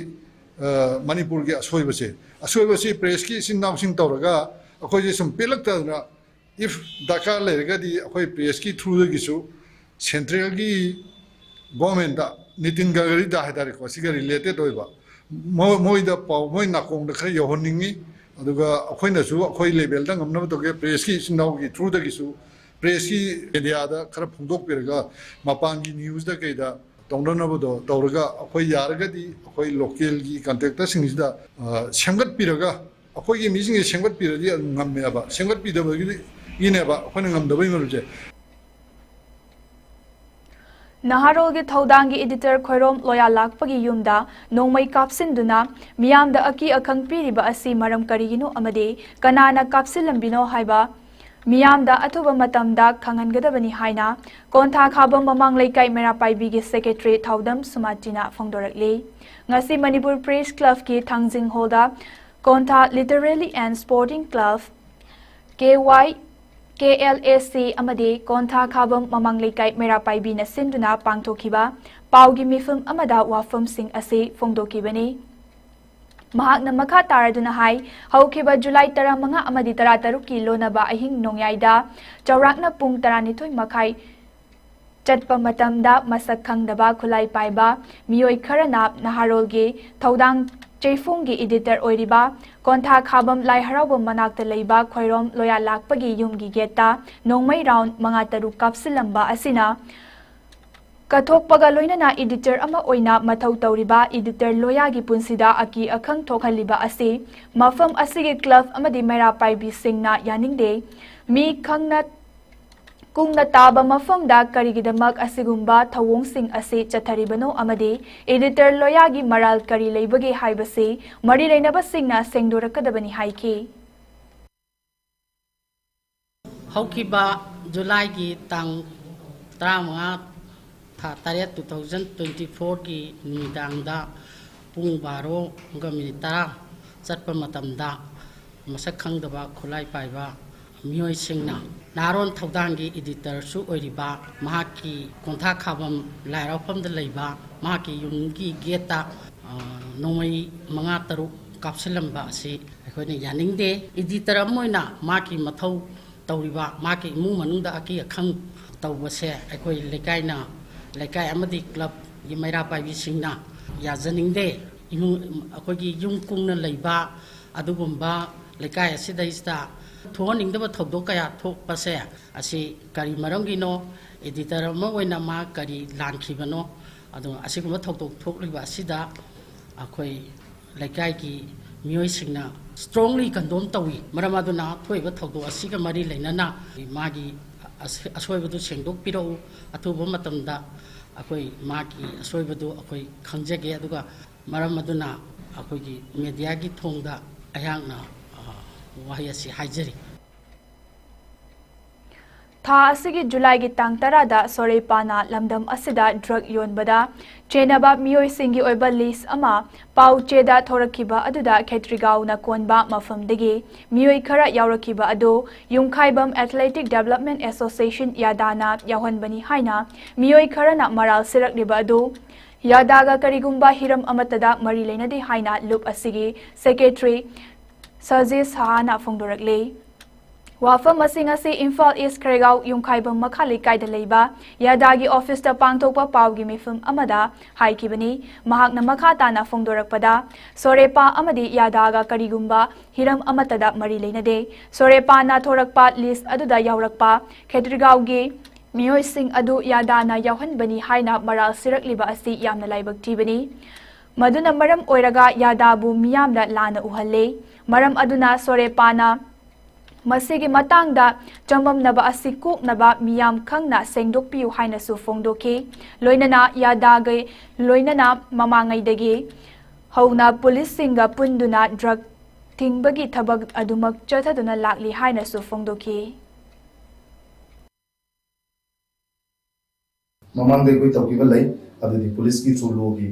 ꯃꯅꯤꯄꯨꯔꯒꯤ ꯑꯁꯣꯏꯕꯁꯦ꯫ ꯑꯁꯣꯏꯕꯁꯤ ꯄ꯭ꯔꯦꯁꯀꯤ ꯏꯆꯤꯟ ꯏꯅꯥꯎꯁꯤꯡ ꯇꯧꯔꯒ ꯑꯩꯈꯣꯏꯁꯦ ꯁꯨꯝ ꯄꯦꯜꯂꯛꯇꯗꯅ, ꯏꯐ ꯗꯔꯀꯥꯔ ꯂꯩꯔꯒꯗꯤ ꯑꯩꯈꯣꯏ ꯄ꯭ꯔꯦꯁꯀꯤ ꯊ꯭ꯔꯨꯗꯒꯤꯁꯨ ꯁꯦꯟꯇ꯭ꯔꯦꯜꯒꯤ ꯒꯣꯔꯃꯦꯟꯗ, ꯅꯤꯇꯤꯟ ꯒꯗꯀꯔꯤꯗ ꯍꯥꯏꯇꯥꯔꯦꯀꯣ, ꯁꯤꯒ ꯔꯤꯂꯦꯇꯦꯠ ꯑꯣꯏꯕ, ꯃꯣꯏꯗ ꯄꯥꯎ, ꯃꯣꯏ ꯅꯥꯀꯣꯡꯗ ꯈꯔ ꯌꯧꯍꯟꯅꯤꯡꯉꯤ꯫ ꯑꯗꯨꯒ ꯑꯩꯈꯣꯏꯅꯁꯨ ꯑꯩꯈꯣꯏ ꯂꯦꯕꯦꯜꯗ ꯉꯝꯅꯕ ꯇꯧꯒꯦ꯫ ꯄ꯭ꯔꯦꯁꯀꯤ ꯏꯆꯤꯟ ꯏꯅꯥꯎꯒꯤ ꯊ꯭ꯔꯨꯗꯒꯤꯁꯨ ꯄ꯭ꯔꯦꯁꯀꯤ ꯑꯦꯔꯤꯌꯥꯗ ꯈꯔ ꯐꯣꯡꯗꯣꯛꯄꯤꯔꯒ ꯃꯄꯥꯟꯒꯤ ꯅ꯭ꯌꯨꯁꯇ ꯀꯩꯗ ꯇꯧꯅꯅꯕꯗꯣ ꯇꯧꯔꯒ ꯑꯩꯈꯣꯏ ꯌꯥꯔꯒꯗꯤ ꯑꯩꯈꯣꯏ ꯂꯣꯀꯦꯜꯒꯤ ꯀꯟꯇ꯭ꯔꯦꯛꯇꯔꯁꯤꯡꯁꯤꯗ ꯁꯦꯝꯒꯠꯄꯤꯔꯒ ꯑꯩꯈꯣꯏꯒꯤ ꯃꯤꯁꯤꯡꯁꯦ ꯁꯦꯝꯒꯠꯄꯤꯔꯗꯤ ꯑꯗꯨꯝ ꯉꯝꯃꯦꯕ꯫ ꯁꯦꯝꯒꯠꯄꯤꯗꯕꯒꯤꯅꯦꯕ ꯑꯩꯈꯣꯏꯅ ꯉꯝꯗꯕꯩ ꯃꯔꯨꯁꯦ꯫ ꯅꯍꯥꯔꯣꯜꯒꯤ ꯊꯧꯗꯥꯡꯒꯤ ꯏꯗꯤꯇꯔ ꯈꯣꯏꯔꯣꯝ ꯂꯣꯌꯥ ꯂꯥꯛꯄꯒꯤ ꯌꯨꯝꯗ ꯅꯣꯡꯃꯩ ꯀꯥꯞꯁꯤꯟꯗꯨꯅ ꯃꯤꯌꯥꯝꯗ ꯑꯀꯤ ꯑꯈꯪ ꯄꯤꯔꯤꯕ ꯑꯁꯤ ꯃꯔꯝ ꯀꯔꯤꯒꯤꯅꯣ ꯑꯃꯗꯤ ꯀꯅꯥꯅ ꯀꯥꯞꯁꯤꯜꯂꯝꯕꯤꯅꯣ ꯍꯥꯏꯕ ꯃꯤꯌꯥꯝꯗ ꯑꯊꯨꯕ ꯃꯇꯝꯗ ꯈꯪꯍꯟꯒꯗꯕꯅꯤ ꯍꯥꯏꯅ ꯀꯣꯟꯊꯥ ꯈꯥꯕꯝ ꯃꯃꯥꯡ ꯂꯩꯀꯥꯏ ꯃꯩꯔꯥ ꯄꯥꯏꯕꯤꯒꯤ ꯁꯦꯀ꯭ꯔꯦꯇꯔꯤ ꯊꯧꯗꯝ ꯁꯨꯃꯥꯇꯤꯅ ꯐꯣꯡꯗꯣꯔꯛꯂꯤ꯫ ꯉꯁꯤ ꯃꯅꯤꯄꯨꯔ ꯄ꯭ꯔꯦꯁ ꯀ꯭ꯂꯕꯀꯤ ꯊꯥꯡꯖꯤꯡ ꯍꯣꯜꯗ Kontha literary and sporting club, K Y K L A C ꯑꯃꯗꯤ ꯀꯣꯟꯊꯥ ꯈꯥꯕꯝ ꯃꯃꯥꯡ ꯂꯩꯀꯥꯏ ꯃꯩꯔꯥ ꯄꯥꯏꯕꯤꯅ ꯁꯤꯟꯗꯨꯅ ꯄꯥꯡꯊꯣꯛꯈꯤꯕ ꯄꯥꯎꯒꯤ ꯃꯤꯐꯝ ꯑꯃꯗ ꯋꯥꯐꯝꯁꯤꯡ ꯑꯁꯤ ꯐꯣꯡꯗꯣꯛꯈꯤꯕꯅꯤ꯫ ꯃꯍꯥꯛꯅ ꯃꯈꯥ ꯇꯥꯔꯗꯨꯅ ꯍꯥꯏ, ꯍꯧꯈꯤꯕ ꯖꯨꯂꯥꯏ ꯇꯔꯥꯃꯉꯥ ꯑꯃꯗꯤ ꯇꯔꯥꯇꯔꯨꯛꯀꯤ ꯂꯣꯟꯅꯕ ꯑꯍꯤꯡ ꯅꯣꯡꯌꯥꯏꯗ ꯆꯥꯎꯔꯥꯛꯅ ꯄꯨꯡ ꯇꯔꯥꯅꯤꯊꯣꯏ ꯃꯈꯥꯏ ꯆꯠꯄ ꯃꯇꯝꯗ ꯃꯁꯛ ꯈꯪꯗꯕ ꯈꯨꯠꯂꯥꯏ ꯄꯥꯏꯕ ꯃꯤꯑꯣꯏ ꯈꯔꯅ ꯅꯍꯥꯔꯣꯜꯒꯤ ꯊꯧꯗꯥꯡ ꯆꯦꯐꯣꯡꯒꯤ ꯏꯗꯤꯇꯔ ꯑꯣꯏꯔꯤꯕ ꯀꯣꯟꯊꯥ ꯈꯥꯕꯝ ꯂꯥꯏ ꯍꯔꯥꯎꯕ ꯃꯅꯥꯛꯇ ꯂꯩꯕ ꯈꯣꯏꯔꯣꯝ ꯂꯣꯌꯥ ꯂꯥꯛꯄꯒꯤ ꯌꯨꯝꯒꯤ ꯒꯦꯠꯇ ꯅꯣꯡꯃꯩ ꯔꯥꯎꯟ ꯃꯉꯥ ꯇꯔꯨꯛ ꯀꯥꯞꯁꯤꯜꯂꯝꯕ ꯑꯁꯤꯅ ꯀꯠꯊꯣꯛꯄꯒ ꯂꯣꯏꯅꯅ ꯏꯗꯤꯇꯔ ꯑꯃ ꯑꯣꯏꯅ ꯃꯊꯧ ꯇꯧꯔꯤꯕ ꯏꯗꯤꯇꯔ ꯂꯣꯌꯥꯒꯤ ꯄꯨꯟꯁꯤꯗ ꯑꯀꯤ ꯑꯈꯪ ꯊꯣꯛꯍꯜꯂꯤꯕ ꯑꯁꯤ ꯃꯐꯝ ꯑꯁꯤꯒꯤ ꯀ꯭ꯂꯕ ꯑꯃꯗꯤ ꯃꯩꯔꯥ ꯄꯥꯏꯕꯤꯁꯤꯡꯅ ꯌꯥꯅꯤꯡꯗꯦ꯫ ꯃꯤ ꯈꯪꯅ ꯀꯨꯡꯅ ꯇꯥꯕ ꯃꯐꯝꯗ ꯀꯔꯤꯒꯤꯗꯃꯛ ꯑꯁꯤꯒꯨꯝꯕ ꯊꯧꯑꯣꯡꯁꯤꯡ ꯑꯁꯤ ꯆꯠꯊꯔꯤꯕꯅꯣ ꯑꯃꯗꯤ ꯏꯗꯤꯇꯔ ꯂꯣꯌꯥꯒꯤ ꯃꯔꯥꯜ ꯀꯔꯤ ꯂꯩꯕꯒꯦ ꯍꯥꯏꯕꯁꯤ ꯃꯔꯤ ꯂꯩꯅꯕꯁꯤꯡꯅ ꯁꯦꯡꯗꯣꯔꯛꯀꯗꯕꯅꯤ ꯍꯥꯏꯈꯤ꯫ ꯍꯧꯈꯤꯕ ꯖꯨꯂꯥꯏꯒꯤ ꯇꯥꯡ ꯇꯔꯥꯃꯉꯥ, ꯊꯥ ꯇꯔꯦꯠ, two thousand twenty fourꯒꯤ ꯅꯨꯃꯤꯗꯥꯡꯗ ꯄꯨꯡ ꯕꯥꯔꯣꯒ ꯃꯤꯅꯤꯠ ꯇꯔꯥ ꯆꯠꯄ ꯃꯇꯝꯗ ꯃꯁꯛ ꯈꯪꯗꯕ ꯈꯨꯠꯂꯥꯏ ꯄꯥꯏꯕ ꯃꯤꯑꯣꯏꯁꯤꯡꯅ ꯅꯍꯥꯔꯣꯟ ꯊꯧꯗꯥꯡꯒꯤ ꯏꯗꯤꯇꯔꯁꯨ ꯑꯣꯏꯔꯤꯕ ꯃꯍꯥꯛꯀꯤ ꯀꯣꯟꯊꯥ ꯈꯥꯕꯝ ꯂꯥꯏ ꯍꯔꯥꯎꯐꯝꯗ ꯂꯩꯕ ꯃꯍꯥꯛꯀꯤ ꯌꯨꯝꯒꯤ ꯒꯦꯠꯇ, ꯑ, ꯅꯣꯡꯃꯩ ꯃꯉꯥ ꯇꯔꯨꯛ ꯀꯥꯞꯁꯤꯜꯂꯝꯕ ꯑꯁꯤ ꯑꯩꯈꯣꯏꯅ ꯌꯥꯅꯤꯡꯗꯦ꯫ ꯏꯗꯤꯇꯔ ꯑꯃ ꯑꯣꯏꯅ ꯃꯍꯥꯛꯀꯤ ꯃꯊꯧ ꯇꯧꯔꯤꯕ, ꯃꯍꯥꯛꯀꯤ ꯏꯃꯨꯡ ꯃꯅꯨꯡꯗ ꯑꯀꯤ ꯑꯈꯪ ꯇꯧꯕꯁꯦ ꯑꯩꯈꯣꯏ ꯂꯩꯀꯥꯏꯅ, ꯂꯩꯀꯥꯏ ꯑꯃꯗꯤ ꯀ꯭ꯂꯕꯀꯤ ꯃꯩꯔꯥ ꯄꯥꯏꯕꯤꯁꯤꯡꯅ ꯌꯥꯖꯅꯤꯡꯗꯦ꯫ ꯏꯃꯨꯡ, ꯑꯩꯈꯣꯏꯒꯤ ꯌꯨꯝ ꯀꯨꯡꯅ ꯂꯩꯕ ꯑꯗꯨꯒꯨꯝꯕ ꯂꯩꯀꯥꯏ ꯑꯁꯤꯗꯩꯁꯤꯗ ꯊꯣꯛꯍꯟꯅꯤꯡꯗꯕ ꯊꯧꯗꯣꯛ ꯀꯌꯥ ꯊꯣꯛꯄꯁꯦ ꯑꯁꯤ ꯀꯔꯤ ꯃꯔꯝꯒꯤꯅꯣ? ꯑꯦꯗꯤꯇꯔ ꯑꯃ ꯑꯣꯏꯅ ꯃꯥ ꯀꯔꯤ ꯂꯥꯟꯈꯤꯕꯅꯣ? ꯑꯗꯨꯒ ꯑꯁꯤꯒꯨꯝꯕ ꯊꯧꯗꯣꯛ ꯊꯣꯛꯂꯤꯕ ꯑꯁꯤꯗ ꯑꯩꯈꯣꯏ ꯂꯩꯀꯥꯏꯒꯤ ꯃꯤꯑꯣꯏꯁꯤꯡꯅ strongly condemn ꯇꯧꯏ꯫ ꯃꯔꯝ ꯑꯗꯨꯅ ꯊꯣꯛꯏꯕ ꯊꯧꯗꯣꯛ ꯑꯁꯤꯒ ꯃꯔꯤ ꯂꯩꯅꯅ ꯃꯥꯒꯤ ꯑꯁ-, ꯑꯁꯣꯏꯕꯗꯨ ꯁꯦꯡꯗꯣꯛꯄꯤꯔꯛꯎ꯫ ꯑꯊꯨꯕ ꯃꯇꯝꯗ ꯑꯩꯈꯣꯏ ꯃꯥꯒꯤ ꯑꯁꯣꯏꯕꯗꯨ ꯑꯩꯈꯣꯏ ꯈꯪꯖꯒꯦ꯫ ꯑꯗꯨꯒ ꯃꯔꯝ ꯑꯗꯨꯅ ꯑꯩꯈꯣꯏꯒꯤ ꯃꯦꯗꯤꯌꯥꯒꯤ ꯊꯣꯡꯗ ꯑꯩꯍꯥꯛꯅ, ꯑ, ꯋꯥꯍꯩ ꯑꯁꯤ ꯍꯥꯏꯖꯔꯤ꯫ ꯊꯥ ꯑꯁꯤꯒꯤ ꯖꯨꯂꯥꯏꯒꯤ ꯇꯥꯡ ꯇꯔꯥꯗ ꯁꯣꯔꯦꯄꯥꯅ ꯂꯝꯗꯝ ꯑꯁꯤꯗ drug ꯌꯣꯟꯕꯗ ꯆꯦꯟꯅꯕ ꯃꯤꯑꯣꯏꯁꯤꯡꯒꯤ ꯑꯣꯏꯕ list ꯑꯃ ꯄꯥꯎ ꯆꯦꯗ ꯊꯣꯔꯛꯈꯤꯕ ꯑꯗꯨꯗ ꯈꯦꯇ꯭ꯔꯤꯒꯥꯎꯅ ꯀꯣꯟꯕ ꯃꯐꯝꯗꯒꯤ ꯃꯤꯑꯣꯏ ꯈꯔ ꯌꯥꯎꯔꯛꯈꯤꯕ ꯑꯗꯨ ꯌꯨꯝꯈꯥꯏꯕꯝ Athletic Development Association, ꯌꯥꯗꯥꯅ ꯌꯥꯎꯍꯟꯕꯅꯤ ꯍꯥꯏꯅ ꯃꯤꯑꯣꯏ ꯈꯔꯅ ꯃꯔꯥꯜ ꯁꯤꯔꯛꯂꯤꯕ ꯑꯗꯨ ꯌꯥꯗꯥꯒ ꯀꯔꯤꯒꯨꯝꯕ ꯍꯤꯔꯝ ꯑꯃꯠꯇꯗ ꯃꯔꯤ ꯂꯩꯅꯗꯦ ꯍꯥꯏꯅ ꯂꯨꯞ ꯑꯁꯤꯒꯤ secretary ꯁꯖꯦꯁ ꯁꯍꯥꯅ ꯐꯣꯡꯗꯣꯔꯛꯂꯤ꯫ ꯋꯥꯐꯝ ꯑꯁꯤ ꯉꯁꯤ ꯏꯝꯐꯥꯜ ꯏꯁ ꯈ꯭ꯔꯦꯒꯥꯎ ꯌꯨꯝꯈꯥꯏꯕꯝ ꯃꯈꯥ ꯂꯩꯀꯥꯏꯗ ꯂꯩꯕ ꯌꯥꯗꯥꯒꯤ ꯑꯣꯐꯤꯁꯇ ꯄꯥꯡꯊꯣꯛꯄ ꯄꯥꯎꯒꯤ ꯃꯤꯐꯝ ꯑꯃꯗ ꯍꯥꯏꯈꯤꯕꯅꯤ꯫ ꯃꯍꯥꯛꯅ ꯃꯈꯥ ꯇꯥꯅ ꯐꯣꯡꯗꯣꯔꯛꯄꯗ, ꯁꯣꯔꯦꯄꯥ ꯑꯃꯗꯤ ꯌꯥꯗꯥꯒ ꯀꯔꯤꯒꯨꯝꯕ ꯍꯤꯔꯝ ꯑꯃꯠꯇꯗ ꯃꯔꯤ ꯂꯩꯅꯗꯦ꯫ ꯁꯣꯔꯦꯄꯥꯅ ꯊꯣꯔꯛꯄ list ꯑꯗꯨꯗ ꯌꯥꯎꯔꯛꯄ ꯈꯦꯇ꯭ꯔꯤꯒꯥꯎꯒꯤ ꯃꯤꯑꯣꯏꯁꯤꯡ ꯑꯗꯨ ꯌꯥꯗꯥꯅ ꯌꯥꯎꯍꯟꯕꯅꯤ ꯍꯥꯏꯅ ꯃꯔꯥꯜ ꯁꯤꯔꯛꯂꯤꯕ ꯑꯁꯤ ꯌꯥꯝꯅ ꯂꯥꯏꯕꯛ ꯊꯤꯕꯅꯤ꯫ ꯃꯗꯨꯅ ꯃꯔꯝ ꯑꯣꯏꯔꯒ ꯌꯥꯗꯥꯕꯨ ꯃꯤꯌꯥꯝꯅ ꯂꯥꯟꯅ ꯎꯍꯜꯂꯦ꯫ ꯃꯔꯝ ꯑꯗꯨꯅ ꯁꯣꯔꯦꯄꯥꯅ ꯃꯁꯤꯒꯤ ꯃꯇꯥꯡꯗ ꯆꯃꯝꯅꯕ ꯑꯁꯤ ꯀꯣꯛꯅꯕ ꯃꯤꯌꯥꯝ ꯈꯪꯅ ꯁꯦꯡꯗꯣꯛꯄꯤꯌꯨ ꯍꯥꯏꯅꯁꯨ ꯐꯣꯡꯗꯣꯛꯈꯤ꯫ ꯂꯣꯏꯅꯅ ꯌꯥꯗꯥꯒꯤ ꯂꯣꯏꯅꯅ ꯃꯃꯥꯡꯉꯩꯗꯒꯤ ꯍꯧꯅ ꯄꯨꯂꯤꯁꯁꯤꯡꯒ ꯄꯨꯟꯗꯨꯅ drug ꯊꯤꯡꯕꯒꯤ ꯊꯕꯛ ꯑꯗꯨꯃꯛ ꯆꯠꯊꯗꯨꯅ ꯂꯥꯛꯂꯤ ꯍꯥꯏꯅꯁꯨ ꯐꯣꯡꯗꯣꯛꯈꯤ꯫ ꯃꯃꯥꯡꯗ ꯑꯩꯈꯣꯏ ꯇꯧꯈꯤꯕ ꯂꯩ, ꯑꯗꯨꯗꯤ ꯄꯨꯂꯤꯁꯀꯤ ꯆꯣꯂꯣꯒꯤ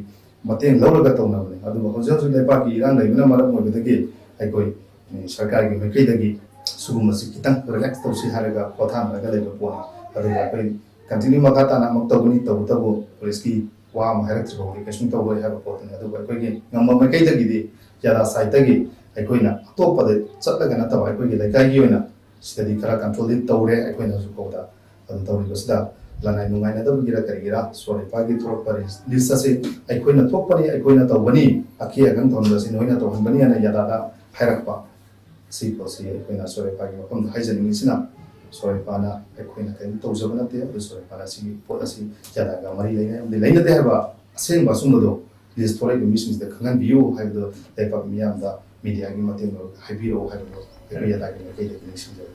ꯃꯇꯦꯡ ꯂꯧꯔꯒ ꯇꯧꯅꯕꯅꯤ꯫ ꯑꯗꯨꯕꯨ ꯍꯧꯖꯤꯛ ꯍꯧꯖꯤꯛ ꯂꯩꯕꯥꯛꯀꯤ ꯏꯔꯥꯡ ꯂꯩꯕꯅ ꯃꯔꯝ ꯑꯣꯏꯕꯗꯒꯤ ꯑꯩꯈꯣꯏ, ꯎꯝ, ꯁꯔꯀꯥꯔꯒꯤ ꯃꯥꯏꯀꯩꯗꯒꯤ ꯁꯤꯒꯨꯝꯕꯁꯤ ꯈꯤꯇꯪ relax ꯇꯧꯁꯤ ꯍꯥꯏꯔꯒ ꯄꯣꯊꯥꯅꯔꯒ ꯂꯩꯕ ꯄꯣꯠꯅꯤ꯫ ꯑꯗꯨꯕꯨ ꯑꯩꯈꯣꯏ continue ꯃꯈꯥ ꯇꯥꯅ ꯑꯃꯨꯛ ꯇꯧꯒꯅꯤ, ꯇꯧꯕꯇꯕꯨ ꯄꯨꯂꯤꯁꯀꯤ ꯋꯥ ꯑꯃ ꯍꯥꯏꯔꯛꯇ꯭ꯔꯤ ꯐꯥꯎꯗꯤ ꯀꯩꯁꯨꯝ ꯇꯧꯔꯣꯏ ꯍꯥꯏꯕ ꯄꯣꯠꯇꯨꯅꯤ꯫ ꯑꯗꯨꯕꯨ ꯑꯩꯈꯣꯏꯒꯤ ꯉꯝꯕ ꯃꯥꯏꯀꯩꯗꯒꯤꯗꯤ ꯌꯥꯗꯥ side ꯇꯒꯤ ꯑꯩꯈꯣꯏꯅ ꯑꯇꯣꯞꯄꯗ ꯆꯠꯂꯒ ꯅꯠꯇꯕ ꯑꯩꯈꯣꯏꯒꯤ ꯂꯩꯀꯥꯏꯒꯤ ꯑꯣꯏꯅ ꯁꯤꯗꯗꯤ ꯈꯔ control ꯗꯤ ꯇꯧꯔꯦ꯫ ꯑꯩꯈꯣꯏꯅ ꯍꯧꯖꯤꯛ ꯐꯥꯎꯗ ꯑꯗꯨ ꯇꯧꯔꯤꯕꯁꯤꯗ ꯂꯅꯥꯏ ꯅꯨꯡꯉꯥꯏꯅꯗꯕꯒꯤꯔ ꯀꯔꯤꯒꯤꯔ ꯁꯣꯔꯦꯄꯥꯒꯤ ꯊꯣꯛꯂꯛꯄ list ꯑꯁꯤ ꯑꯩꯈꯣꯏꯅ ꯊꯣꯛꯄꯅꯤ, ꯑꯩꯈꯣꯏꯅ ꯇꯧꯕꯅꯤ, ꯑꯀꯤ ꯑꯈꯪ ꯊꯝꯕꯁꯤ ꯅꯣꯏꯅ ꯇꯧꯍꯟꯕꯅꯤ ꯍꯥꯏꯅ ꯌꯥꯗꯥꯗ ꯍꯥꯏꯔꯛꯄ꯫ ꯁꯤ ꯄꯣꯠꯁꯤ ꯑꯩꯈꯣꯏꯅ ꯁꯣꯔꯦꯄꯥꯒꯤ ꯃꯐꯝꯗ ꯍꯥꯏꯖꯅꯤꯡꯉꯤꯁꯤꯅ, ꯁꯣꯔꯦꯄꯥꯅ ꯑꯩꯈꯣꯏꯅ ꯀꯔꯤꯝ ꯇꯧꯖꯕ ꯅꯠꯇꯦ꯫ ꯑꯗꯨ ꯁꯣꯔꯦꯄꯥꯅ ꯁꯤꯒꯤ ꯄꯣꯠ ꯑꯁꯤ ꯌꯥꯗꯥꯒ ꯃꯔꯤ ꯂꯩꯅꯩ ꯑꯃꯗꯤ ꯂꯩꯅꯗꯦ ꯍꯥꯏꯕ ꯑꯁꯦꯡꯕ ꯑꯆꯨꯝꯕꯗꯣ ꯂꯤꯁ ꯊꯣꯛꯂꯛꯏꯕ ꯃꯤꯁꯤꯡꯁꯤꯗ ꯈꯪꯍꯟꯕꯤꯌꯨ ꯍꯥꯏꯕꯗꯣ ꯂꯩꯄꯥꯛ ꯃꯤꯌꯥꯝꯗ ꯃꯤꯗꯤꯌꯥꯒꯤ ꯃꯇꯦꯡ ꯍꯥꯏꯕꯤꯔꯛꯑꯣ ꯍꯥꯏꯕꯗꯣ ꯑꯩꯈꯣꯏ ꯌꯥꯗꯥꯒꯤ ꯃꯥꯏꯀꯩꯗꯒꯤ ꯅꯤꯡꯁꯤꯡꯖꯔꯤ꯫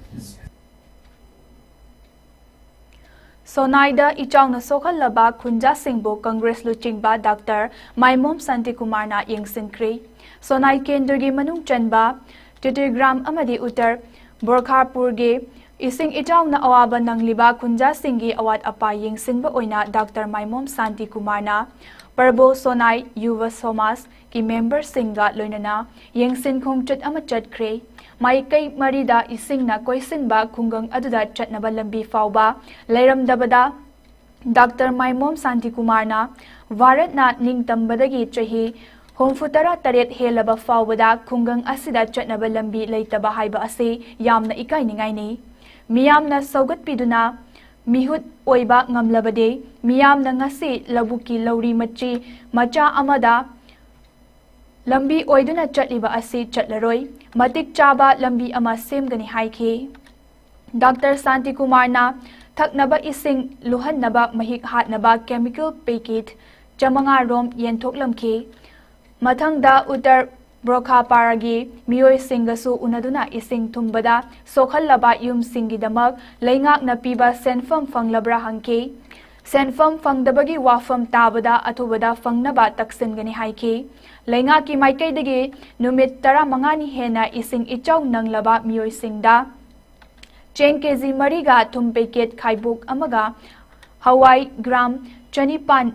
ꯁꯣꯅꯥꯏꯗ ꯏꯆꯥꯎꯅ ꯁꯣꯛꯍꯜꯂꯕ ꯈꯨꯟꯖꯥꯁꯤꯡꯕꯨ ꯀꯪꯒ꯭ꯔꯦꯁ ꯂꯨꯆꯤꯡꯕ ꯗꯥꯛꯇꯔ ꯃꯥꯏꯃꯣꯝ ꯁꯥꯟꯇꯤꯀꯨꯃꯥꯔꯅ ꯌꯦꯡꯁꯤꯟꯈ꯭ꯔꯦ꯫ ꯁꯣꯅꯥꯏ ꯀꯦꯟꯗ꯭ꯔꯒꯤ ꯃꯅꯨꯡ ꯆꯟꯕ ꯇꯤꯇꯤꯒ꯭ꯔꯥꯝ ꯑꯃꯗꯤ ꯎꯇꯔ ꯕꯣꯔꯈꯥꯄꯨꯔꯒꯤ ꯏꯁꯤꯡ ꯏꯆꯥꯎꯅ ꯑꯋꯥꯕ ꯅꯪꯂꯤꯕ ꯈꯨꯟꯖꯥꯁꯤꯡꯒꯤ ꯑꯋꯥꯠ ꯑꯄꯥ ꯌꯦꯡꯁꯤꯟꯕ ꯑꯣꯏꯅ ꯗꯥꯛꯇꯔ ꯃꯥꯏꯃꯣꯝ ꯁꯥꯟꯇꯤꯀꯨꯃꯥꯔꯅ ꯄ꯭ꯔꯕꯣ ꯁꯣꯅꯥꯏ ꯌꯨꯕ ꯁꯣꯃꯥꯖ ꯀꯤ ꯃꯦꯝꯕꯔꯁꯤꯡꯒ ꯂꯣꯏꯅꯅ ꯌꯦꯡꯁꯤꯟ ꯈꯣꯡꯆꯠ ꯑꯃ ꯆꯠꯈ꯭ꯔꯦ꯫ ꯃꯥꯏꯀꯩ ꯃꯔꯤꯗ ꯏꯁꯤꯡꯅ ꯀꯣꯏꯁꯤꯟꯕ ꯈꯨꯡꯒꯪ ꯑꯗꯨꯗ ꯆꯠꯅꯕ ꯂꯝꯕꯤ ꯐꯥꯎꯕ ꯂꯩꯔꯝꯗꯕꯗ ꯗꯥꯛꯇꯔ ꯃꯥꯏꯃꯣꯝ ꯁꯥꯟꯇꯤꯀꯨꯃꯥꯔꯅ ꯚꯥꯔꯠꯅ ꯅꯤꯡꯇꯝꯕꯗꯒꯤ ꯆꯍꯤ ꯍꯨꯝꯐꯨ ꯇꯔꯥ ꯇꯔꯦꯠ ꯍꯦꯜꯂꯕ ꯐꯥꯎꯕꯗ ꯈꯨꯡꯒꯪ ꯑꯁꯤꯗ ꯆꯠꯅꯕ ꯂꯝꯕꯤ ꯂꯩꯇꯕ ꯍꯥꯏꯕ ꯑꯁꯤ ꯌꯥꯝꯅ ꯏꯀꯥꯏꯅꯤꯡꯉꯥꯏꯅꯤ꯫ ꯃꯤꯌꯥꯝꯅ ꯁꯧꯒꯠꯄꯤꯗꯨꯅ ꯃꯤꯍꯨꯠ ꯑꯣꯏꯕ ꯉꯝꯂꯕꯗꯤ ꯃꯤꯌꯥꯝꯅ ꯉꯁꯤ ꯂꯧꯕꯨꯛꯀꯤ ꯂꯧꯔꯤ ꯃꯆꯤ ꯃꯆꯥ ꯑꯃꯗ ꯂꯝꯕꯤ ꯑꯣꯏꯗꯨꯅ ꯆꯠꯂꯤꯕ ꯑꯁꯤ ꯆꯠꯂꯔꯣꯏ꯫ ꯃꯇꯤꯛ ꯆꯥꯕ ꯂꯝꯕꯤ ꯑꯃ ꯁꯦꯝꯒꯅꯤ ꯍꯥꯏꯈꯤ꯫ ꯗꯥꯛꯇꯔ ꯁꯥꯟꯇꯤꯀꯨꯃꯥꯔꯅ ꯊꯛꯅꯕ ꯏꯁꯤꯡ ꯂꯨꯍꯟꯅꯕ ꯃꯍꯤꯛ ꯍꯥꯠꯅꯕ ꯀꯦꯃꯤꯀꯦꯜ ꯄꯦꯀꯦꯠ ꯆꯥꯃꯉꯥ ꯔꯣꯝ ꯌꯦꯟꯊꯣꯛꯂꯝꯈꯤ꯫ ꯃꯊꯪꯗ ꯎꯇꯔ ꯕ꯭ꯔꯣꯈꯥꯄꯥꯔꯥꯒꯤ ꯃꯤꯑꯣꯏꯁꯤꯡꯒꯁꯨ ꯎꯅꯗꯨꯅ ꯏꯁꯤꯡ ꯊꯨꯝꯕꯗ ꯁꯣꯛꯍꯜꯂꯕ ꯌꯨꯝꯁꯤꯡꯒꯤꯗꯃꯛ ꯂꯩꯉꯥꯛꯅ ꯄꯤꯕ ꯁꯦꯟꯐꯝ ꯐꯪꯂꯕ꯭ꯔꯥ ꯍꯪꯈꯤ꯫ ꯁꯦꯟꯐꯝ ꯐꯪꯗꯕꯒꯤ ꯋꯥꯐꯝ ꯇꯥꯕꯗ ꯑꯊꯨꯕꯗ ꯐꯪꯅꯕ ꯇꯛꯁꯤꯟꯒꯅꯤ ꯍꯥꯏꯈꯤ꯫ ꯂꯩꯉꯥꯛꯀꯤ ꯃꯥꯏꯀꯩꯗꯒꯤ ꯅꯨꯃꯤꯠ ꯇꯔꯥꯃꯉꯥꯅꯤ ꯍꯦꯟꯅ ꯏꯁꯤꯡ ꯏꯆꯥꯎ ꯅꯪꯂꯕ ꯃꯤꯑꯣꯏꯁꯤꯡꯗ ꯆꯦꯡ ꯀꯦꯖꯤ ꯃꯔꯤꯒ ꯊꯨꯝ ꯄꯦꯀꯦꯠ ꯈꯥꯏꯕꯣꯛ ꯑꯃꯒ ꯍꯋꯥꯏ ꯒ꯭ꯔꯥꯝ ꯆꯅꯤꯄꯥꯟ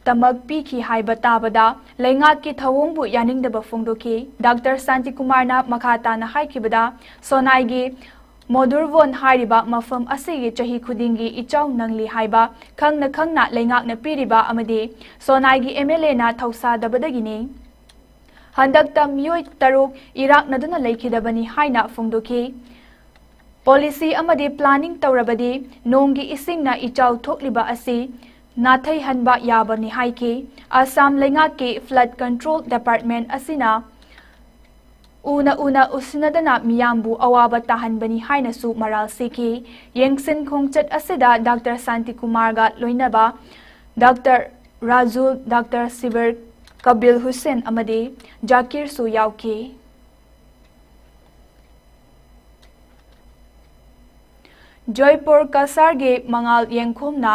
ꯇꯃꯛ ꯄꯤꯈꯤ ꯍꯥꯏꯕ ꯇꯥꯕꯗ ꯂꯩꯉꯥꯛꯀꯤ ꯊꯧꯑꯣꯡꯕꯨ ꯌꯥꯅꯤꯡꯗꯕ ꯐꯣꯡꯗꯣꯛꯈꯤ꯫ ꯗꯥꯛꯇꯔ ꯁꯥꯟꯇꯤꯀꯨꯃꯥꯔꯅ ꯃꯈꯥ ꯇꯥꯅ ꯍꯥꯏꯈꯤꯕꯗ, ꯁꯣꯅꯥꯏꯒꯤ ꯃꯣꯗꯨꯔꯚꯣꯟ ꯍꯥꯏꯔꯤꯕ ꯃꯐꯝ ꯑꯁꯤꯒꯤ ꯆꯍꯤ ꯈꯨꯗꯤꯡꯒꯤ ꯏꯆꯥꯎ ꯅꯪꯂꯤ ꯍꯥꯏꯕ ꯈꯪꯅ ꯈꯪꯅ ꯂꯩꯉꯥꯛꯅ ꯄꯤꯔꯤꯕ ꯑꯃꯗꯤ ꯁꯣꯅꯥꯏꯒꯤ ꯑꯦꯝ ꯑꯦꯜ ꯑꯦꯅ ꯊꯧꯁꯥꯗꯕꯗꯒꯤꯅꯤ꯫ ꯍꯟꯗꯛꯇ ꯃꯤꯑꯣꯏ ꯇꯔꯨꯛ ꯏꯔꯥꯛꯅꯗꯨꯅ ꯂꯩꯈꯤꯗꯕꯅꯤ ꯍꯥꯏꯅ ꯐꯣꯡꯗꯣꯛꯈꯤ꯫ ꯄꯣꯂꯤꯁꯤ ꯑꯃꯗꯤ ꯄ꯭ꯂꯥꯅꯤꯡ ꯇꯧꯔꯕꯗꯤ ꯅꯣꯡꯒꯤ ꯏꯁꯤꯡꯅ ꯏꯆꯥꯎ ꯊꯣꯛꯂꯤꯕ ꯑꯁꯤ ꯅꯥꯊꯩꯍꯟꯕ ꯌꯥꯕꯅꯤ ꯍꯥꯏꯈꯤ꯫ ꯑꯁꯥꯝ ꯂꯩꯉꯥꯛꯀꯤ ꯐ꯭ꯂꯗ ꯀꯟꯇ꯭ꯔꯣꯜ ꯗꯤꯄꯥꯔꯠꯃꯦꯟ ꯑꯁꯤꯅ ꯎꯅ ꯎꯅ ꯎꯁꯤꯟꯅꯗꯅ ꯃꯤꯌꯥꯝꯕꯨ ꯑꯋꯥꯕ ꯇꯥꯍꯟꯕꯅꯤ ꯍꯥꯏꯅꯁꯨ ꯃꯔꯥꯜ ꯁꯤꯈꯤ꯫ ꯌꯦꯡꯁꯤꯟ ꯈꯣꯡꯆꯠ ꯑꯁꯤꯗ ꯗꯥꯛꯇꯔ ꯁꯥꯟꯇꯤꯀꯨꯃꯥꯔꯒ ꯂꯣꯏꯅꯕ ꯗꯥꯛꯇꯔ ꯔꯥꯖꯨꯜ, ꯗꯥꯛꯇꯔ ꯁꯤꯕꯤꯔ, ꯀꯕꯤꯜ ꯍꯨꯁꯦꯟ ꯑꯃꯗꯤ ꯖꯥꯀꯤꯔꯁꯨ ꯌꯥꯎꯈꯤ꯫ ꯖꯣꯏꯄꯨꯔ ꯀꯁꯥꯔꯒꯤ ꯃꯉꯥꯜ ꯌꯦꯡꯈꯣꯝꯅ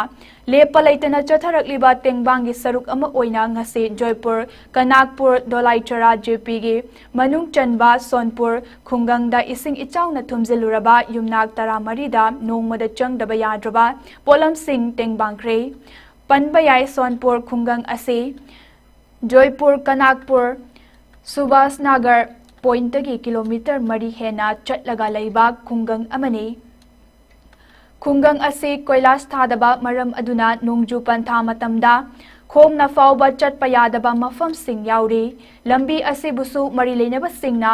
ꯂꯦꯞꯄ ꯂꯩꯇꯅ ꯆꯠꯊꯔꯛꯂꯤꯕ ꯇꯦꯡꯕꯥꯡꯒꯤ ꯁꯔꯨꯛ ꯑꯃ ꯑꯣꯏꯅ ꯉꯁꯤ ꯖꯣꯏꯄꯨꯔ, ꯀꯅꯥꯛꯄꯨꯔ, ꯗꯣꯂꯥꯏꯆꯔꯥ ꯖꯦ ꯄꯤꯒꯤ ꯃꯅꯨꯡ ꯆꯟꯕ ꯁꯣꯟꯄꯨꯔ ꯈꯨꯡꯒꯪꯗ ꯏꯁꯤꯡ ꯏꯆꯥꯎꯅ ꯊꯨꯝꯖꯤꯜꯂꯨꯔꯕ ꯌꯨꯝꯅꯥꯛ ꯇꯔꯥꯃꯔꯤꯗ ꯅꯣꯡꯃꯗ ꯆꯪꯗꯕ ꯌꯥꯗ꯭ꯔꯕ ꯄꯣꯠꯂꯝꯁꯤꯡ ꯇꯦꯡꯕꯥꯡꯈ꯭ꯔꯦ꯫ ꯄꯟꯕ ꯌꯥꯏ, ꯁꯣꯟꯄꯨꯔ ꯈꯨꯡꯒꯪ ꯑꯁꯤ ꯖꯣꯏꯄꯨꯔ, ꯀꯅꯥꯛꯄꯨꯔ, ꯁꯨꯚꯥꯁ ꯅꯥꯒꯔ ꯄꯣꯏꯟꯇꯒꯤ ꯀꯤꯂꯣꯃꯤꯇꯔ ꯃꯔꯤ ꯍꯦꯟꯅ ꯆꯠꯂꯒ ꯂꯩꯕ ꯈꯨꯡꯒꯪ ꯑꯃꯅꯤ꯫ ꯈꯨꯡꯒꯪ ꯑꯁꯤ ꯀꯣꯏꯂꯥꯁ ꯊꯥꯗꯕ ꯃꯔꯝ ꯑꯗꯨꯅ ꯅꯣꯡꯖꯨ ꯄꯟꯊꯥ ꯃꯇꯝꯗ ꯈꯣꯡꯅ ꯐꯥꯎꯕ ꯆꯠꯄ ꯌꯥꯗꯕ ꯃꯐꯝꯁꯤꯡ ꯌꯥꯎꯔꯤ꯫ ꯂꯝꯕꯤ ꯑꯁꯤꯕꯨꯁꯨ ꯃꯔꯤ ꯂꯩꯅꯕꯁꯤꯡꯅ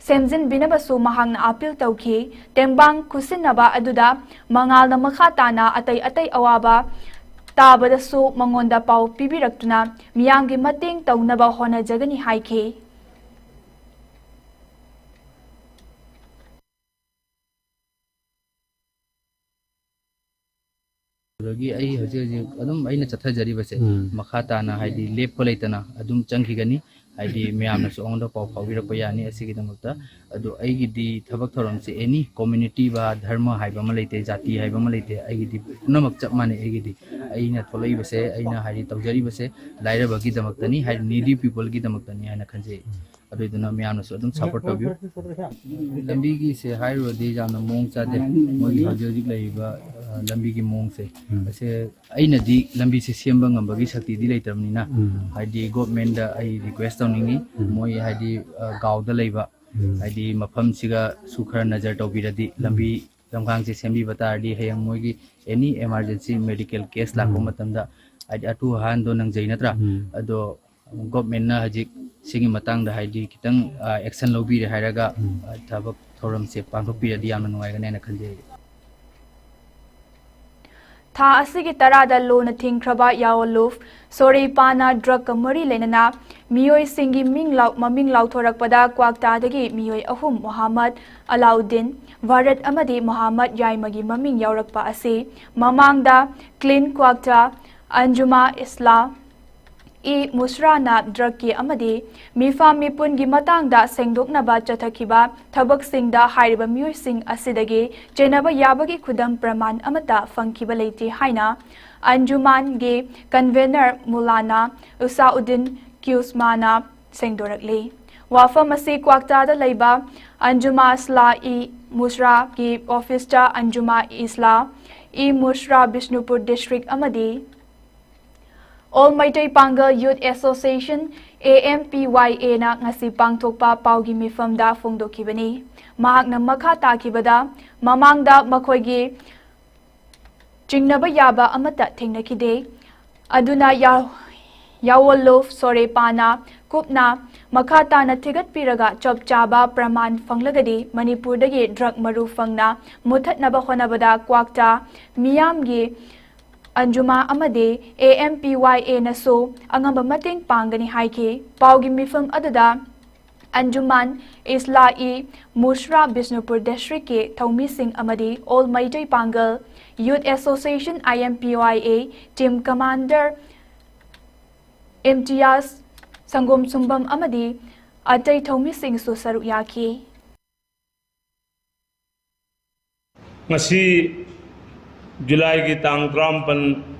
ꯁꯦꯝꯖꯤꯟꯕꯤꯅꯕꯁꯨ ꯃꯍꯥꯛꯅ ꯑꯥꯄꯤꯜ ꯇꯧꯈꯤ꯫ ꯇꯦꯡꯕꯥꯡ ꯈꯨꯠꯁꯤꯟꯅꯕ ꯑꯗꯨꯗ ꯃꯉꯥꯜꯅ ꯃꯈꯥ ꯇꯥꯅ ꯑꯇꯩ ꯑꯇꯩ ꯑꯋꯥꯕ ꯇꯥꯕꯗꯁꯨ ꯃꯉꯣꯟꯗ ꯄꯥꯎ ꯄꯤꯕꯤꯔꯛꯇꯨꯅ ꯃꯤꯌꯥꯝꯒꯤ ꯃꯇꯦꯡ ꯇꯧꯅꯕ ꯍꯣꯠꯅꯖꯒꯅꯤ ꯍꯥꯏꯈꯤ꯫ ꯑꯗꯨꯗꯒꯤ ꯑꯩ ꯍꯧꯖꯤꯛ ꯍꯧꯖꯤꯛ ꯑꯗꯨꯝ ꯑꯩꯅ ꯆꯠꯊꯖꯔꯤꯕꯁꯦ ꯎꯝ꯫ ꯃꯈꯥ ꯇꯥꯅ ꯍꯥꯏꯗꯤ ꯂꯦꯞꯄ ꯂꯩꯇꯅ ꯑꯗꯨꯝ ꯆꯪꯈꯤꯒꯅꯤ꯫ ꯍꯥꯏꯗꯤ ꯃꯌꯥꯝꯅꯁꯨ ꯑꯩꯉꯣꯟꯗ ꯄꯥꯎ ꯐꯥꯎꯕꯤꯔꯛꯄ ꯌꯥꯅꯤ ꯑꯁꯤꯒꯤꯗꯃꯛꯇ꯫ ꯑꯗꯣ ꯑꯩꯒꯤꯗꯤ ꯊꯕꯛ ꯊꯧꯔꯝꯁꯦ ꯑꯦꯅꯤ ꯀꯝꯃ꯭ꯌꯨꯅꯤꯇꯤ ꯕꯥ ꯙꯔꯃ ꯍꯥꯏꯕ ꯑꯃ ꯂꯩꯇꯦ, ꯖꯥꯇꯤ ꯍꯥꯏꯕ ꯑꯃ ꯂꯩꯇꯦ, ꯑꯩꯒꯤꯗꯤ ꯄꯨꯝꯅꯃꯛ ꯆꯞ ꯃꯥꯟꯅꯩ꯫ ꯑꯩꯒꯤꯗꯤ ꯑꯩꯅ ꯊꯣꯛꯂꯛꯏꯕꯁꯦ, ꯑꯩꯅ ꯍꯥꯏꯗꯤ ꯇꯧꯖꯔꯤꯕꯁꯦ ꯂꯥꯏꯔꯕꯒꯤꯗꯃꯛꯇꯅꯤ, ꯍꯥꯏꯗꯤ ꯅꯤꯗꯤ ꯄꯤꯄꯜꯒꯤꯗꯃꯛꯇꯅꯤ ꯍꯥꯏꯅ ꯈꯟꯖꯩ꯫ ꯑꯗꯨꯗꯨꯅ ꯃꯌꯥꯝꯅꯁꯨ ꯑꯗꯨꯝ ꯁꯞꯄꯣꯔꯠ ꯇꯧꯕꯤꯌꯨ꯫ ꯂꯝꯕꯤꯒꯤꯁꯦ ꯍꯥꯏꯔꯨꯔꯗꯤ ꯌꯥꯝꯅ ꯃꯑꯣꯡ ꯆꯥꯗꯦ꯫ ꯃꯣꯏꯒꯤ ꯍꯧꯖꯤꯛ ꯍꯧꯖꯤꯛ ꯂꯩꯔꯤꯕ, ꯑ, ꯂꯝꯕꯤꯒꯤ ꯃꯑꯣꯡꯁꯦ, ꯎꯝ꯫ ꯑꯁꯦ ꯑꯩꯅꯗꯤ ꯂꯝꯕꯤꯁꯦ ꯁꯦꯝꯕ ꯉꯝꯕꯒꯤ ꯁꯛꯇꯤꯗꯤ ꯂꯩꯇ꯭ꯔꯕꯅꯤꯅ, ꯎꯝ꯫ ꯍꯥꯏꯗꯤ ꯒꯣꯚꯔꯟꯃꯦꯟꯗ ꯑꯩ ꯔꯤꯀ꯭ꯋꯦꯁ ꯇꯧꯅꯤꯡꯉꯤ꯫ ꯎꯝ꯫ ꯃꯣꯏ ꯍꯥꯏꯗꯤ, ꯑ, ꯒꯥꯎꯗ ꯂꯩꯕ, ꯎꯝ꯫ ꯍꯥꯏꯗꯤ ꯃꯐꯝꯁꯤꯒꯁꯨ ꯈꯔ ꯅꯖꯔ ꯇꯧꯕꯤꯔꯗꯤ, ꯎꯝ꯫ ꯂꯝꯕꯤ ꯂꯝꯈꯥꯡꯁꯦ ꯁꯦꯝꯕꯤꯕ ꯇꯥꯔꯗꯤ ꯍꯌꯦꯡ ꯃꯣꯏꯒꯤ ꯑꯦꯅꯤ ꯏꯃꯥꯔꯖꯦꯟꯁꯤ ꯃꯦꯗꯤꯀꯦꯜ ꯀꯦꯁ ꯂꯥꯛꯄ ꯎꯝ꯫ ꯃꯇꯝꯗ ꯍꯥꯏꯗꯤ ꯑꯊꯨ ꯑꯍꯥꯟꯗꯣ ꯅꯪꯖꯩ ꯅꯠꯇ꯭ꯔꯥ? ꯎꯝ꯫ ꯑꯗꯣ ꯒꯣꯚꯔꯟꯃꯦꯟꯠꯅ ꯍꯧꯖꯤꯛ ꯁꯤꯒꯤ ꯃꯇꯥꯡꯗ ꯍꯥꯏꯗꯤ ꯈꯤꯇꯪ, ꯑ, ꯑꯦꯛꯁꯟ ꯂꯧꯕꯤꯔꯦ ꯍꯥꯏꯔꯒ, ꯎꯝ꯫ ꯑ, ꯊꯕꯛ ꯊꯧꯔꯝꯁꯦ ꯄꯥꯡꯊꯣꯛꯄꯤꯔꯗꯤ ꯌꯥꯝꯅ ꯅꯨꯡꯉꯥꯏꯒꯅꯤ ꯍꯥꯏꯅ ꯈꯟꯖꯩ꯫ ꯊꯥ ꯑꯁꯤꯒꯤ ꯇꯔꯥꯗ ꯂꯨꯅ ꯊꯤꯡꯈ꯭ꯔꯕ ꯌꯥꯑꯣꯂꯨꯐ ꯁꯣꯔꯦꯄꯥꯅ ꯗ꯭ꯔꯒꯀ ꯃꯔꯤ ꯂꯩꯅꯅ ꯃꯤꯑꯣꯏꯁꯤꯡꯒꯤ ꯃꯤꯡ ꯂꯥꯎ-, ꯃꯃꯤꯡ ꯂꯥꯎꯊꯣꯔꯛꯄꯗ ꯀ꯭ꯋꯥꯛꯇꯥꯗꯒꯤ ꯃꯤꯑꯣꯏ ꯑꯍꯨꯝ, ꯃꯣꯍꯥꯃꯗ ꯑꯂꯥꯎꯗꯤꯟ, ꯚꯥꯔꯠ ꯑꯃꯗꯤ ꯃꯣꯍꯥꯃꯗ ꯌꯥꯏꯃꯒꯤ ꯃꯃꯤꯡ ꯌꯥꯎꯔꯛꯄ ꯑꯁꯤ ꯃꯃꯥꯡꯗ ꯀ꯭ꯂꯤꯟ ꯀ꯭ꯋꯥꯛꯇꯥ, ꯑꯟꯖꯨꯃꯥ ꯏꯁꯂꯥ ꯏ ꯃꯨꯁꯔꯥꯅ ꯗ꯭ꯔꯒꯀꯤ ꯑꯃꯗꯤ ꯃꯤꯐꯥ ꯃꯤꯄꯨꯟꯒꯤ ꯃꯇꯥꯡꯗ ꯁꯦꯡꯗꯣꯛꯅꯕ ꯆꯠꯊꯈꯤꯕ ꯊꯕꯛꯁꯤꯡꯗ ꯍꯥꯏꯔꯤꯕ ꯃꯤꯑꯣꯏꯁꯤꯡ ꯑꯁꯤꯗꯒꯤ ꯆꯦꯟꯅꯕ ꯌꯥꯕꯒꯤ ꯈꯨꯗꯝ ꯄ꯭ꯔꯃꯥꯟ ꯑꯃꯠꯇ ꯐꯪꯈꯤꯕ ꯂꯩꯇꯦ ꯍꯥꯏꯅ ꯑꯟꯖꯨꯃꯥꯟꯒꯤ ꯀꯟꯚꯦꯅꯔ ꯃꯨꯂꯥꯅꯥ ꯎꯁꯥꯎꯗꯤꯟ ꯀ꯭ꯌꯨꯁꯃꯥꯅ ꯁꯦꯡꯗꯣꯔꯛꯂꯤ꯫ ꯋꯥꯐꯝ ꯑꯁꯤ ꯀ꯭ꯋꯥꯛꯇꯥꯗ ꯂꯩꯕ ꯑꯟꯖꯨꯃꯥ ꯏꯁꯂꯥ ꯏ ꯃꯨꯁꯔꯥꯒꯤ ꯑꯣꯐꯤꯁꯇ ꯑꯟꯖꯨꯃꯥ ꯏꯁꯂꯥ ꯏ ꯃꯨꯁꯔꯥ ꯕꯤꯁꯅꯨꯄꯨꯔ ꯗꯤꯁꯇ꯭ꯔꯤꯛ ꯑꯃꯗꯤ All Meitei Pangal Youth Association, A M P Y A ꯅ ꯉꯁꯤ ꯄꯥꯡꯊꯣꯛꯄ ꯄꯥꯎꯒꯤ ꯃꯤꯐꯝꯗ ꯐꯣꯡꯗꯣꯛꯈꯤꯕꯅꯤ꯫ ꯃꯍꯥꯛꯅ ꯃꯈꯥ ꯇꯥꯈꯤꯕꯗ, ꯃꯃꯥꯡꯗ ꯃꯈꯣꯏꯒꯤ ꯆꯤꯡꯅꯕ ꯌꯥꯕ ꯑꯃꯠꯇ ꯊꯦꯡꯅꯈꯤꯗꯦ꯫ ꯑꯗꯨꯅ ꯌꯥ-, ꯌꯥꯋꯣꯜꯂꯣꯐ ꯁꯣꯔꯦꯄꯥꯅ ꯀꯨꯞꯅ ꯃꯈꯥ ꯇꯥꯅ ꯊꯤꯒꯠꯄꯤꯔꯒ ꯆꯞ ꯆꯥꯕ ꯄ꯭ꯔꯃꯥꯟ ꯐꯪꯂꯒꯗꯤ ꯃꯅꯤꯄꯨꯔꯗꯒꯤ ꯗ꯭ꯔꯒ ꯃꯔꯨ ꯐꯪꯅ ꯃꯨꯊꯠꯅꯕ ꯍꯣꯠꯅꯕꯗ ꯀ꯭ꯋꯥꯛꯇꯥ ꯃꯤꯌꯥꯝꯒꯤ ꯑꯟꯖꯨꯃꯥ ꯑꯃꯗꯤ A M P Y A ꯅꯁꯨ ꯑꯉꯝꯕ ꯃꯇꯦꯡ ꯄꯥꯡꯒꯅꯤ ꯍꯥꯏꯈꯤ꯫ ꯄꯥꯎꯒꯤ ꯃꯤꯐꯝ ꯑꯗꯨꯗ ꯑꯟꯖꯨꯃꯥꯟ ꯏꯁꯂꯥ ꯏ ꯃꯨꯁ꯭ꯔꯥ ꯕꯤꯁꯅꯨꯄꯨꯔ ꯗꯤꯁꯇ꯭ꯔꯤꯛꯀꯤ ꯊꯧꯃꯤꯁꯤꯡ ꯑꯃꯗꯤ All Meitei Pangal Youth Association, I M P Y A, team commander ꯏꯝꯇꯤꯌꯥꯖ ꯁꯪꯒꯣꯝ ꯁꯨꯝꯕꯝ ꯑꯃꯗꯤ ꯑꯇꯩ ꯊꯧꯃꯤꯁꯤꯡꯁꯨ ꯁꯔꯨꯛ ꯌꯥꯈꯤ꯫ ꯉꯁꯤ ꯖꯨꯂꯥꯏꯒꯤ ꯇꯥꯡ ꯇꯔꯥꯃꯥꯄꯟ,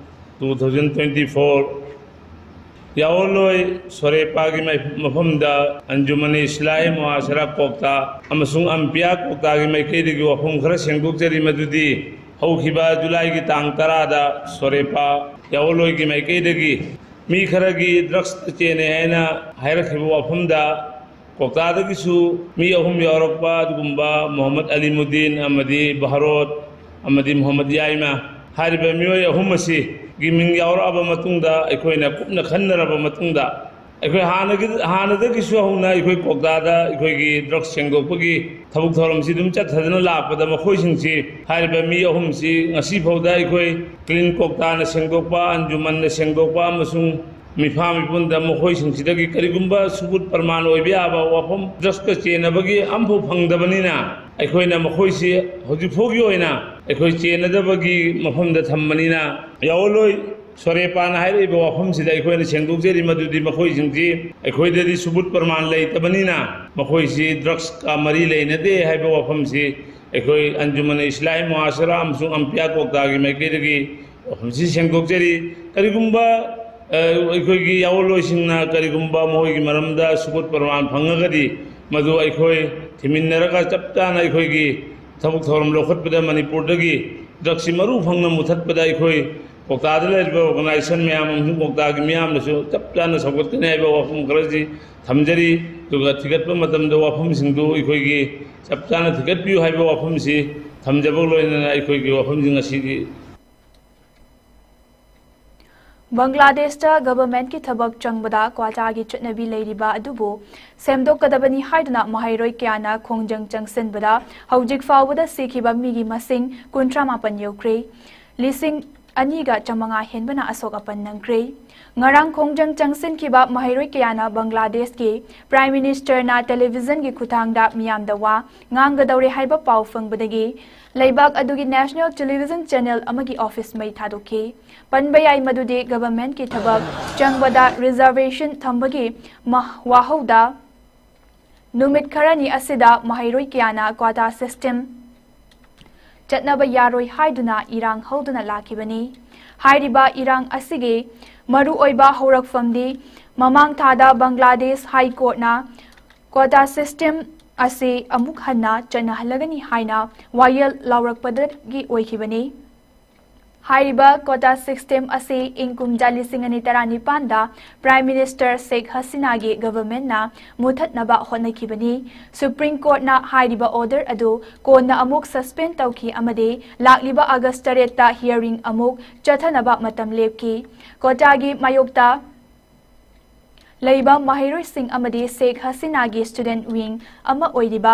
two thousand twenty four, ꯌꯥꯑꯣꯜꯂꯣꯏ ꯁꯣꯔꯦꯄꯥꯒꯤ ꯃꯥꯏ-, ꯃꯐꯝꯗ ꯑꯟꯖꯨꯃꯅꯤ ꯏꯁꯂꯥꯍꯤ ꯃꯨꯍꯥꯁꯔꯥ ꯀꯣꯛꯇꯥ ꯑꯃꯁꯨꯡ ꯑꯝꯄꯤꯌꯥ ꯀꯣꯛꯇꯥꯒꯤ ꯃꯥꯏꯀꯩꯗꯒꯤ ꯋꯥꯐꯝ ꯈꯔ ꯁꯦꯡꯗꯣꯛꯆꯔꯤ, ꯃꯗꯨꯗꯤ ꯍꯧꯈꯤꯕ ꯖꯨꯂꯥꯏꯒꯤ ꯇꯥꯡ ꯇꯔꯥꯗ ꯁꯣꯔꯦꯄꯥ ꯌꯥꯑꯣꯜꯂꯣꯏꯒꯤ ꯃꯥꯏꯀꯩꯗꯒꯤ ꯃꯤ ꯈꯔꯒꯤ ꯗ꯭ꯔꯒꯁꯇ ꯆꯦꯟꯅꯩ ꯍꯥꯏꯅ ꯍꯥꯏꯔꯛꯈꯤꯕ ꯋꯥꯐꯝꯗ ꯀꯣꯛꯇꯥꯗꯒꯤꯁꯨ ꯃꯤ ꯑꯍꯨꯝ ꯌꯥꯎꯔꯛꯄ ꯑꯗꯨꯒꯨꯝꯕ ꯃꯣꯍꯝꯃꯗ ꯑꯂꯤꯃꯨꯗꯤꯟ ꯑꯃꯗꯤ ꯚꯥꯔꯣꯠ ꯑꯃꯗꯤ ꯃꯣꯍꯝꯃꯗ ꯌꯥꯏꯃ ꯍꯥꯏꯔꯤꯕ ꯃꯤꯑꯣꯏ ꯑꯍꯨꯝ ꯑꯁꯤꯒꯤ ꯃꯤꯡ ꯌꯥꯎꯔꯛꯑꯕ ꯃꯇꯨꯡꯗ, ꯑꯩꯈꯣꯏꯅ ꯀꯨꯞꯅ ꯈꯟꯅꯔꯕ ꯃꯇꯨꯡꯗ, ꯑꯩꯈꯣꯏ ꯍꯥꯟꯅꯒꯤ, ꯍꯥꯟꯅꯗꯒꯤꯁꯨ ꯍꯧꯅ ꯑꯩꯈꯣꯏ ꯀ꯭ꯋꯥꯛꯇꯥꯗ ꯑꯩꯈꯣꯏꯒꯤ ꯗ꯭ꯔꯒꯁ ꯁꯦꯡꯗꯣꯛꯄꯒꯤ ꯊꯕꯛ ꯊꯧꯔꯝꯁꯤ ꯑꯗꯨꯝ ꯆꯠꯊꯗꯨꯅ ꯂꯥꯛꯄꯗ, ꯃꯈꯣꯏꯁꯤꯡꯁꯤ, ꯍꯥꯏꯔꯤꯕ ꯃꯤ ꯑꯍꯨꯝꯁꯤ ꯉꯁꯤ ꯐꯥꯎꯗ ꯑꯩꯈꯣꯏ ꯀ꯭ꯂꯤꯟ ꯀ꯭ꯋꯥꯛꯇꯥꯅ ꯁꯦꯡꯗꯣꯛꯄ, ꯑꯟꯖꯨꯃꯟꯅ ꯁꯦꯡꯗꯣꯛꯄ ꯑꯃꯁꯨꯡ ꯃꯤꯐꯥ ꯃꯤꯄꯨꯟꯗ ꯃꯈꯣꯏꯁꯤꯡꯁꯤꯗꯒꯤ ꯀꯔꯤꯒꯨꯝꯕ ꯁꯨꯕꯨꯠ ꯄ꯭ꯔꯃꯥꯟ ꯑꯣꯏꯕ ꯌꯥꯕ ꯋꯥꯐꯝ ꯗ꯭ꯔꯒꯁꯀ ꯆꯦꯟꯅꯕꯒꯤ ꯑꯃꯐꯥꯎ ꯐꯪꯗꯕꯅꯤꯅ, ꯑꯩꯈꯣꯏꯅ ꯃꯈꯣꯏꯁꯤ ꯍꯧꯖꯤꯛ ꯐꯥꯎꯒꯤ ꯑꯣꯏꯅ ꯑꯩꯈꯣꯏ ꯆꯦꯟꯅꯗꯕꯒꯤ ꯃꯐꯝꯗ ꯊꯝꯕꯅꯤꯅ, ꯌꯥꯑꯣꯟꯂꯣꯏ ꯁꯣꯔꯦꯄꯥꯅ ꯍꯥꯏꯔꯛꯏꯕ ꯋꯥꯐꯝꯁꯤꯗ ꯑꯩꯈꯣꯏꯅ ꯁꯦꯡꯗꯣꯛꯆꯔꯤ, ꯃꯗꯨꯗꯤ ꯃꯈꯣꯏꯁꯤꯡꯁꯤ ꯑꯩꯈꯣꯏꯗꯗꯤ ꯁꯨꯕꯨꯠ ꯄ꯭ꯔꯃꯥꯟ ꯂꯩꯇꯕꯅꯤꯅ, ꯃꯈꯣꯏꯁꯤ ꯗ꯭ꯔꯒꯁꯀ ꯃꯔꯤ ꯂꯩꯅꯗꯦ ꯍꯥꯏꯕ ꯋꯥꯐꯝꯁꯤ ꯑꯩꯈꯣꯏ ꯑꯟꯖꯨꯃꯟ ꯏꯁꯂꯥꯍꯤ ꯃꯨꯍꯥꯁꯔꯥ ꯑꯃꯁꯨꯡ ꯑꯝꯄꯤꯌꯥ ꯀ꯭ꯋꯥꯛꯇꯥꯒꯤ ꯃꯥꯏꯀꯩꯗꯒꯤ ꯋꯥꯐꯝꯁꯤ ꯁꯦꯡꯗꯣꯛꯆꯔꯤ꯫ ꯀꯔꯤꯒꯨꯝꯕ, ꯑ, ꯑꯩꯈꯣꯏꯒꯤ ꯌꯥꯑꯣꯟꯂꯣꯏꯁꯤꯡꯅ ꯀꯔꯤꯒꯨꯝꯕ ꯃꯈꯣꯏꯒꯤ ꯃꯔꯝꯗ ꯁꯨꯕꯨꯠ ꯄ꯭ꯔꯃꯥꯟ ꯐꯪꯉꯒꯗꯤ, ꯃꯗꯨ ꯑꯩꯈꯣꯏ ꯊꯤꯃꯤꯟꯅꯔꯒ ꯆꯞ ꯆꯥꯅ ꯑꯩꯈꯣꯏꯒꯤ ꯊꯕꯛ ꯊꯧꯔꯝ ꯂꯧꯈꯠꯄꯗ, ꯃꯅꯤꯄꯨꯔꯗꯒꯤ ꯗ꯭ꯔꯒꯁꯤ ꯃꯔꯨ ꯐꯪꯅ ꯃꯨꯊꯠꯄꯗ ꯑꯩꯈꯣꯏ ꯀ꯭ꯋꯥꯛꯇꯥꯗ ꯂꯩꯔꯤꯕ ꯑꯣꯔꯒꯅꯥꯏꯖꯦꯁꯟ ꯃꯌꯥꯝ ꯑꯃꯁꯨꯡ ꯀ꯭ꯋꯥꯛꯇꯥꯒꯤ ꯃꯤꯌꯥꯝꯅꯁꯨ ꯆꯞ ꯆꯥꯅ ꯁꯧꯒꯠꯀꯅꯤ ꯍꯥꯏꯕ ꯋꯥꯐꯝ ꯈꯔꯁꯤ ꯊꯝꯖꯔꯤ꯫ ꯑꯗꯨꯒ ꯊꯤꯒꯠꯄ ꯃꯇꯝꯗ ꯋꯥꯐꯝꯁꯤꯡꯗꯨ ꯑꯩꯈꯣꯏꯒꯤ ꯆꯞ ꯆꯥꯅ ꯊꯤꯒꯠꯄꯤꯌꯨ ꯍꯥꯏꯕ ꯋꯥꯐꯝꯁꯤ ꯊꯝꯖꯕꯒ ꯂꯣꯏꯅꯅ ꯑꯩꯈꯣꯏꯒꯤ ꯋꯥꯐꯝꯁꯤꯡ ꯑꯁꯤꯒꯤ ꯕꯪꯒ꯭ꯂꯥꯗꯦꯁꯇ ꯒꯚꯔꯟꯃꯦꯟꯠꯀꯤ ꯊꯕꯛ ꯆꯪꯕꯗ ꯀ꯭ꯋꯥꯇꯥꯒꯤ ꯆꯠꯅꯕꯤ ꯂꯩꯔꯤꯕ ꯑꯗꯨꯕꯨ ꯁꯦꯝꯗꯣꯛꯀꯗꯕꯅꯤ ꯍꯥꯏꯗꯨꯅ ꯃꯍꯩꯔꯣꯏ ꯀꯌꯥꯅ ꯈꯣꯡꯖꯪ ꯆꯪꯁꯤꯟꯕꯗ ꯍꯧꯖꯤꯛ ꯐꯥꯎꯕꯗ ꯁꯤꯈꯤꯕ ꯃꯤꯒꯤ ꯃꯁꯤꯡ ꯀꯨꯟꯊ꯭ꯔꯥ ꯃꯥꯄꯟ ꯌꯧꯈ꯭ꯔꯦ꯫ ꯂꯤꯁꯤꯡ ꯑꯅꯤꯒ ꯆꯥꯃꯉꯥ ꯍꯦꯟꯕꯅ ꯑꯁꯣꯛ ꯑꯄꯟ ꯅꯪꯈ꯭ꯔꯦ꯫ ꯉꯔꯥꯡ ꯈꯣꯡꯖꯪ ꯆꯪꯁꯤꯟꯈꯤꯕ ꯃꯍꯩꯔꯣꯏ ꯀꯌꯥꯅ ꯕꯪꯒ꯭ꯂꯥꯗꯦꯁꯀꯤ ꯄ꯭ꯔꯥꯏꯝ ꯃꯤꯅꯤꯁꯇꯔꯅ ꯇꯦꯂꯤꯚꯤꯖꯟꯒꯤ ꯈꯨꯠꯊꯥꯡꯗ ꯃꯤꯌꯥꯝꯗ ꯋꯥ ꯉꯥꯡꯒꯗꯧꯔꯦ ꯍꯥꯏꯕ ꯄꯥꯎ ꯐꯪꯕꯗꯒꯤ ꯂꯩꯕꯥꯛ ꯑꯗꯨꯒꯤ ꯅꯦꯁꯅꯦꯜ ꯇꯦꯂꯤꯚꯤꯖꯟ ꯆꯦꯅꯦꯜ ꯑꯃꯒꯤ ꯑꯣꯐꯤꯁ ꯃꯩ ꯊꯥꯗꯣꯛꯈꯤ꯫ ꯄꯟꯕ ꯌꯥꯏ ꯃꯗꯨꯗꯤ ꯒꯚꯔꯟꯃꯦꯟꯠꯀꯤ ꯊꯕꯛ ꯆꯪꯕꯗ ꯔꯤꯖꯔꯚꯦꯁꯟ ꯊꯝꯕꯒꯤ ꯃ-, ꯋꯥꯍꯧꯗ ꯅꯨꯃꯤꯠ ꯈꯔꯅꯤ ꯑꯁꯤꯗ ꯃꯍꯩꯔꯣꯏ ꯀꯌꯥꯅ ꯀ꯭ꯋꯥꯇꯥ ꯁꯤꯁꯇꯦꯝ ꯆꯠꯅꯕ ꯌꯥꯔꯣꯏ ꯍꯥꯏꯗꯨꯅ ꯏꯔꯥꯡ ꯍꯧꯗꯨꯅ ꯂꯥꯛꯈꯤꯕꯅꯤ꯫ ꯍꯥꯏꯔꯤꯕ ꯏꯔꯥꯡ ꯑꯁꯤꯒꯤ ꯃꯔꯨꯑꯣꯏꯕ ꯍꯧꯔꯛꯐꯝꯗꯤ ꯃꯃꯥꯡ ꯊꯥꯗ ꯕꯪꯒ꯭ꯂꯥꯗꯦꯁ ꯍꯥꯏ ꯀꯣꯔꯠꯅ ꯀ꯭ꯋꯥꯇꯥ ꯁꯤꯁꯇꯦꯝ ꯑꯁꯤ ꯑꯃꯨꯛ ꯍꯟꯅ ꯆꯠꯅꯍꯜꯂꯒꯅꯤ ꯍꯥꯏꯅ ꯋꯥꯌꯦꯜ ꯂꯥꯎꯔꯛꯄꯗꯒꯤ ꯑꯣꯏꯈꯤꯕꯅꯤ꯫ ꯍꯥꯏꯔꯤꯕ ꯀ꯭ꯋꯥꯇꯥ ꯁꯤꯁꯇꯦꯝ ꯑꯁꯤ ꯏꯪ ꯀꯨꯝꯖꯥ ꯂꯤꯁꯤꯡ ꯑꯅꯤ ꯇꯔꯥꯅꯤꯄꯥꯟꯗ ꯄ꯭ꯔꯥꯏꯝ ꯃꯤꯅꯤꯁꯇꯔ ꯁꯦꯈ ꯍꯁꯤꯅꯥꯒꯤ ꯒꯚꯔꯟꯃꯦꯟꯠꯅ ꯃꯨꯊꯠꯅꯕ ꯍꯣꯠꯅꯈꯤꯕꯅꯤ꯫ ꯁꯨꯄ꯭ꯔꯤꯝ ꯀꯣꯔꯠꯅ ꯍꯥꯏꯔꯤꯕ ꯑꯣꯔꯗꯔ ꯑꯗꯨ ꯀꯣꯟꯅ ꯑꯃꯨꯛ ꯁꯁꯄꯦꯟ ꯇꯧꯈꯤ ꯑꯃꯗꯤ ꯂꯥꯛꯂꯤꯕ ꯑꯥꯒꯁ ꯇꯔꯦꯠꯇ ꯍꯤꯌꯔꯤꯡ ꯑꯃꯨꯛ ꯆꯠꯊꯅꯕ ꯃꯇꯝ ꯂꯦꯞꯈꯤ꯫ ꯀ꯭ꯋꯥꯇꯥꯒꯤ ꯃꯥꯌꯣꯛꯇ ꯂꯩꯕ ꯃꯍꯩꯔꯣꯏꯁꯤꯡ ꯑꯃꯗꯤ ꯁꯦꯈ ꯍꯁꯤꯅꯥꯒꯤ student wing ꯑꯃ ꯑꯣꯏꯔꯤꯕ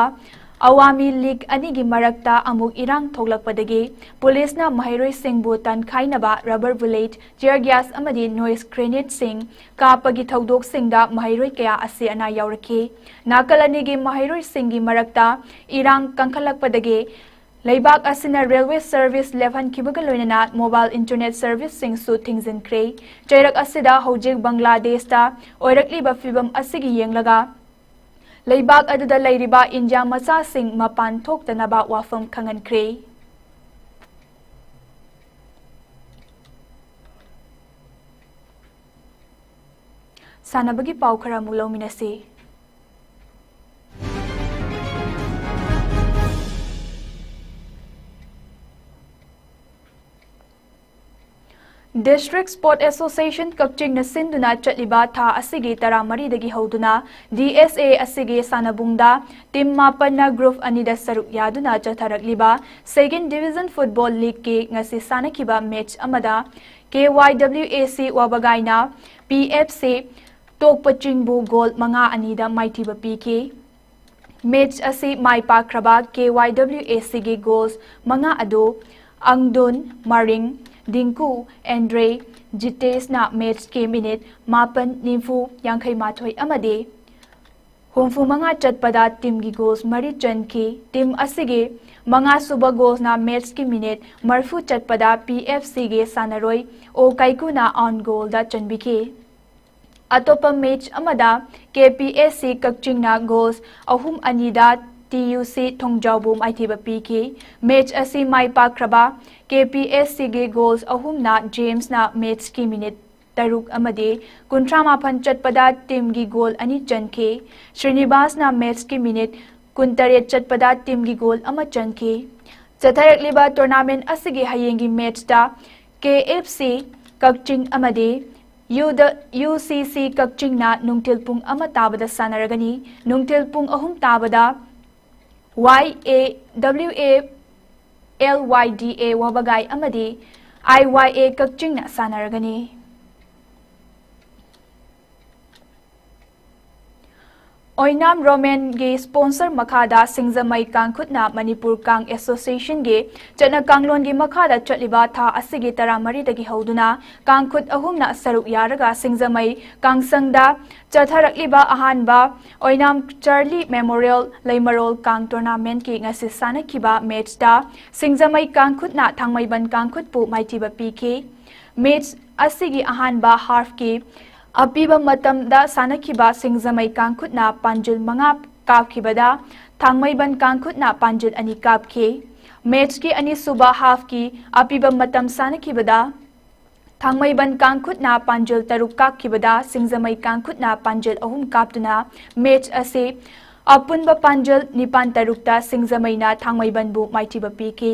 ꯑꯋꯥꯃꯤ ꯂꯤꯒ ꯑꯅꯤꯒꯤ ꯃꯔꯛꯇ ꯑꯃꯨꯛ ꯏꯔꯥꯡ ꯊꯣꯛꯂꯛꯄꯗꯒꯤ ꯄꯨꯂꯤꯁꯅ ꯃꯍꯩꯔꯣꯏꯁꯤꯡꯕꯨ ꯇꯟꯈꯥꯏꯅꯕ rubber bullet, tear gas ꯑꯃꯗꯤ noise grenade ꯁꯤꯡ ꯀꯥꯞꯄꯒꯤ ꯊꯧꯗꯣꯛꯁꯤꯡꯗ ꯃꯍꯩꯔꯣꯏ ꯀꯌꯥ ꯑꯁꯤ ꯑꯅꯥ ꯌꯥꯎꯔꯛꯈꯤ꯫ ꯅꯥꯀꯜ ꯑꯅꯤꯒꯤ ꯃꯍꯩꯔꯣꯏꯁꯤꯡꯒꯤ ꯃꯔꯛꯇ ꯏꯔꯥꯡ ꯀꯟꯈꯠꯂꯛꯄꯗꯒꯤ ꯂꯩꯕꯥꯛ ꯑꯁꯤꯅ railway service ꯂꯦꯞꯍꯟꯈꯤꯕꯒ ꯂꯣꯏꯅꯅ mobile internet service ꯁꯤꯡꯁꯨ ꯊꯤꯡꯖꯤꯟꯈ꯭ꯔꯦ꯫ ꯆꯩꯔꯛ ꯑꯁꯤꯗ ꯍꯧꯖꯤꯛ ꯕꯪꯒ꯭ꯂꯥꯗꯦꯁꯇ ꯑꯣꯏꯔꯛꯂꯤꯕ ꯐꯤꯕꯝ ꯑꯁꯤꯒꯤ ꯌꯦꯡꯂꯒ ꯂꯩꯕꯥꯛ ꯑꯗꯨꯗ ꯂꯩꯔꯤꯕ ꯏꯟꯗꯤꯌꯥ ꯃꯆꯥꯁꯤꯡ ꯃꯄꯥꯟ ꯊꯣꯛꯇꯅꯕ ꯋꯥꯐꯝ ꯈꯪꯍꯟꯈ꯭ꯔꯦ꯫ ꯁꯥꯟꯅꯕꯒꯤ ꯄꯥꯎ ꯈꯔ ꯑꯃꯨꯛ ꯂꯧꯃꯤꯟꯅꯁꯤ꯫ District Sport Association ꯀꯛꯆꯤꯡꯅ ꯁꯤꯟꯗꯨꯅ ꯆꯠꯂꯤꯕ ꯊꯥ ꯑꯁꯤꯒꯤ ꯇꯔꯥꯃꯔꯤꯗꯒꯤ ꯍꯧꯗꯨꯅ D S A ꯑꯁꯤꯒꯤ ꯁꯥꯟꯅꯕꯨꯡꯗ team ꯃꯥꯄꯟꯅ group ꯑꯅꯤꯗ ꯁꯔꯨꯛ ꯌꯥꯗꯨꯅ ꯆꯠꯊꯔꯛꯂꯤꯕ Second Division Football League ꯀꯤ ꯉꯁꯤ ꯁꯥꯟꯅꯈꯤꯕ match ꯑꯃꯗ K Y W A C ꯋꯥꯕꯒꯥꯏꯅ P F C ꯇꯣꯛꯄ ꯆꯤꯡꯕꯨ goal ꯃꯉꯥ ꯑꯅꯤꯗ ꯃꯥꯏꯊꯤꯕ ꯄꯤꯈꯤ꯫ Match ꯑꯁꯤ ꯃꯥꯏ ꯄꯥꯛꯈ꯭ꯔꯕ K Y W A C ꯒꯤ goals ꯃꯉꯥ ꯑꯗꯨ ꯑꯪꯗꯨꯟ, ꯃꯔꯤꯡ, ꯗꯤꯡꯀꯨ, ꯑꯦꯟꯗ꯭ꯔꯦ, ꯖꯤꯇꯦꯁꯅ match ꯀꯤ minute ꯃꯥꯄꯟ, ꯅꯤꯐꯨ, ꯌꯥꯡꯈꯩ ꯃꯥꯊꯣꯏ ꯑꯃꯗꯤ ꯍꯨꯝꯐꯨ ꯃꯉꯥ ꯆꯠꯄꯗ team ꯒꯤ goals ꯃꯔꯤ ꯆꯟꯈꯤ꯫ Team ꯑꯁꯤꯒꯤ ꯃꯉꯥꯁꯨꯕ goals ꯅ match ꯀꯤ minute ꯃꯔꯤꯐꯨ ꯆꯠꯄꯗ P F C ꯒꯤ ꯁꯥꯟꯅꯔꯣꯏ ꯑꯣ ꯀꯥꯏꯀꯨꯅ own goal ꯗ ꯆꯟꯕꯤꯈꯤ꯫ ꯑꯇꯣꯞꯄ match ꯑꯃꯗ K P S C ꯀꯛꯆꯤꯡꯅ goals ꯑꯍꯨꯝ ꯑꯅꯤꯗ T U C ꯊꯣꯡꯖꯥꯎꯕꯨ ꯃꯥꯏꯊꯤꯕ ꯄꯤꯈꯤ꯫ Match ꯑꯁꯤ ꯃꯥꯏ ꯄꯥꯛꯈ꯭ꯔꯕ K P S C ꯒꯤ goals ꯑꯍꯨꯝꯅ ꯖꯦꯝꯁꯅ match ꯀꯤ minute ꯇꯔꯨꯛ ꯑꯃꯗꯤ ꯀꯨꯟꯊ꯭ꯔꯥ ꯃꯥꯄꯟ ꯆꯠꯄꯗ team ꯒꯤ goal ꯑꯅꯤ ꯆꯟꯈꯤ꯫ ꯁ꯭ꯔꯤꯅꯤꯕꯥꯁꯅ match ꯀꯤ minute ꯀꯨꯟꯇꯔꯦꯠ ꯆꯠꯄꯗ team ꯒꯤ goal ꯑꯃ ꯆꯟꯈꯤ꯫ ꯆꯠꯊꯔꯛꯂꯤꯕ tournament ꯑꯁꯤꯒꯤ ꯍꯌꯦꯡꯒꯤ match ꯇ K F C ꯀꯛꯆꯤꯡ ꯑꯃꯗꯤ ꯌꯨꯗ-, U C C ꯀꯛꯆꯤꯡꯅ ꯅꯨꯡꯊꯤꯜ ꯄꯨꯡ ꯑꯃ ꯇꯥꯕꯗ ꯁꯥꯟꯅꯔꯒꯅꯤ꯫ ꯅꯨꯡꯊꯤꯜ ꯄꯨꯡ ꯑꯍꯨꯝ ꯇꯥꯕꯗ Y A W A L Y D A ꯋꯥꯕꯒꯥꯏ ꯑꯃꯗꯤ I Y A ꯀꯛꯆꯤꯡꯅ ꯁꯥꯟꯅꯔꯒꯅꯤ꯫ Oinam ꯔꯣꯃꯦꯟꯒꯤ sponsor ꯃꯈꯥꯗ ꯁꯤꯡꯖꯃꯩ ꯀꯥꯡꯈꯨꯠꯅ ꯃꯅꯤꯄꯨꯔ ꯀꯥꯡ ꯑꯦꯁꯣꯁꯤꯌꯦꯁꯟꯒꯤ ꯆꯠꯅ ꯀꯥꯡꯂꯣꯟꯒꯤ ꯃꯈꯥꯗ ꯆꯠꯂꯤꯕ ꯊꯥ ꯑꯁꯤꯒꯤ ꯇꯔꯥꯃꯔꯤꯗꯒꯤ ꯍꯧꯗꯨꯅ ꯀꯥꯡꯈꯨꯠ ꯑꯍꯨꯝꯅ ꯁꯔꯨꯛ ꯌꯥꯔꯒ ꯁꯤꯡꯖꯃꯩ ꯀꯥꯡꯁꯪꯗ ꯆꯠꯊꯔꯛꯂꯤꯕ ꯑꯍꯥꯟꯕ ꯑꯣꯏꯅꯥꯝ ꯆꯥꯔꯂꯤ ꯃꯦꯃꯣꯔꯤꯌꯦꯜ ꯂꯩꯃꯔꯣꯜ ꯀꯥꯡ ꯇꯣꯔꯅꯥꯃꯦꯟꯠꯀꯤ ꯉꯁꯤ ꯁꯥꯟꯅꯈꯤꯕ ꯃꯦꯆꯇ ꯁꯤꯡꯖꯃꯩ ꯀꯥꯡꯈꯨꯠꯅ ꯊꯥꯡꯃꯩꯕꯟ ꯀꯥꯡꯈꯨꯠꯄꯨ ꯃꯥꯏꯊꯤꯕ ꯄꯤꯈꯤ꯫ ꯃꯦꯆ ꯑꯁꯤꯒꯤ ꯑꯍꯥꯟꯕ ꯍꯥꯐꯀꯤ ꯑꯄꯤꯕ ꯃꯇꯝꯗ ꯁꯥꯟꯅꯈꯤꯕ ꯁꯤꯡꯖꯃꯩ ꯀꯥꯡꯈꯨꯠꯅ ꯄꯥꯟꯖꯤꯜ ꯃꯉꯥ ꯀꯥꯞꯈꯤꯕꯗ ꯊꯥꯡꯃꯩꯕꯟ ꯀꯥꯡꯈꯨꯠꯅ ꯄꯥꯟꯖꯤꯜ ꯑꯅꯤ ꯀꯥꯞꯈꯤ꯫ ꯃꯦꯆꯀꯤ ꯑꯅꯤꯁꯨꯕ ꯍꯥꯐꯀꯤ ꯑꯄꯤꯕ ꯃꯇꯝ ꯁꯥꯟꯅꯈꯤꯕꯗ ꯊꯥꯡꯃꯩꯕꯟ ꯀꯥꯡꯈꯨꯠꯅ ꯄꯥꯟꯖꯤꯜ ꯇꯔꯨꯛ ꯀꯥꯞꯈꯤꯕꯗ ꯁꯤꯡꯖꯃꯩ ꯀꯥꯡꯈꯨꯠꯅ ꯄꯥꯟꯖꯤꯜ ꯑꯍꯨꯝ ꯀꯥꯞꯇꯨꯅ ꯃꯦꯆ ꯑꯁꯤ ꯑꯄꯨꯟꯕ ꯄꯥꯟꯖꯤꯜ ꯅꯤꯄꯥꯟ ꯇꯔꯨꯛꯇ ꯁꯤꯡꯖꯃꯩꯅ ꯊꯥꯡꯃꯩꯕꯟꯕꯨ ꯃꯥꯏꯊꯤꯕ ꯄꯤꯈꯤ꯫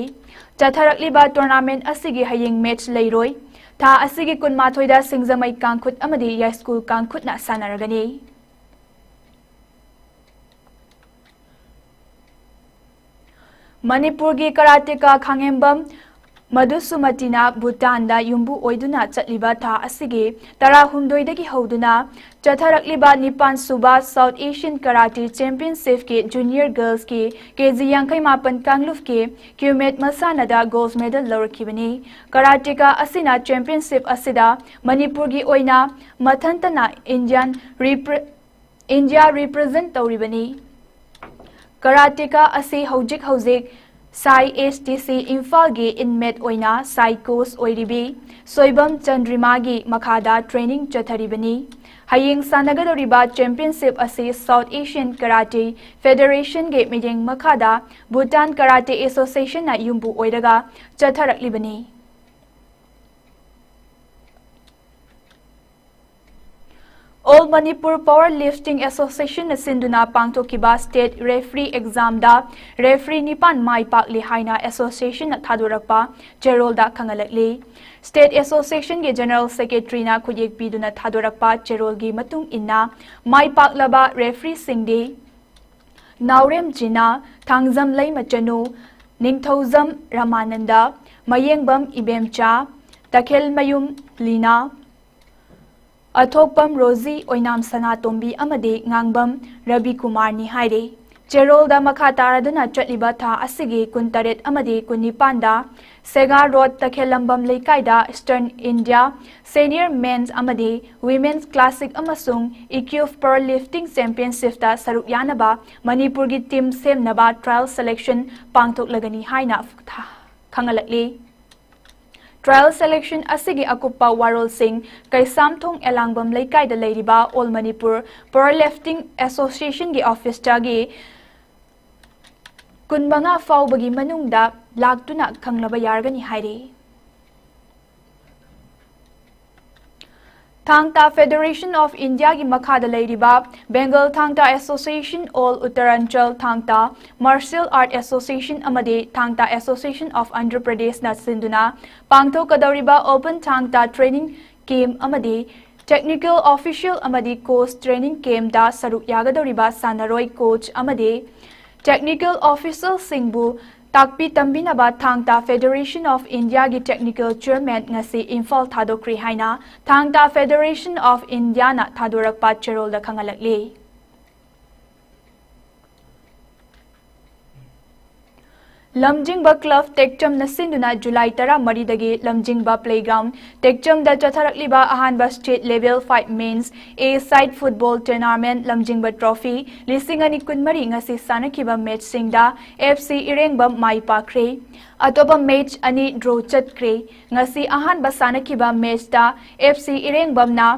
ꯆꯠꯊꯔꯛꯂꯤꯕ ꯇꯣꯔꯅꯥꯃꯦꯟꯠ ꯑꯁꯤꯒꯤ ꯍꯌꯦꯡ ꯃꯦꯆ ꯂꯩꯔꯣꯏ꯫ ꯊꯥ ꯑꯁꯤꯒꯤ ꯀꯨꯟꯃꯥꯊꯣꯏꯗ ꯁꯤꯡꯖꯃꯩ ꯀꯥꯡꯈꯨꯠ ꯑꯃꯗꯤ ꯌꯥꯏꯁ꯭ꯀꯨꯜ ꯀꯥꯡꯈꯨꯠꯅ ꯁꯥꯟꯅꯔꯒꯅꯤ꯫ ꯃꯅꯤꯄꯨꯔꯒꯤ ꯀꯔꯥꯇꯦꯀꯥ ꯈꯥꯉꯦꯝꯕꯝ ꯃꯙꯨꯁꯨꯃꯇꯤꯅ ꯚꯨꯇꯥꯟꯗ ꯌꯨꯝꯕꯨ ꯑꯣꯏꯗꯨꯅ ꯆꯠꯂꯤꯕ ꯊꯥ ꯑꯁꯤꯒꯤ ꯇꯔꯥꯍꯨꯝꯗꯣꯏꯗꯒꯤ ꯍꯧꯗꯨꯅ ꯆꯠꯊꯔꯛꯂꯤꯕ ꯅꯤꯄꯥꯟ ꯁꯨꯕ ꯁꯥꯎꯠ ꯑꯦꯁꯤꯌꯟ ꯀꯔꯥꯇꯤ ꯆꯦꯝꯄꯤꯌꯟꯁꯤꯞꯀꯤ ꯖꯨꯅꯤꯌꯔ ꯒꯔꯜꯁꯀꯤ ꯀꯦ ꯖꯤ ꯌꯥꯡꯈꯩ ꯃꯥꯄꯟ ꯀꯥꯡꯂꯨꯞꯀꯤ ꯀ꯭ꯌꯨꯃꯦꯠ ꯃꯁꯥꯟꯅꯗ ꯒꯣꯜꯗ ꯃꯦꯗꯜ ꯂꯧꯔꯛꯈꯤꯕꯅꯤ꯫ ꯀꯔꯥꯇꯦꯀꯥ ꯑꯁꯤꯅ ꯆꯦꯝꯄꯤꯌꯟꯁꯤꯞ ꯑꯁꯤꯗ ꯃꯅꯤꯄꯨꯔꯒꯤ ꯑꯣꯏꯅ ꯃꯊꯟꯇꯅ ꯏꯟꯗꯤꯌꯟ ꯔꯤꯄ꯭ꯔ-, ꯏꯟꯗꯤꯌꯥ ꯔꯤꯄ꯭ꯔꯖꯦꯟꯠ ꯇꯧꯔꯤꯕꯅꯤ꯫ ꯀꯔꯥꯇꯦꯀꯥ ꯑꯁꯤ ꯍꯧꯖꯤꯛ ꯍꯧꯖꯤꯛ ꯁꯥꯏ ꯑꯦꯁ ꯇꯤ ꯁꯤ ꯏꯝꯐꯥꯜꯒꯤ ꯏꯟꯃꯦꯠ ꯑꯣꯏꯅ ꯁꯥꯏ ꯀꯣꯆ ꯑꯣꯏꯔꯤꯕꯤ ꯁꯣꯏꯕꯝ ꯆꯟꯗ꯭ꯔꯤꯃꯥꯒꯤ ꯃꯈꯥꯗ ꯇ꯭ꯔꯦꯅꯤꯡ ꯆꯠꯊꯔꯤꯕꯅꯤ꯫ ꯍꯌꯦꯡ ꯁꯥꯟꯅꯒꯗꯧꯔꯤꯕ ꯆꯦꯝꯄꯤꯌꯟꯁꯤꯞ ꯑꯁꯤ ꯁꯥꯎꯠ ꯑꯦꯁꯤꯌꯟ ꯀꯔꯥꯇꯦ ꯐꯦꯗꯦꯔꯦꯁꯟꯒꯤ ꯃꯤꯠꯌꯦꯡ ꯃꯈꯥꯗ ꯚꯨꯇꯥꯟ ꯀꯔꯥꯇꯦ ꯑꯦꯁꯣꯁꯤꯌꯦꯁꯟꯅ ꯌꯨꯝꯕꯨ ꯑꯣꯏꯔꯒ ꯆꯠꯊꯔꯛꯂꯤꯕꯅꯤ꯫ All Manipur Power Lifting Associationꯅ ꯁꯤꯟꯗꯨꯅ ꯄꯥꯡꯊꯣꯛꯈꯤꯕ ꯁ꯭ꯇꯦꯠ ꯔꯦꯐ꯭ꯔꯤ ꯑꯦꯛꯖꯥꯝꯗ ꯔꯦꯐ꯭ꯔꯤ ꯅꯤꯄꯥꯟ ꯃꯥꯏ ꯄꯥꯛꯂꯦ ꯍꯥꯏꯅ ꯑꯦꯁꯣꯁꯤꯌꯦꯁꯟꯅ ꯊꯥꯗꯣꯔꯛꯄ ꯆꯦꯔꯣꯜꯗ ꯈꯪꯍꯜꯂꯛꯂꯤ꯫ ꯁ꯭ꯇꯦꯠ ꯑꯦꯁꯣꯁꯤꯌꯦꯁꯟꯒꯤ ꯖꯦꯅꯔꯦꯜ ꯁꯦꯀ꯭ꯔꯦꯇꯔꯤꯅ ꯈꯨꯠꯌꯦꯛ ꯄꯤꯗꯨꯅ ꯊꯥꯗꯣꯔꯛꯄ ꯆꯦꯔꯣꯜꯒꯤ ꯃꯇꯨꯡ ꯏꯟꯅ ꯃꯥꯏ ꯄꯥꯛꯂꯕ ꯔꯦꯐ꯭ꯔꯤꯁꯤꯡꯗꯤ ꯅꯥꯎꯔꯦꯝ ꯖꯤꯅꯥ, ꯊꯥꯡꯖꯝ ꯂꯩꯃꯆꯅꯨ, ꯅꯤꯡꯊꯧꯖꯝ ꯔꯃꯥꯅꯟꯗ, ꯃꯌꯦꯡꯕꯝ ꯏꯕꯦꯝꯆꯥ, ꯇꯈꯦꯜꯃꯌꯨꯝ ꯂꯤꯅꯥ, ꯑꯊꯣꯛꯄꯝ ꯔꯣꯖꯤ, ꯑꯣꯏꯅꯥꯝ ꯁꯅꯥꯇꯣꯝꯕꯤ ꯑꯃꯗꯤ ꯉꯥꯡꯕꯝ ꯔꯕꯤ ꯀꯨꯃꯥꯔꯅꯤ ꯍꯥꯏꯔꯤ꯫ ꯆꯦꯔꯣꯜꯗ ꯃꯈꯥ ꯇꯥꯔꯗꯨꯅ ꯆꯠꯂꯤꯕ ꯊꯥ ꯑꯁꯤꯒꯤ ꯀꯨꯟꯇꯔꯦꯠ ꯑꯃꯗꯤ ꯀꯨꯟꯅꯤꯄꯥꯟꯗ ꯁꯦꯒꯥ ꯔꯣꯗ ꯇꯈꯦꯜꯂꯝꯕꯝ ꯂꯩꯀꯥꯏꯗ Eastern India Senior Men's ꯑꯃꯗꯤ Women's Classic ꯑꯃꯁꯨꯡ Equipe Power Lifting Championshipꯇ ꯁꯔꯨꯛ ꯌꯥꯅꯕ ꯃꯅꯤꯄꯨꯔꯒꯤ team ꯁꯦꯝꯅꯕ trial selection ꯄꯥꯡꯊꯣꯛꯂꯒꯅꯤ ꯍꯥꯏꯅ ꯈꯪꯍꯜꯂꯛꯂꯤ꯫ Trial selection ꯑꯁꯤꯒꯤ ꯑꯀꯨꯞꯄ ꯋꯥꯔꯣꯜꯁꯤꯡ ꯀꯩꯁꯥꯝꯊꯣꯡ ꯑꯦꯂꯥꯡꯕꯝ ꯂꯩꯀꯥꯏꯗ ꯂꯩꯔꯤꯕ All Manipur Power Lifting Associationꯒꯤ officeꯇꯒꯤ ꯀꯨꯟꯃꯉꯥ ꯐꯥꯎꯕꯒꯤ ꯃꯅꯨꯡꯗ ꯂꯥꯛꯇꯨꯅ ꯈꯪꯂꯕ ꯌꯥꯔꯒꯅꯤ ꯍꯥꯏꯔꯤ꯫ ꯊꯥꯡ ꯇꯥ Federation of Indiaꯒꯤ ꯃꯈꯥꯗ ꯂꯩꯔꯤꯕ Bengal Thang Ta Association, All Uttaranchal Thang Ta Martial Art Association ꯑꯃꯗꯤ Thang Ta Association of Andhra Pradeshꯅ ꯁꯤꯟꯗꯨꯅ ꯄꯥꯡꯊꯣꯛꯀꯗꯧꯔꯤꯕ Open Thang Ta Training Camp ꯑꯃꯗꯤ Technical Official ꯑꯃꯗꯤ Coach Training Campꯇ ꯁꯔꯨꯛ ꯌꯥꯒꯗꯧꯔꯤꯕ ꯁꯥꯟꯅꯔꯣꯏ, coach ꯑꯃꯗꯤ technical officialꯁꯤꯡꯕꯨ ꯇꯥꯛꯄꯤ ꯇꯝꯕꯤꯅꯕ ꯊꯥꯡ ꯇꯥ Federation of Indiaꯒꯤ technical chairman ꯉꯁꯤ ꯏꯝꯐꯥꯜ ꯊꯥꯗꯣꯛꯈ꯭ꯔꯦ ꯍꯥꯏꯅ ꯊꯥꯡ ꯇꯥ Federation of Indiaꯅ ꯊꯥꯗꯣꯔꯛꯄ ꯆꯦꯔꯣꯜꯗ ꯈꯪꯍꯜꯂꯛꯂꯤ꯫ ꯂꯝꯖꯤꯡꯕ club ꯇꯦꯛꯆꯝꯅ ꯁꯤꯟꯗꯨꯅ ꯖꯨꯂꯥꯏ ꯇꯔꯥꯃꯔꯤꯗꯒꯤ ꯂꯝꯖꯤꯡꯕ playground ꯇꯦꯛꯆꯝꯗ ꯆꯠꯊꯔꯛꯂꯤꯕ ꯑꯍꯥꯟꯕ state level five men's A side football tournament ꯂꯝꯖꯤꯡꯕ trophy ꯂꯤꯁꯤꯡ ꯑꯅꯤ ꯀꯨꯟꯃꯔꯤ ꯉꯁꯤ ꯁꯥꯟꯅꯈꯤꯕ matchꯁꯤꯡꯗ F C ꯏꯔꯦꯡꯕꯝ ꯃꯥꯏ ꯄꯥꯛꯈ꯭ꯔꯦ꯫ ꯑꯇꯣꯞꯄ match ꯑꯅꯤ draw ꯆꯠꯈ꯭ꯔꯦ꯫ ꯉꯁꯤ ꯑꯍꯥꯟꯕ ꯁꯥꯟꯅꯈꯤꯕ matchꯇ F C ꯏꯔꯦꯡꯕꯝꯅ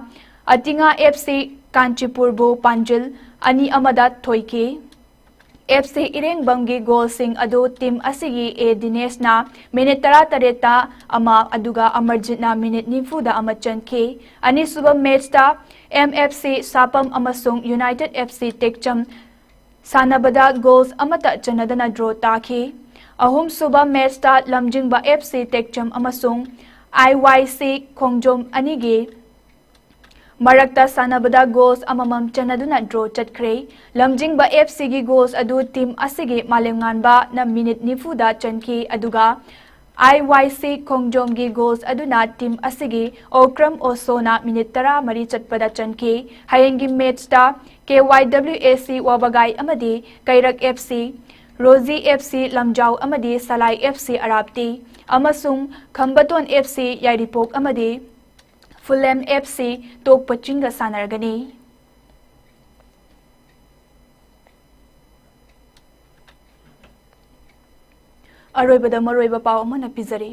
ꯑꯇꯤꯉꯥ F C ꯀꯥꯟꯆꯤꯄꯨꯔꯕꯨ ꯄꯥꯟꯖꯤꯜ ꯑꯅꯤ ꯑꯃꯗ ꯊꯣꯏꯈꯤ꯫ F C ꯏꯔꯦꯡꯕꯝꯒꯤ goalꯁꯤꯡ ꯑꯗꯨ team ꯑꯁꯤꯒꯤ A ꯗꯤꯅꯦꯁꯅ minute ꯇꯔꯥꯇꯔꯦꯠꯇ ꯑꯃ ꯑꯗꯨꯒ ꯑꯃꯔꯖꯤꯠꯅ minute ꯅꯤꯐꯨꯗ ꯑꯃ ꯆꯟꯈꯤ꯫ ꯑꯅꯤꯁꯨꯕ matchꯇ M F C ꯁꯥꯄꯝ ꯑꯃꯁꯨꯡ United F C ꯇꯦꯛꯆꯝ ꯁꯥꯟꯅꯕꯗ goals ꯑꯃꯠꯇ ꯆꯟꯅꯗꯅ draw ꯇꯥꯈꯤ꯫ ꯑꯍꯨꯝꯁꯨꯕ matchꯇ ꯂꯝꯖꯤꯡꯕ F C ꯇꯦꯛꯆꯝ ꯑꯃꯁꯨꯡ I Y C ꯈꯣꯡꯖꯣꯝ ꯑꯅꯤꯒꯤ ꯃꯔꯛꯇ ꯁꯥꯟꯅꯕꯗ goals ꯑꯃꯃꯝ ꯆꯟꯅꯗꯨꯅ draw ꯆꯠꯈ꯭ꯔꯦ꯫ ꯂꯝꯖꯤꯡꯕ F Cꯒꯤ goals ꯑꯗꯨ team ꯑꯁꯤꯒꯤ ꯃꯥꯂꯦꯝꯉꯥꯟꯕꯅ minute ꯅꯤꯐꯨꯗ ꯆꯟꯈꯤ, ꯑꯗꯨꯒ ꯑꯥꯏ ꯋꯥꯏ ꯁꯤ ꯈꯣꯡꯖꯣꯝꯒꯤ ꯒꯣꯜꯁ ꯑꯗꯨꯅ ꯇꯤꯝ ꯑꯁꯤꯒꯤ ꯑꯣꯀ꯭ꯔꯝ ꯑꯣꯁꯣꯅ ꯃꯤꯅꯤꯠ ꯇꯔꯥꯃꯔꯤ ꯆꯠꯄꯗ ꯆꯟꯈꯤ꯫ ꯍꯌꯦꯡꯒꯤ ꯃꯦꯠꯁꯇ ꯀꯦ ꯋꯥꯏ ꯗꯕ꯭ꯂꯤꯎ ꯑꯦ ꯁꯤ ꯋꯥꯕꯒꯥꯏ ꯑꯃꯗꯤ ꯀꯩꯔꯛ F C, Rosie F C ꯂꯝꯖꯥꯎ ꯑꯃꯗꯤ ꯁꯂꯥꯏ ꯑꯦꯐ ꯁꯤ ꯑꯔꯥꯞꯇꯤ ꯑꯃꯁꯨꯡ ꯈꯝꯕꯇꯣꯟ ꯑꯦꯐ ꯁꯤ ꯌꯥꯏꯔꯤꯄꯣꯛ ꯑꯃꯗꯤ ꯐꯨꯂꯦꯝ ꯑꯦꯐ ꯁꯤ ꯇꯣꯛꯄ ꯆꯤꯡꯒ ꯁꯥꯟꯅꯔꯒꯅꯤ꯫ ꯑꯔꯣꯏꯕꯗ ꯃꯔꯨꯑꯣꯏꯕ ꯄꯥꯎ ꯑꯃꯅ ꯄꯤꯖꯔꯤ꯫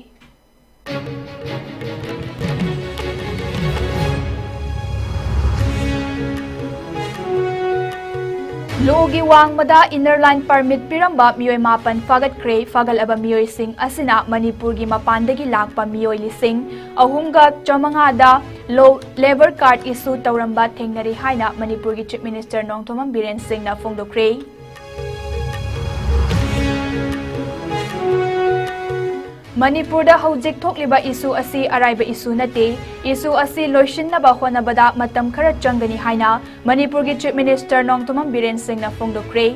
ꯂꯣꯒꯤ ꯋꯥꯡꯃꯗ ꯏꯟꯅꯔ ꯂꯥꯏꯟ ꯄꯔꯃꯤꯠ ꯄꯤꯔꯝꯕ ꯃꯤꯑꯣꯏ ꯃꯥꯄꯟ ꯐꯥꯒꯠꯈ꯭ꯔꯦ꯫ ꯐꯥꯒꯠꯂꯕ ꯃꯤꯑꯣꯏꯁꯤꯡ ꯑꯁꯤꯅ ꯃꯅꯤꯄꯨꯔꯒꯤ ꯃꯄꯥꯟꯗꯒꯤ ꯂꯥꯛꯄ ꯃꯤꯑꯣꯏ ꯂꯤꯁꯤꯡ ꯑꯍꯨꯝꯒ ꯆꯥꯃꯉꯥꯗ ꯂꯣ ꯂꯦꯕꯔ ꯀꯥꯔꯗ ꯏꯁꯨ ꯇꯧꯔꯝꯕ ꯊꯦꯡꯅꯔꯦ ꯍꯥꯏꯅ ꯃꯅꯤꯄꯨꯔꯒꯤ ꯆꯤꯐ ꯃꯤꯅꯤꯁꯇꯔ ꯅꯣꯡꯊꯣꯝꯕꯝ ꯕꯤꯔꯦꯟ ꯁꯤꯡꯅ ꯐꯣꯡꯗꯣꯛꯈ꯭ꯔꯦ꯫ ꯃꯅꯤꯄꯨꯔꯗ ꯍꯧꯖꯤꯛ ꯊꯣꯛꯂꯤꯕ ꯏꯁꯨ ꯑꯁꯤ ꯑꯔꯥꯏꯕ ꯏꯁꯨ ꯅꯠꯇꯦ꯫ ꯏꯁꯨ ꯑꯁꯤ ꯂꯣꯏꯁꯤꯟꯅꯕ ꯍꯣꯠꯅꯕꯗ ꯃꯇꯝ ꯈꯔ ꯆꯪꯒꯅꯤ ꯍꯥꯏꯅ ꯃꯅꯤꯄꯨꯔꯒꯤ ꯆꯤꯐ ꯃꯤꯅꯤꯁꯇꯔ ꯅꯣꯡꯊꯣꯝꯕꯝ ꯕꯤꯔꯦꯟ ꯁꯤꯡꯅ ꯐꯣꯡꯗꯣꯛꯈ꯭ꯔꯦ꯫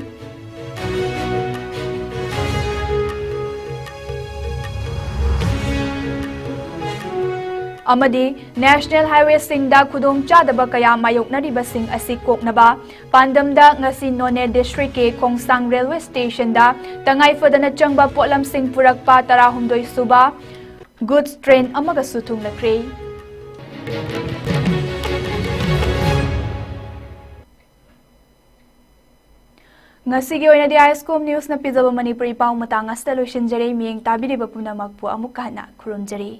ꯑꯃꯗꯤ ꯅꯦꯁꯅꯦꯜ ꯍꯥꯏꯋꯦꯁꯤꯡꯗ ꯈꯨꯗꯣꯡꯆꯥꯗꯕ ꯀꯌꯥ ꯃꯥꯌꯣꯛꯅꯔꯤꯕꯁꯤꯡ ꯑꯁꯤ ꯀꯣꯛꯅꯕ ꯄꯥꯟꯗꯝꯗ ꯉꯁꯤ ꯅꯣꯅꯦ ꯗꯤꯁꯇ꯭ꯔꯤꯛꯀꯤ ꯈꯣꯡꯁꯥꯡ ꯔꯦꯜꯋꯦ ꯁ꯭ꯇꯦꯁꯟꯗ ꯇꯉꯥꯏꯐꯗꯅ ꯆꯪꯕ ꯄꯣꯠꯂꯝꯁꯤꯡ ꯄꯨꯔꯛꯄ ꯇꯔꯥꯍꯨꯝꯗꯣꯏ ꯁꯨꯕ ꯒꯨꯗꯁ ꯇ꯭ꯔꯦꯟ ꯑꯃꯒꯁꯨ ꯊꯨꯡꯂꯈ꯭ꯔꯦ꯫ ꯉꯁꯤꯒꯤ ꯑꯣꯏꯅꯗꯤ ꯑꯥꯏ ꯑꯦꯁ ꯀꯣꯝ ꯅ꯭ꯌꯨꯁꯅ ꯄꯤꯖꯕ ꯃꯅꯤꯄꯨꯔꯤ ꯄꯥꯎ ꯃꯇꯥꯡ ꯑꯁꯤꯗ ꯂꯣꯏꯁꯤꯟꯖꯔꯦ꯫ ꯃꯤꯠꯌꯦꯡ ꯇꯥꯕꯤꯔꯤꯕ ꯄꯨꯝꯅꯃꯛꯄꯨ ꯑꯃꯨꯛꯀ ꯍꯟꯅ ꯈꯨꯔꯨꯝꯖꯔꯤ꯫